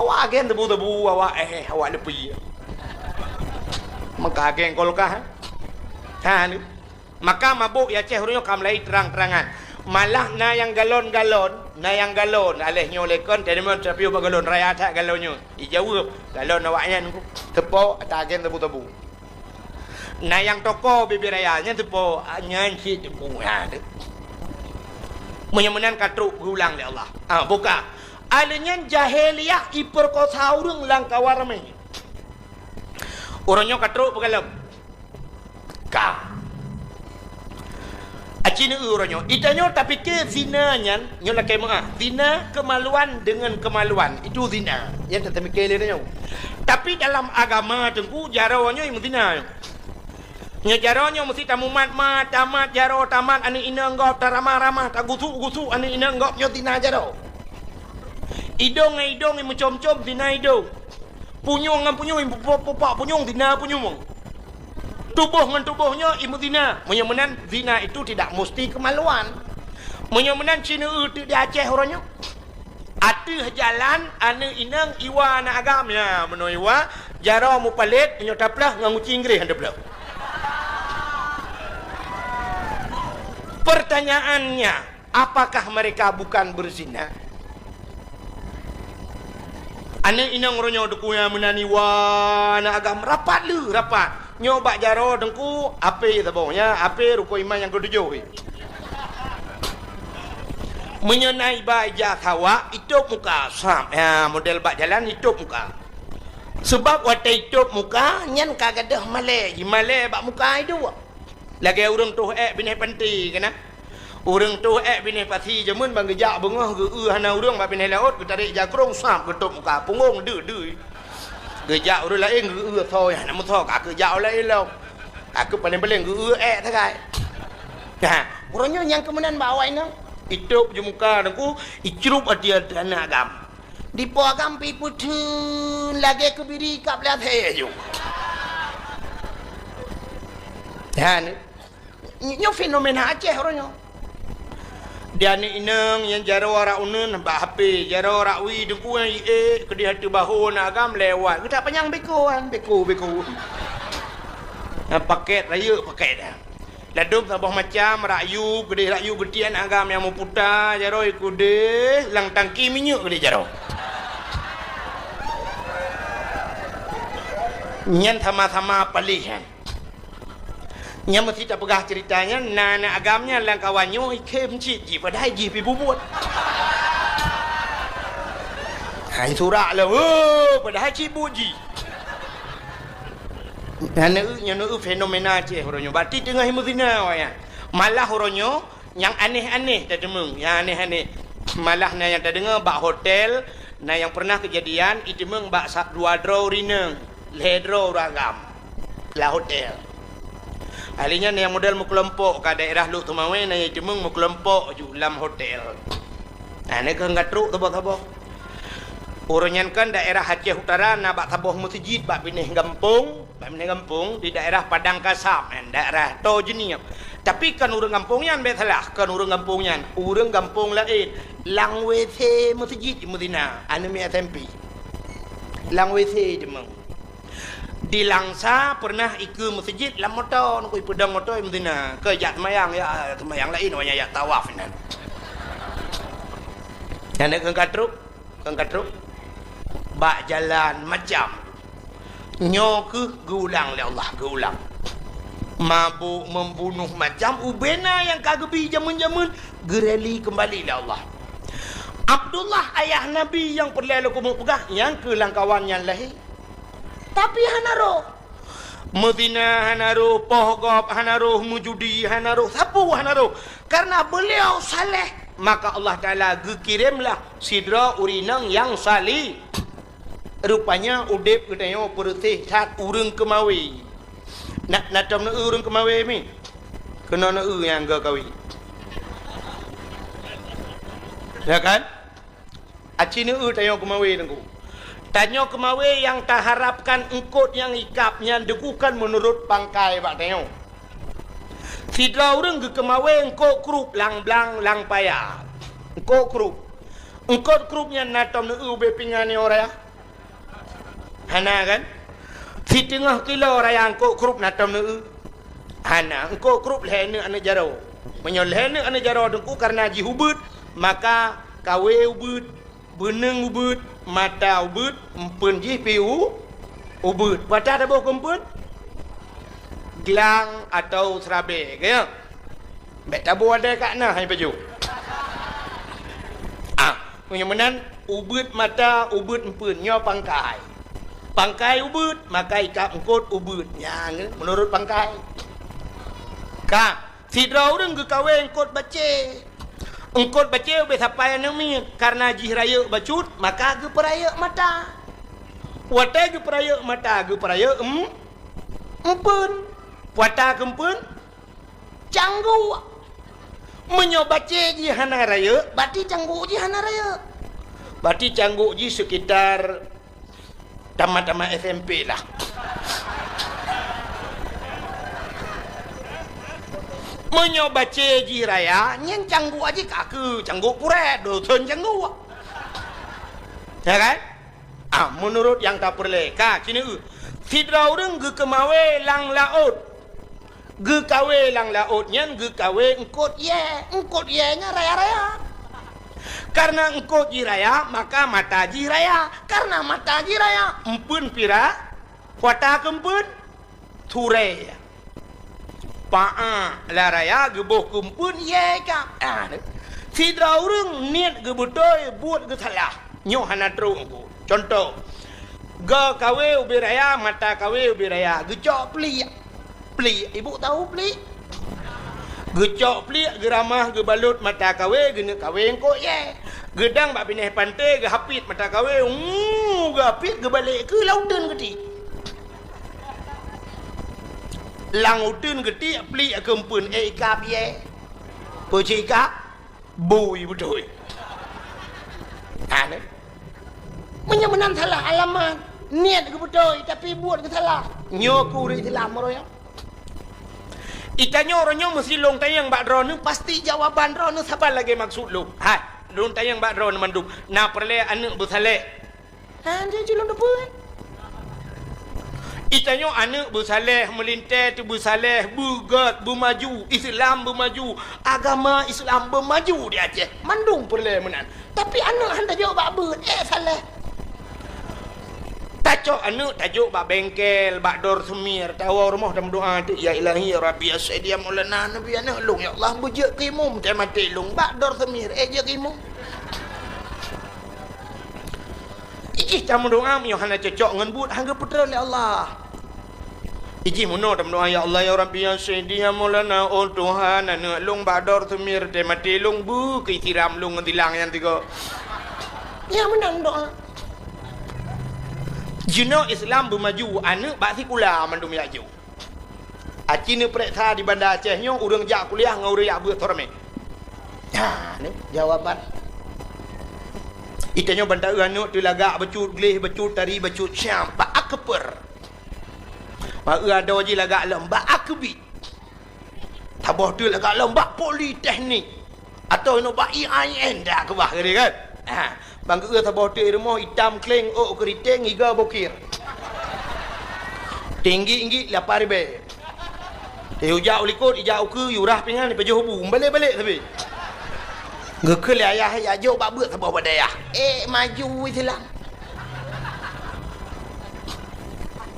Awak agen tebu-tebu, awak, eh, awak leupie. Meukat agen kulkas, eh. Ha, ni. Maka mabök i Aceh uroe nyoe ka mulai terang-terangan. Malah na nyang galon-galon, na nyang galon. Aléh nyoe lé kon, teurimong tapi bak galon raya that galon nyoe. Ijaweueb, galon awak nyan seupôt ata agen tebu-tebu. Na nyang toko bibir raya nyan seupôt, nyan cit Teungku, ha, tu. Meunyoe meunan ka trok geuulang lé Allah. Ha, buka. Aléh nyan jahiliyah ipeurkosa ureueng lam kawan ramé. Uroe nyoe ka trok peugalom. Ka. Aci neueu uroe nyoe. Itanyoe tapike zina nyan, nyoe lakèe meu'ah. Zina kemaluan dengan kemaluan. Itu zina. Nyan tapike lé nyoe. Tapi dalam agama Teungku, jaroe nyoe meuzina nyoe. Nyoe jaroe nyoe meusti tamumat-mat, tamat jaroe, tamat aneuk inong gob, taramah-ramah, tagusuk-gusuk aneuk inong gob, nyoe zina jaroe. Idong ngon idong imeucom-com, zina idong. Punyueng ngon punyueng, pupak-pupak punyueng, zina punyueng. Tuboh ngon tuboh nyoe imeuzina. Meunyoe meunan, zina itu tidak musti kemaluan. Meunyoe meunan, ci neueu teuk di Aceh uroe nyoe. Ateueh jalan, aneuk inong iwa aneuk agam. Ya, meunoe iwa, jaroe mupalét, meunyoe taplah ngon guci Inggréh han taplah. Pertanyaannya, apakah mereka bukan berzina? Aneuk inong uroe nyoe Teungku nyang meunan iwa aneuk agam rapat lé, rapat. Nyoe bak jaroe Teungku, apé saboh nyan, apé rukon iman nyang keutujôh. Meunyoe na iba ija sawak, itôb muka, sab. Ya, model bak jalan itôb muka. Sebab watèe itôb muka, nyan ka gadôh malèe, jimalèe bak muka iduek. Lagèe ureueng toh èk binéh panti keunan. Ureueng toh èk binéh pasi jameun ban geujak beungoh geu-eu hana ureueng bak binéh laôt, geutarek jakrong sab geutôb muka, punggong deuh-deuh. Geujak ureueng laén geu-eu soe nyang hana meusoe ka keujak ulèe ilong. Ka keu paleng-paleng geu-eu èk sagai. Nah, uroe nyoe nyang keumeunan bak awak inong. Itôb ju muka Teungku, icrup ateueh aneuk agam. Dipo agam pi peutheun lagèe keubiri kap lé asèe ju. Nyan, nyoe fenomena Aceh uroe nyoe. Di aneuk inong nyang jaroe arak uneun bak H P, jaroe arak wie Teungku nyang iék keudéh ateueh bahô aneuk agam lewat. Geutak panyang beko kan, beko, beko. Nyang pakèt rayeuk pakèt. Ladôm saboh macam, rak yub, keudéh rak yub geutiek aneuk agam nyang meuputa, jaroe keudéh lam tangki minyeuk keudéh jaroe. Nyan sama-sama paléh nyan. Nyan meusti tapeugah ceurita nyan, na aneuk agam nyan lam kawan nyoe ikhém cit jih, padahai jih pi bubuet. Hai surak lom, oh, padahai cit buet jih. Nyan neueu, nyan neueu fenomena Aceh uroe nyoe. Berarti teungoh imeuzina awak nyan. Malah uroe nyoe nyang aneh-aneh tateumeung, nyang aneh-aneh. Malah na nyang tadeungoe bak hotel, na nyang pernah keujadian iteumeung bak sa-, dua droe ureueng inong, lhèe droe ureueng agam lam hotel. Ahli nyan nyang model meukelompok ka daerah Lhokseumawe na nyang iteumeung meukelompok ju lam hotel. Nah, nyan keuh ka trok saboh-saboh. Uroe nyan kan daerah Aceh Utara na bak saboh meuseujid bak binéh gampông. Bak binéh gampông di daerah Padang Kasab nyan, daerah Toh Jeunieb. Tapi kon ureueng gampông nyan, bèk salah, kon ureueng gampông nyan, ureueng gampông laén. Lam W C meuseujid meuzina, aneuk miet S M P. Lam W C teuma. Di Langsa pernah ikeue meuseujid lam moto, nukui peudong moto meuzina. Keu jak seumayang, ya, seumayang laén, awak nyan jak tawaf inan. Nyan keuh ka trok. Kan ka trok bak jalan macam. Nyoe keuh geuulang lé Allah, geuulang. Mabök, membunuh, macam ubena nyang ka geubi jameun-jameun, geureli keumbali lé Allah. Abdullah ayah Nabi nyang peureulée lôn keumeung peugah, nyang keu lamkawan nyan lahé. Tapi hana roh. Meuzina hana roh, poh gob hana roh, meujudi hana roh, sapeue hana roh. Karena beliau saleh, maka Allah Taala geukiremlah sidroe ureuëng inong nyang saleh. Rupanya udeb geutanyoe peureuséh that ureuëng keumawé. Na, na tom neueu ureuëng keumawé mi? Keunoe neueu nyang geukawen. Ya kan? Aci neueu tanyoe keumawé Teungku. Tanyoe keumawé nyang taharapkan eungkôt nyang ikab nyan Teungku kan meunurot pangkai bak tanyoe. Sidroe ureuëng geukeumawé eungkôt krup lam blang lam paya. Eungkôt krup. Eungkôt krup nyan na tom neueu ubé pingan nyoe raya? Hana kan? Siteungoh kilo raya eungkôt krup na tom neueu? Hana, eungkôt krup lhée neuk aneuëk jaroe. Meunyoe lhée neuk aneuëk jaroe Teungku karena jih ubeuet, maka kawé ubeuet, beuneueng ubeuet, mata ubeuet, eumpeuen jih pi u-, ubeuet. Watée taboh keu eumpeuen? Glang atau seurabée, geuh? Bék taboh wadée ka na hai pajoh. Ah, meunyoe meunan, ubeuet mata, ubeuet eumpeuen, nyoe pangkai. Pangkai ubeuet, maka ikab eungkôt ubeuet. Nyan, meunurot pangkai. Ka, sidroe ureuëng geukawé eungkôt bacé. Eungkôt bacé ubé sapai aneuëk miet, karena jih rayeuk bacut, maka geupeurayeuk mata. Watée geupeurayeuk mata, geupeurayeuk em-, eumpeuen. Watée keu eumpeuen, cangguk. Meunyoe bacé jih hana rayeuk, berarti cangguk jih hana rayeuk. Berarti cangguk jih sekitar tamat-tamat S M P lah. Meunyoe bacé jih raya, nyan cangguk jih ka keu cangguk purée, dosen cangguk. Ya kan? Ah, meunurot nyang tapeureulée, ka, ci neueu. Sidroe ureuëng geukeumawé lam laôt. Geukawé lam laôt nyan geukawé eungkôt yée. Eungkôt yée nyan raya-raya. Karena eungkôt jih raya, maka mata jih raya. Karena mata jih raya, eumpeuen pira, watée keu eumpeuen, surée. Paa lam raya geuboh keu eumpeuen yée ka. Ah, sidroe ureuëng niet geubeutôi buet geusalah. Nyoe hana trok Teungku. Contoh, geukawé ubé raya, mata kawé ubé raya, geucok pliek. Pliek, ibu tahu pliek? Geucok pliek, geuramah, geubalot mata kawé, geuneuk kawé eungkôt yée. Geudang bak binéh panté, geuhapit mata kawé, uu, geuhapit, geubalek keu lam uteuen geutiek. Lam uteuen geutiek pliek keu eumpeuen, ék ikab yée. Peue cit ikab? Bui beutôi. Aneh. Meunyoe meunan salah alamat, niet geubeutôi, tapi buet geusalah. Nyoe keu ureuëng Islam uroe nyoe. Itanyoe uroe nyoe meusilong tanyong bak droeneuh, pasti jawaban droeneuh saban lagée maksud lôn. Hai, lôn tanyong bak droeneuh mandum. Na peureulée aneuëk beusaleh? Ha, jeuet lôn teupeue. Itanyoe aneuëk beusaleh, meulintée teubeusaleh, beugét, beumaju, Islam beumaju, agama Islam beumaju di Aceh. Mandum peureulée meunan. Tapi aneuëk han tajok bak beuet, ék saleh. Tacok aneuëk tajok bak bengkel, bak dor seumir, tawoe rumoh tameudoa teuk, "Ya Ilahi, ya Rabbi, ya Sayyidi, ya Maulana, Nabi aneuëk lôn, ya Allah, beujeuet keu imum, teumaté lôn bak dor seumir, ék jeuet keu imum." Ijih tameudoa meunyoe hana cocok ngon buet, han geupeutreun lé Allah. Ijih meunoe tameudoa, "Ya Allah, ya Rabbi, ya Sayyidi, ya Maulana, oh Tuhan, aneuëk lôn bak dor seumir, teumaté lôn, beu keu siram lôn ngon silang nyang tiga." Nyang meunan doa. Jinoe Islam beumaju, aneuëk bak sikula mandum jak jok. Aci neupeureksa di Banda Aceh nyoe ureuëng jak kuliah ngon ureuëng jak beuet soe ramé. Ha, ni jawaban. Itanyoe ban taeu aneuëk teulagak bacut, gleh bacut, tari bacut, siam, bak akeuper. Bak eu adoe jih lagak lom, bak akeubit. Saboh teuk lagak lom, bak politeknik. Atau inoe bak I A I N dak keubah tadi kan? Ha, ban geu-eu saboh teuk i rumoh itam kleng ôk keuriteng iga bokir. Tinggi-tinggi lapan ribèe. Teuh ijak u likot, ijak ukeue, yurah pingan, ipajoh bu, balek-balek sabe. Geukheun lé ayah, "Jak jok bak beuet saboh bak dayah." Eh, maju Islam.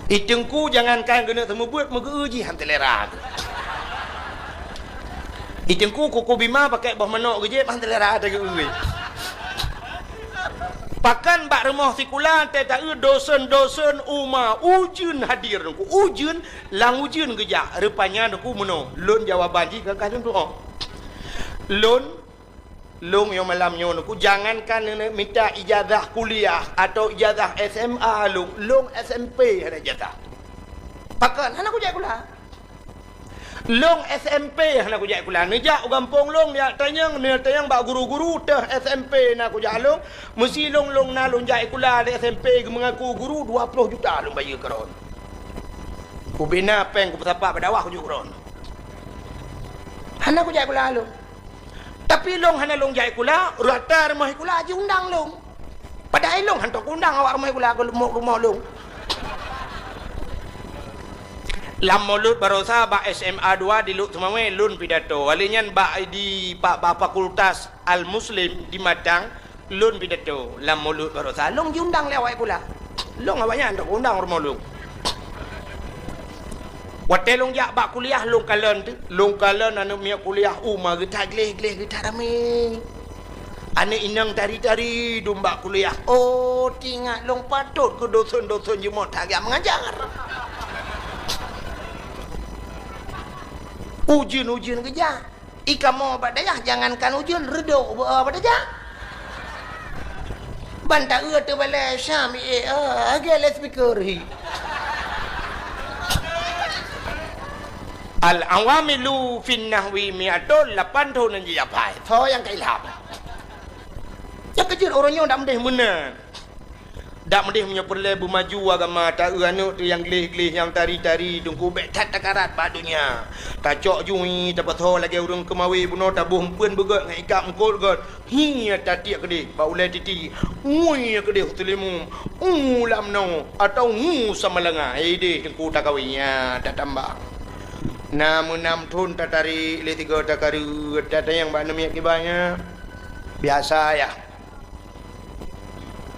I teungku jangankan keuneuk seumeubeuet, meugeu-eu jih han teulera. I teungku kuku bima pakai boh manok geujép han teulera tageu-eu. Pakon bak rumoh sikula teuh taeu dosen-dosen uma ujeuen hadir Teungku. Ujeuen, lam ujeuen geujak. Rupanya Teungku meunoe, lôn jawaban jih ka, ka lôn tu'oh. Lôn, lôn nyoe malam nyoe Teungku, jangankan neuneu minta ijazah kuliah atau ijazah S M A lôn, lôn S M P hana ijazah. Pakon? Hana kujak sikula. Lôn S M P hana kujak sikula. Neujak u gampông lôn, neujak tanyong, neujak tanyong bak guru-guru teuh S M P na kujak lôn. Meusi lôn, lôn na lôn jak sikula di S M P geumeungaku guru, dua ploh juta lôn bayeue keu droen. Kubina péng kupeusapat bak dakwah kujak keu droen. Hana kujak sikula lôn. Tapi lôn hana lôn jak sikula, rata rumoh sikula jiundang lôn. Padahai lôn hantom kuundang awak rumoh sikula keu rumoh, rumoh lôn. Lam Mulod barosa bak S M A dua di Lhokseumawe lôn pidato. Kali nyan bak di, bak, bak Fakultas Al-Muslim di Matang, lôn pidato. Lam Mulod barosa lôn jiundang lé awak sikula. Lôn awaknyan hantom kuundang rumoh lôn. Watée lôn jak bak kuliah, lôn kalon teuh, lôn kalon aneuk miet kuliah uma geuta gleh-gleh, geuta ramé. Aneuk inong tari-tari dum bak kuliah. Oh, teuingat lôn patot keu dosen-dosen jeuet that geujak meungajar. Ujeuen-ujeuen geujak. I kamoe bak dayah jangankan ujeuen, reudok beu bak dayah. Ban taeu teubalai Syam, eh, eh, lagée loudspeaker hi. Al-awamilu fin nahwi mi'atun, lapan thon nyang jijak phai. Soe nyang ka ilham? Nyang keujeuet ureuëng nyoe dak meudeh meunan. Dak meudeh meunyoe peureulée beumaju agama, taeu aneuk teuh nyang gleh-gleh, nyang tari-tari, Teungku, bék that takarat bak donya. Tacok jui, tapasoe lagée ureuëng keumawe bunoe, taboh eumpeuen beugét ngon ikab eungkot gét. Hi tatiek keudeh bak ulée titi. Ngui keudeh u Teulimu. U lam noe atau ngu samalanga. Ideh Teungku takawe, nya tatamba. Na meunam thon tatarék lé sigoe takareuet, tatanyong bak aneuk miet kiban nyan. Biasa yah.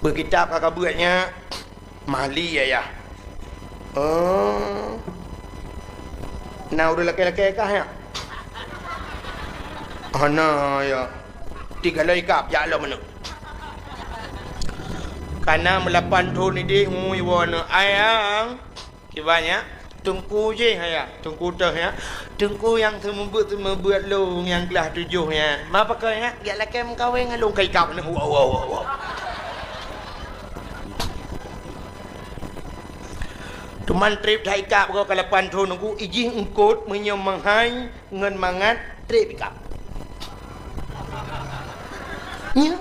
Beukitab ka kabeuet nyan, mali ayah. Oh. Na ureuëng lakée-lakée kah nyan? Hana ya. Tiga loi kab jak lom aneuk. Kana meulapan thon ideh ngui woe aneuk. Ayang. Kiban nyan, teungku jih ayah, teungku teuh nyan, teungku nyang seumeubeuet-seumeubeuet lôn nyang glah tujoh nyan. Ma pakon nyan, geujak lakée meukawen ngon lôn ka ikab nyan. Wow, wow, wow, wow. Teuma treb that ikab goe ka lapan thon teungku, ijih eungkot meunyoe meuhai ngon mangat treb ikab. Nyan.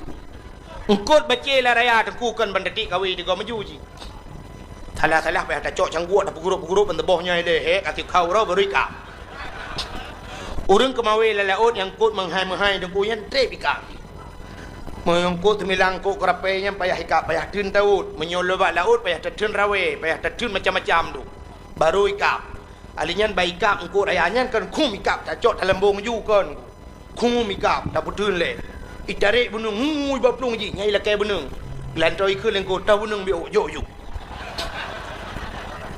Eungkot bacé lam raya teungku kon ban tatiek kawen tigoe maju jih. Salah-salah payah tacok cangguek, tapeugurôp-peugurôp ban teuboh nyan ilée, hek ka sikhau uroe baru ikab. Ureuëng keumawe lam laôt nyang eungkot meuhai-meuhai teungku nyan treb ikab. Meunyoe eungkot teumilang eungkot keurapée nyan payah ikab, payah theun taôt. Meunyoe lôn bak laôt payah tatheun rawée, payah tatheun macam-macam tu. Baru ikab. Ali nyan bak ikab eungkot raya nyan kon khum ikab tacok talambong ju kon. Khum ikab tapeutheun lé. Itarek beuneueng, hui baplueng jih, nyan ilakée beuneueng. Lantoe ikheun lé eungkot, toh beuneueng biôk, jok ju.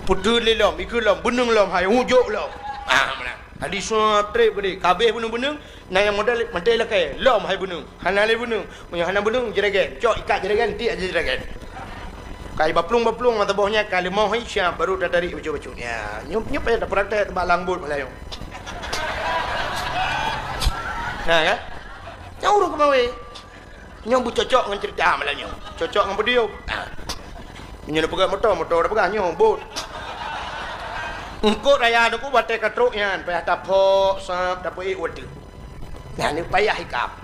Peutheun lé lom, ikheun lom, beuneueng lom hai, hu jok lom. Ah, meunan. Adi sua treb keudeh, kabeh beuneueng-beuneueng, na nyang modal mantong ilakée, lom hai beuneueng. Hana lé beuneueng. Meunyoe hana beuneueng, jeragen. Cok ikat jeragen, tiek jeragen. Kai baplueng-baplueng mata boh nyan ka leumoh hai siap, baru tatarik bacut-bacut. Ya, nyoe, nyoe payah tapeureutée bak lang bot malam nyoe. Nah, kan? Nyoe ureuëng keumawe. Nyoe beucocok ngon cerita malam nyoe. Cocok ngon podium. Nah. Nyoe neupeugah moto, moto neupeugah nyoe bot. Eungkot raya teungku batée ka trok nyan, payah tapok, sab, tapeuék watée. Nah, ni payah ikab.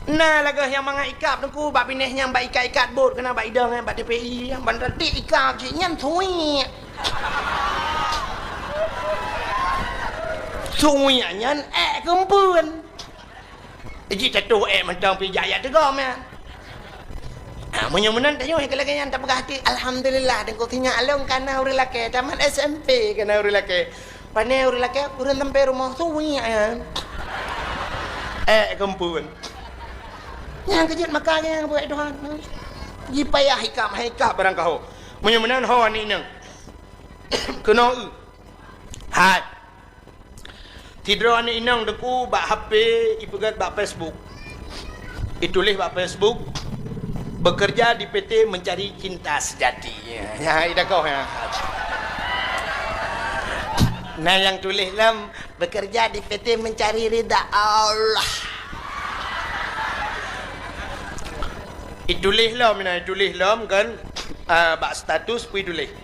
Na lagée nyang mangat ikab teungku bak binéh nyang bak ikat-ikat bot keunan bak idong nyan bak T P I, ban ratik ikab cit nyan suwiek. Suwiek nyan ék keumpeuen. Jih tatuh ék mantong pih jak-jak teugom nyan. Ha, meunyoe meunan tanyoe ka lagée nyan tapeugah até, alhamdulillah, teungku sinyak lôn kana ureuëng lakée, tamat S M P kana ureuëng lakée. Pane ureuëng lakée, ureuëng sampai rumoh suwiek nyan. Ék keumpeuen. Nyang keujeuet maka nyang buet Tuhan. Jipayah ikab, hai ikab barang kaho. Meunyoe meunan ho aneuk inong. Keunoe. Hai. Sidroe aneuk inong teungku bak H P ipeugét bak Facebook. Ituléh bak Facebook. Bekerja di P T mencari cinta sejati. Ya, ya, ida koh, ya. Nah, nyang tuléh lom, bekerja di P T mencari ridha Allah. Ituléh lom, nah, ituléh lom kan, ah, bak status pih ituléh.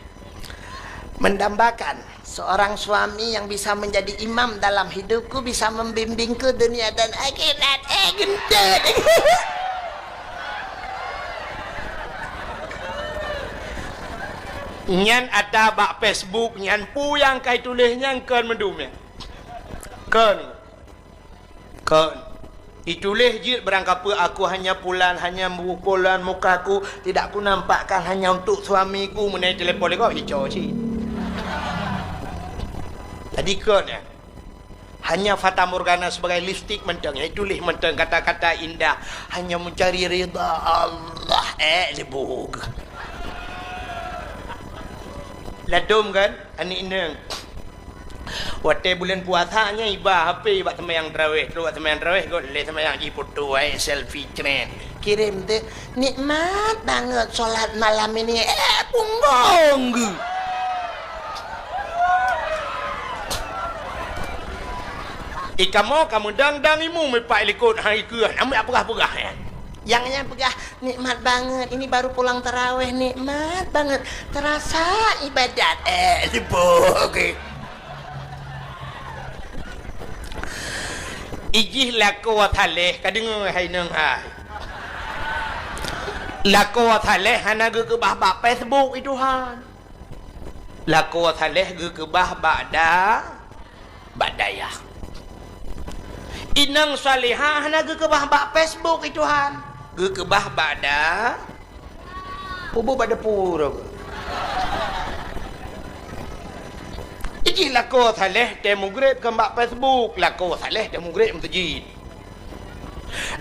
Mendambakan seorang suami yang bisa menjadi imam dalam hidupku, bisa membimbingku dunia dan akhirat. Eh, gendut. Nyan ata bak Facebook nyan, peue nyang ka ituléh nyan kon meudum nyan. Kon. Kon. Ituléh jeuet barangkapeue, "Aku hanya pulan, hanya pulan mukaku, tidak kunampakkan hanya untuk suamiku," meunai telepon lé gob, ico cit. Jadi kon, ya. Hanya fatamorgana sebagai lipstik mantong, ya, ituléh mantong kata-kata indah, hanya mencari ridha Allah, eh, lebug. Ladom kan, aneuk inong. Watèe buleuen puasa nyan iba H P bak seumayang tarawèh, trok bak seumayang tarawèh, göt lé seumayang jifoto, ai selfie cret. Kirém teuh, "Nikmat banget sholat malam ini." Eh, punggong geuh. I kamoe ka meudang-dang imeum ipak i likot, hai keuh, hana peugah-peugah, ya. Nyang nyan peugah, "Nikmat banget, ini baru pulang taraweh, nikmat banget. Terasa ibadat." Eh, sibuk, oke. Ijih lakoe saleh, ka deungoe hai nong hai. Lakoe saleh hana geukeubah bak Facebook i Tuhan. Lakoe saleh geukeubah bak da-, bak dayah. Inong salihah hana geukeubah bak Facebook i Tuhan. Geukeubah bak da-, pubu bak depu. Ijih lakoe saleh teuh mugreb kon bak Facebook, lakoe saleh teuh mugreb meuseujid.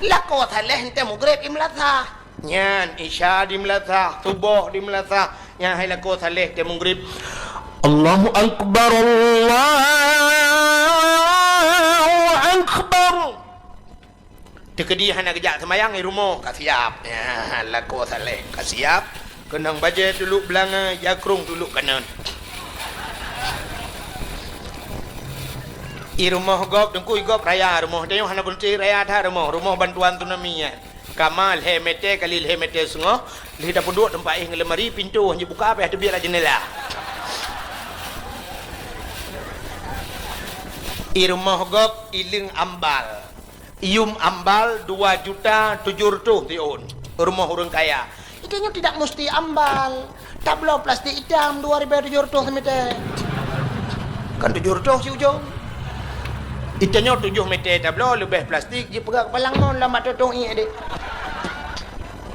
Lakoe saleh teuh mugreb i meulasah. Nyan, Isya di meulasah, Suboh di meulasah, nyan hai lakoe saleh teuh mugreb. Allahu Akbar, Allahu Akbar. Teukeudi hana geujak seumayang, i rumoh ka siap. Nyan, lakoe saleh ka siap. Keunong bajèe tuluk beulangöng, jakrong tuluk kanöt. I rumoh gob, teungku i gob raya rumoh. Tanyoe hana beuneuti raya that rumoh. Rumoh bantuan tsunami nyan. Kama lhèe mètè kali lhèe mètè seungoh, lheueh tapeuduek teumpat éh ngon lemari, pintoe han jibuka, payah teubiet lam jeundela. I rumoh gob, i leung ambal. Yum ambal dua juta tujoh reutôh siôn. Rumoh ureueng kaya. Itanyoe tidak musti ambal. Tabloe plastik itam dua ribèe tujoh reutôh simètè. Kan tujoh reutôh si ujong. Itanyoe tujoh mètè tabloe leubeh plastik jipeugah keupalang mon lam bak tutoh ié deh.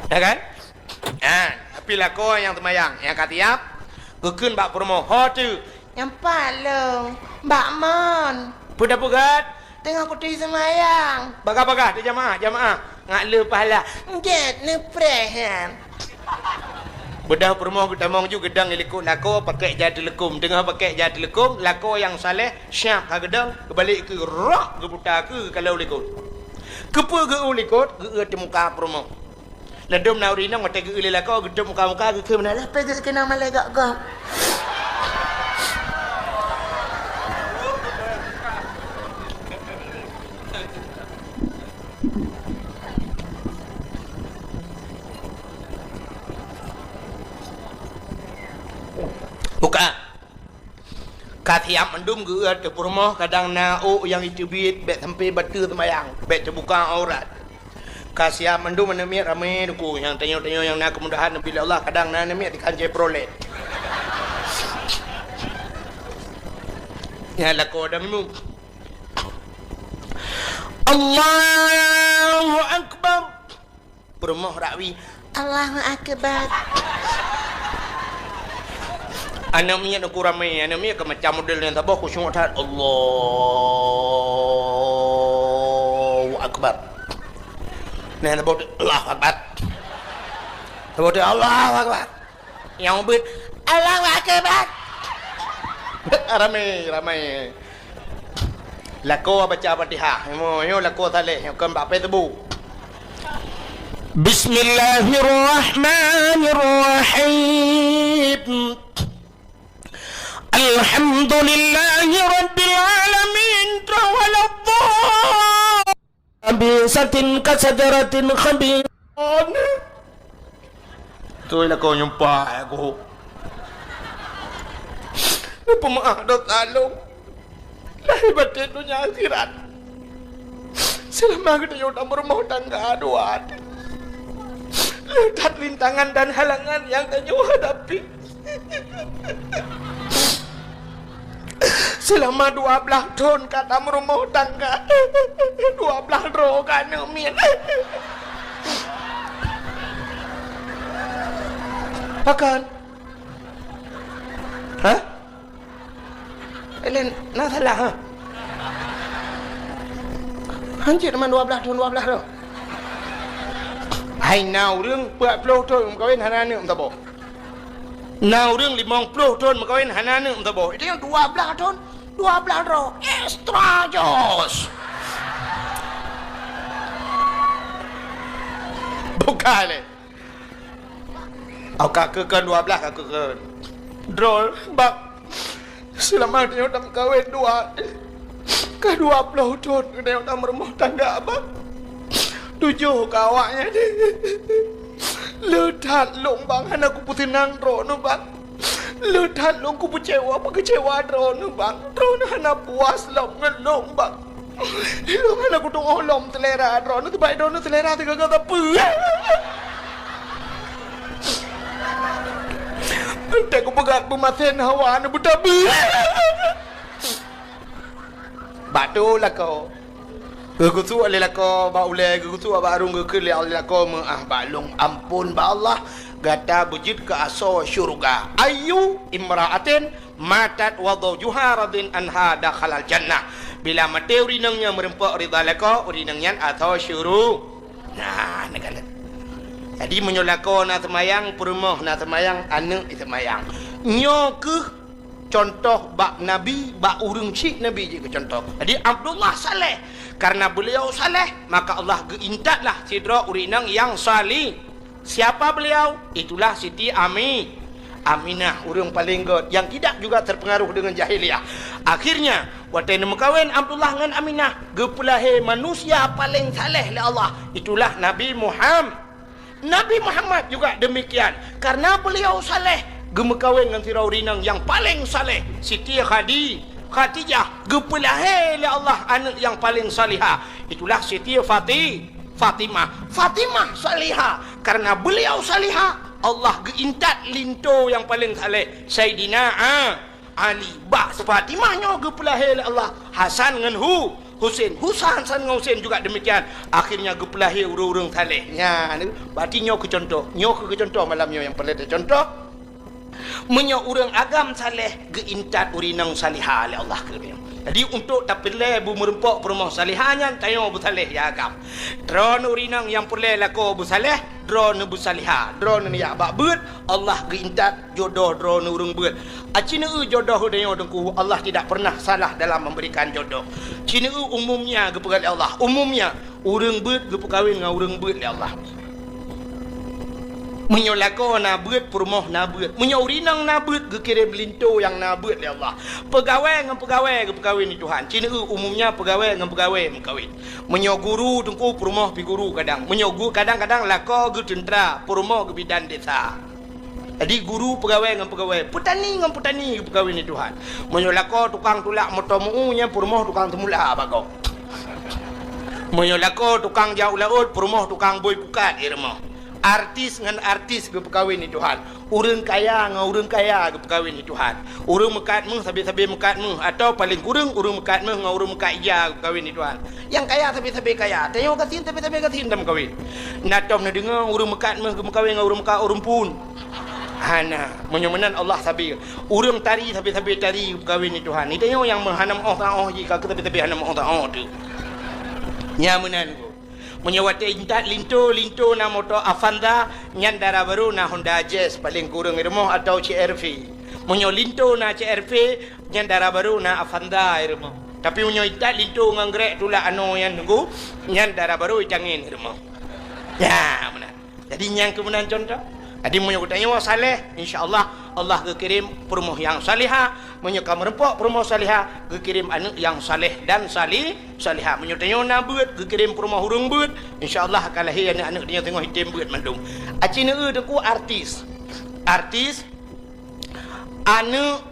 Ya kan? Ha, tapi lakoe nyang seumayang, nyang ka siap, geukheun bak peurumoh, "Ho teuh?" "Nyan pat lôn, bak mon." "Peue tapeugah?" "Teungoh kuturi seumayang." "Bagah-bagah teuh jamaah, jamaah. Ngat le pahala." "Gèt neupreh nyan." Beudôh peurumoh geutamong ju geudong i likot lakoe pakèk jai teuleukom. Teungoh pakèk jai teuleukom, lakoe nyang saleh siap ka geudong, geubalek keu rok geuputa keu ka lheueh likot. Keupeue geu-eu likot, geu-eu teuh muka peurumoh. Ladôm na ureueng inong watèe geu-eu lé lakoe, geutôp muka-muka, geukheun meunan, "Lapèe geukeunong malèe gok-gok." Buka. Ka siap mandum geu-eu ateueh peurumoh, kadang na ôk nyang jiteubiet, bèk sampoe bateue seumayang, bèk teubuka aurat. Ka siap mandum aneuk miet ramè teungku, nyang tanyoe-tanyoe nyang na keumudahan neubri lé Allah, kadang na aneuk miet dikancé Chevrolet. Nyan lakoe dang imeum. Allahu Akbar. Peurumoh rakwi, "Allahu Akbar." Aneuk miet uku ramè, aneuk miet ka macam model nyan saboh khusyuk that. Allahu Akbar. Nyan saboh, "Allahu Akbar." Saboh, "Allahu Akbar." Nyang ubit, "Allahu Akbar." Ramè, ramè. Lakoe baca Fatihah. Nyoe, nyoe lakoe saleh, nyoe kon bak Facebook. Bismillahirrahmanirrahim. Alhamdulillahi rabbil alamin. Tawalladhdallin. Khabisatin kasajaratin khabithah. Beutôi lakoe nyumpah aku. Neupeumaáh dosa lôn. Lahé batén donya akhirat. Seulama geutanyoe tameurumoh tangga dua. Le that rintangan dan halangan nyang tanyoe hadapi. Seulama dua blaih thon ka tameurumoh tangga, dua blaih droe ka aneuk miet. Pakon? Hah? Laén na salah, ha? Hanjeuet man dua blaih thon, dua blaih droe. Hai na ureuëng peuet ploh thon meukawen hana aneuk meusaboh. Na ureuëng limong ploh thon meukawen hana aneuk meusaboh. Itu nyang dua blaih thon, dua blaih droe. Extra jos. Bukan lé. Au ka keu kheun dua blaih ka keu kheun. Droe, bang. Seulama tanyoe tameukawen dua, ka dua ploh thon tanyoe tameurumoh tangga, bang. Tujoh ka awaknyan. Le that lôn, bang, hana kupeuseunang droeneuh, bang. Le that lôn kupeucewa, peukeucewa droeneuh, bang. Droeneuh hana puas lom ngon lôn, bang. Ilôn hana kutu'oh lom seulera droeneuh, sabab droeneuh seulera teugaga sapeue. Entah kupeugah peumasen hawa neubeutabeue. Bak tu lakoe. Geugusuek lé lakoe bak ulée, geugusuek bak arung geukheun lé lakoe meuáh bak lôn, ampôn bak Allah, gata beujeuet keu asoe syeuruga. Ayyu imra'atin matat wa zawjuha radin anha dakhalal jannah. Bila maté ureuëng inong nyang meurumpok ridha lakoe, ureuëng inong nyan asoe syuru-, nah, neukalon. Jadi, meunyoe lakoe na seumayang, peurumoh na seumayang, aneuk seumayang. Nyoe kheueh contoh bak Nabi, bak ureuëng syik Nabi jeuet keu contoh. Jadi, Abdullah saleh. Karena beliau saleh, maka Allah geuintatlah sidroe ureuëng inong nyang saleh. Siapa beliau? Itulah Siti Ami-, Aminah, ureuëng paleng gét yang tidak juga terpengaruh dengan jahiliyah. Akhirnya, watée neumeukawen Abdullah ngon Aminah, geupeulahé manusia paleng saleh lé Allah. Itulah Nabi Muham-, Nabi Muhammad juga demikian. Karena beliau saleh, geumeukawen ngon sidroe ureuëng inong nyang paleng saleh, Siti Khadi-, Khadijah, geupeulahé lé Allah aneuk nyang paleng salihah. Itulah Siti Fati-, Fatimah. Fatimah salihah. Karena beliau salihah, Allah geuintat linto nyang paleng saleh, Saidina A-, Ali. Bak Fatimah nyoe geupeulahé lé Allah Hasan ngon Hu-, Husen. Husa-, Hasan ngon Husen juga demikian. Akhirnya geupeulahé ureuëng-ureuëng saleh. Nyan, berarti nyoe keu contoh. Nyoe keu contoh malam nyoe nyang peureulée contoh. Meunyoe ureuëng agam saleh, geuintat ureuëng inong salihah lé Allah keu geutanyoe. Jadi, untuk tapeureulée beumeurumpok peurumoh salihah nyan, tanyoe beusaleh ya agam. Droeneuh ureuëng inong nyang peureulée lakoe beusaleh, droeneuh beusalihah, droeneuh neujak bak beuet, Allah geuintat jodoh droeneuh ureuëng beuet. Aci neueu jodoh geutanyoe Teungku, Allah tidak pernah salah dalam memberikan jodoh. Ci neueu umumnya geupeugah lé Allah, umumnya. Ureuëng beuet geupeukawen ngon ureuëng beuet lé Allah. Meunyoe lakoe na beuet, peurumoh na beuet. Meunyoe ureuëng inong na beuet, geukirém linto nyang na beuet lé Allah. Peugawée ngon peugawée geupeukawen lé Tuhan. Ci neueu umumnya peugawée ngon peugawée meukawen. Meunyoe guru Teungku, peurumoh pih guru kadang. Meunyoe gu-, kadang-kadang lakoe geuteuntra, peurumoh geubidan desa. Jadi, guru peugawée ngon peugawée, peutani ngon peutani geupeukawen lé Tuhan. Meunyoe lakoe tukang tulak moto meu-u, nyan peurumoh tukang teumula bak gob. Meunyoe lakoe tukang jak u laôt, peurumoh tukang bôi pukat di rumoh. Artis ngon artis geupeukawen lé Tuhan. Ureuëng kaya ngon ureuëng kaya geupeukawen lé Tuhan. Ureuëng meukat méuh sabe-sabe meukat méuh, atawa paleng kureueng ureuëng meukat méuh ngon ureuëng meukat ija geupeukawen lé Tuhan. Nyang kaya sabe-sabe kaya, tanyoe gasien sabe-sabe gasien tameukawen. Na tom neudeungoe ureuëng meukat méuh geumeukawen ngon ureuëng meukat ureuëng phon. Hana. Meunyoe meunan Allah sabe. Ureuëng tari sabe-sabe tari geupeukawen lé Tuhan. Di tanyoe nyang meuhana meuoh taoh jih ka keu sabe-sabe hana meuoh taoh tu. Nya meunan ko. Meunyoe watée intat linto, linto na moto Avanza, nyan dara barô na Honda Jazz paleng kureueng di rumoh atawa C R V. Meunyoe linto na C R V, nyan dara barô na Avanza di rumoh. Tapi meunyoe intat linto ngon grek tulak anoe nyan Teungku, nyan dara barô itangen di rumoh. Nya meunan. Jadi, nyang keuh meunan contoh. Jadi, meunyoe geutanyoe saleh, insya Allah, Allah geukirém peurumoh nyang salihah. Meunyoe ka meurumpok peurumoh salihah, geukirém aneuëk nyang saleh dan sali-, salihah. Meunyoe tanyoe na beuet, geukirém peurumoh ureuëng beuet, insya Allah ka lahé aneuëk-aneuëk tanyoe singoh item beuet mandum. Aci neueu teungku artis. Artis, aneuëk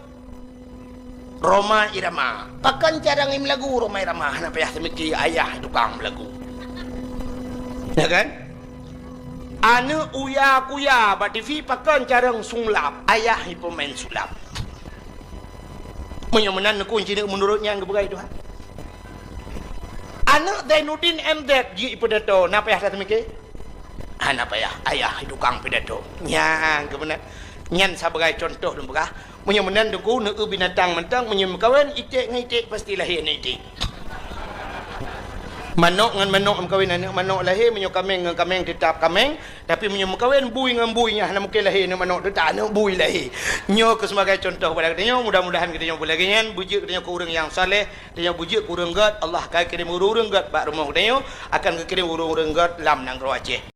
Rhoma Irama. Pakon carông meulagu Rhoma Irama? Hana payah teumiki, ayah tukang meulagu. Ya kan? Aneuëk Uya Kuya bak T V, pakon carông sulap? Ayah ipeumain sulap. Meunyoe meunan, neukun cit meunurot nyang geupeugah Tuhan. Aneuëk Zainuddin M Z jeuet ipeudato, na payah that teumiki? Hana payah, ayah tukang pidato. Nyang keuh meunan. Nyan sabagai contoh lôn peugah. Meunyoe meunan teungku, neueu binatang mantong, meunyoe meukawen iték ngon iték, pasti lahé aneuëk iték. Manok ngon manok meukawen, aneuëk manok lahé, meunyoe kaméng ngon kaméng, teutap kaméng. Tapi meunyoe meukawen bui ngon bui, nyan hana mungken lahé aneuëk manok, teutap aneuëk bui lahé. Nyoe keuh sebagai contoh bak geutanyoe, mudah-mudahan geutanyoe beulagée nyan, beujeuet geutanyoe keu ureuëng nyang saleh, tanyoe beujeuet keu ureuëng gét, Allah ka kirém ureuëng-ureuëng gét bak rumoh geutanyoe, akan geukirém ureuëng-ureuëng gét lam nanggroe Aceh.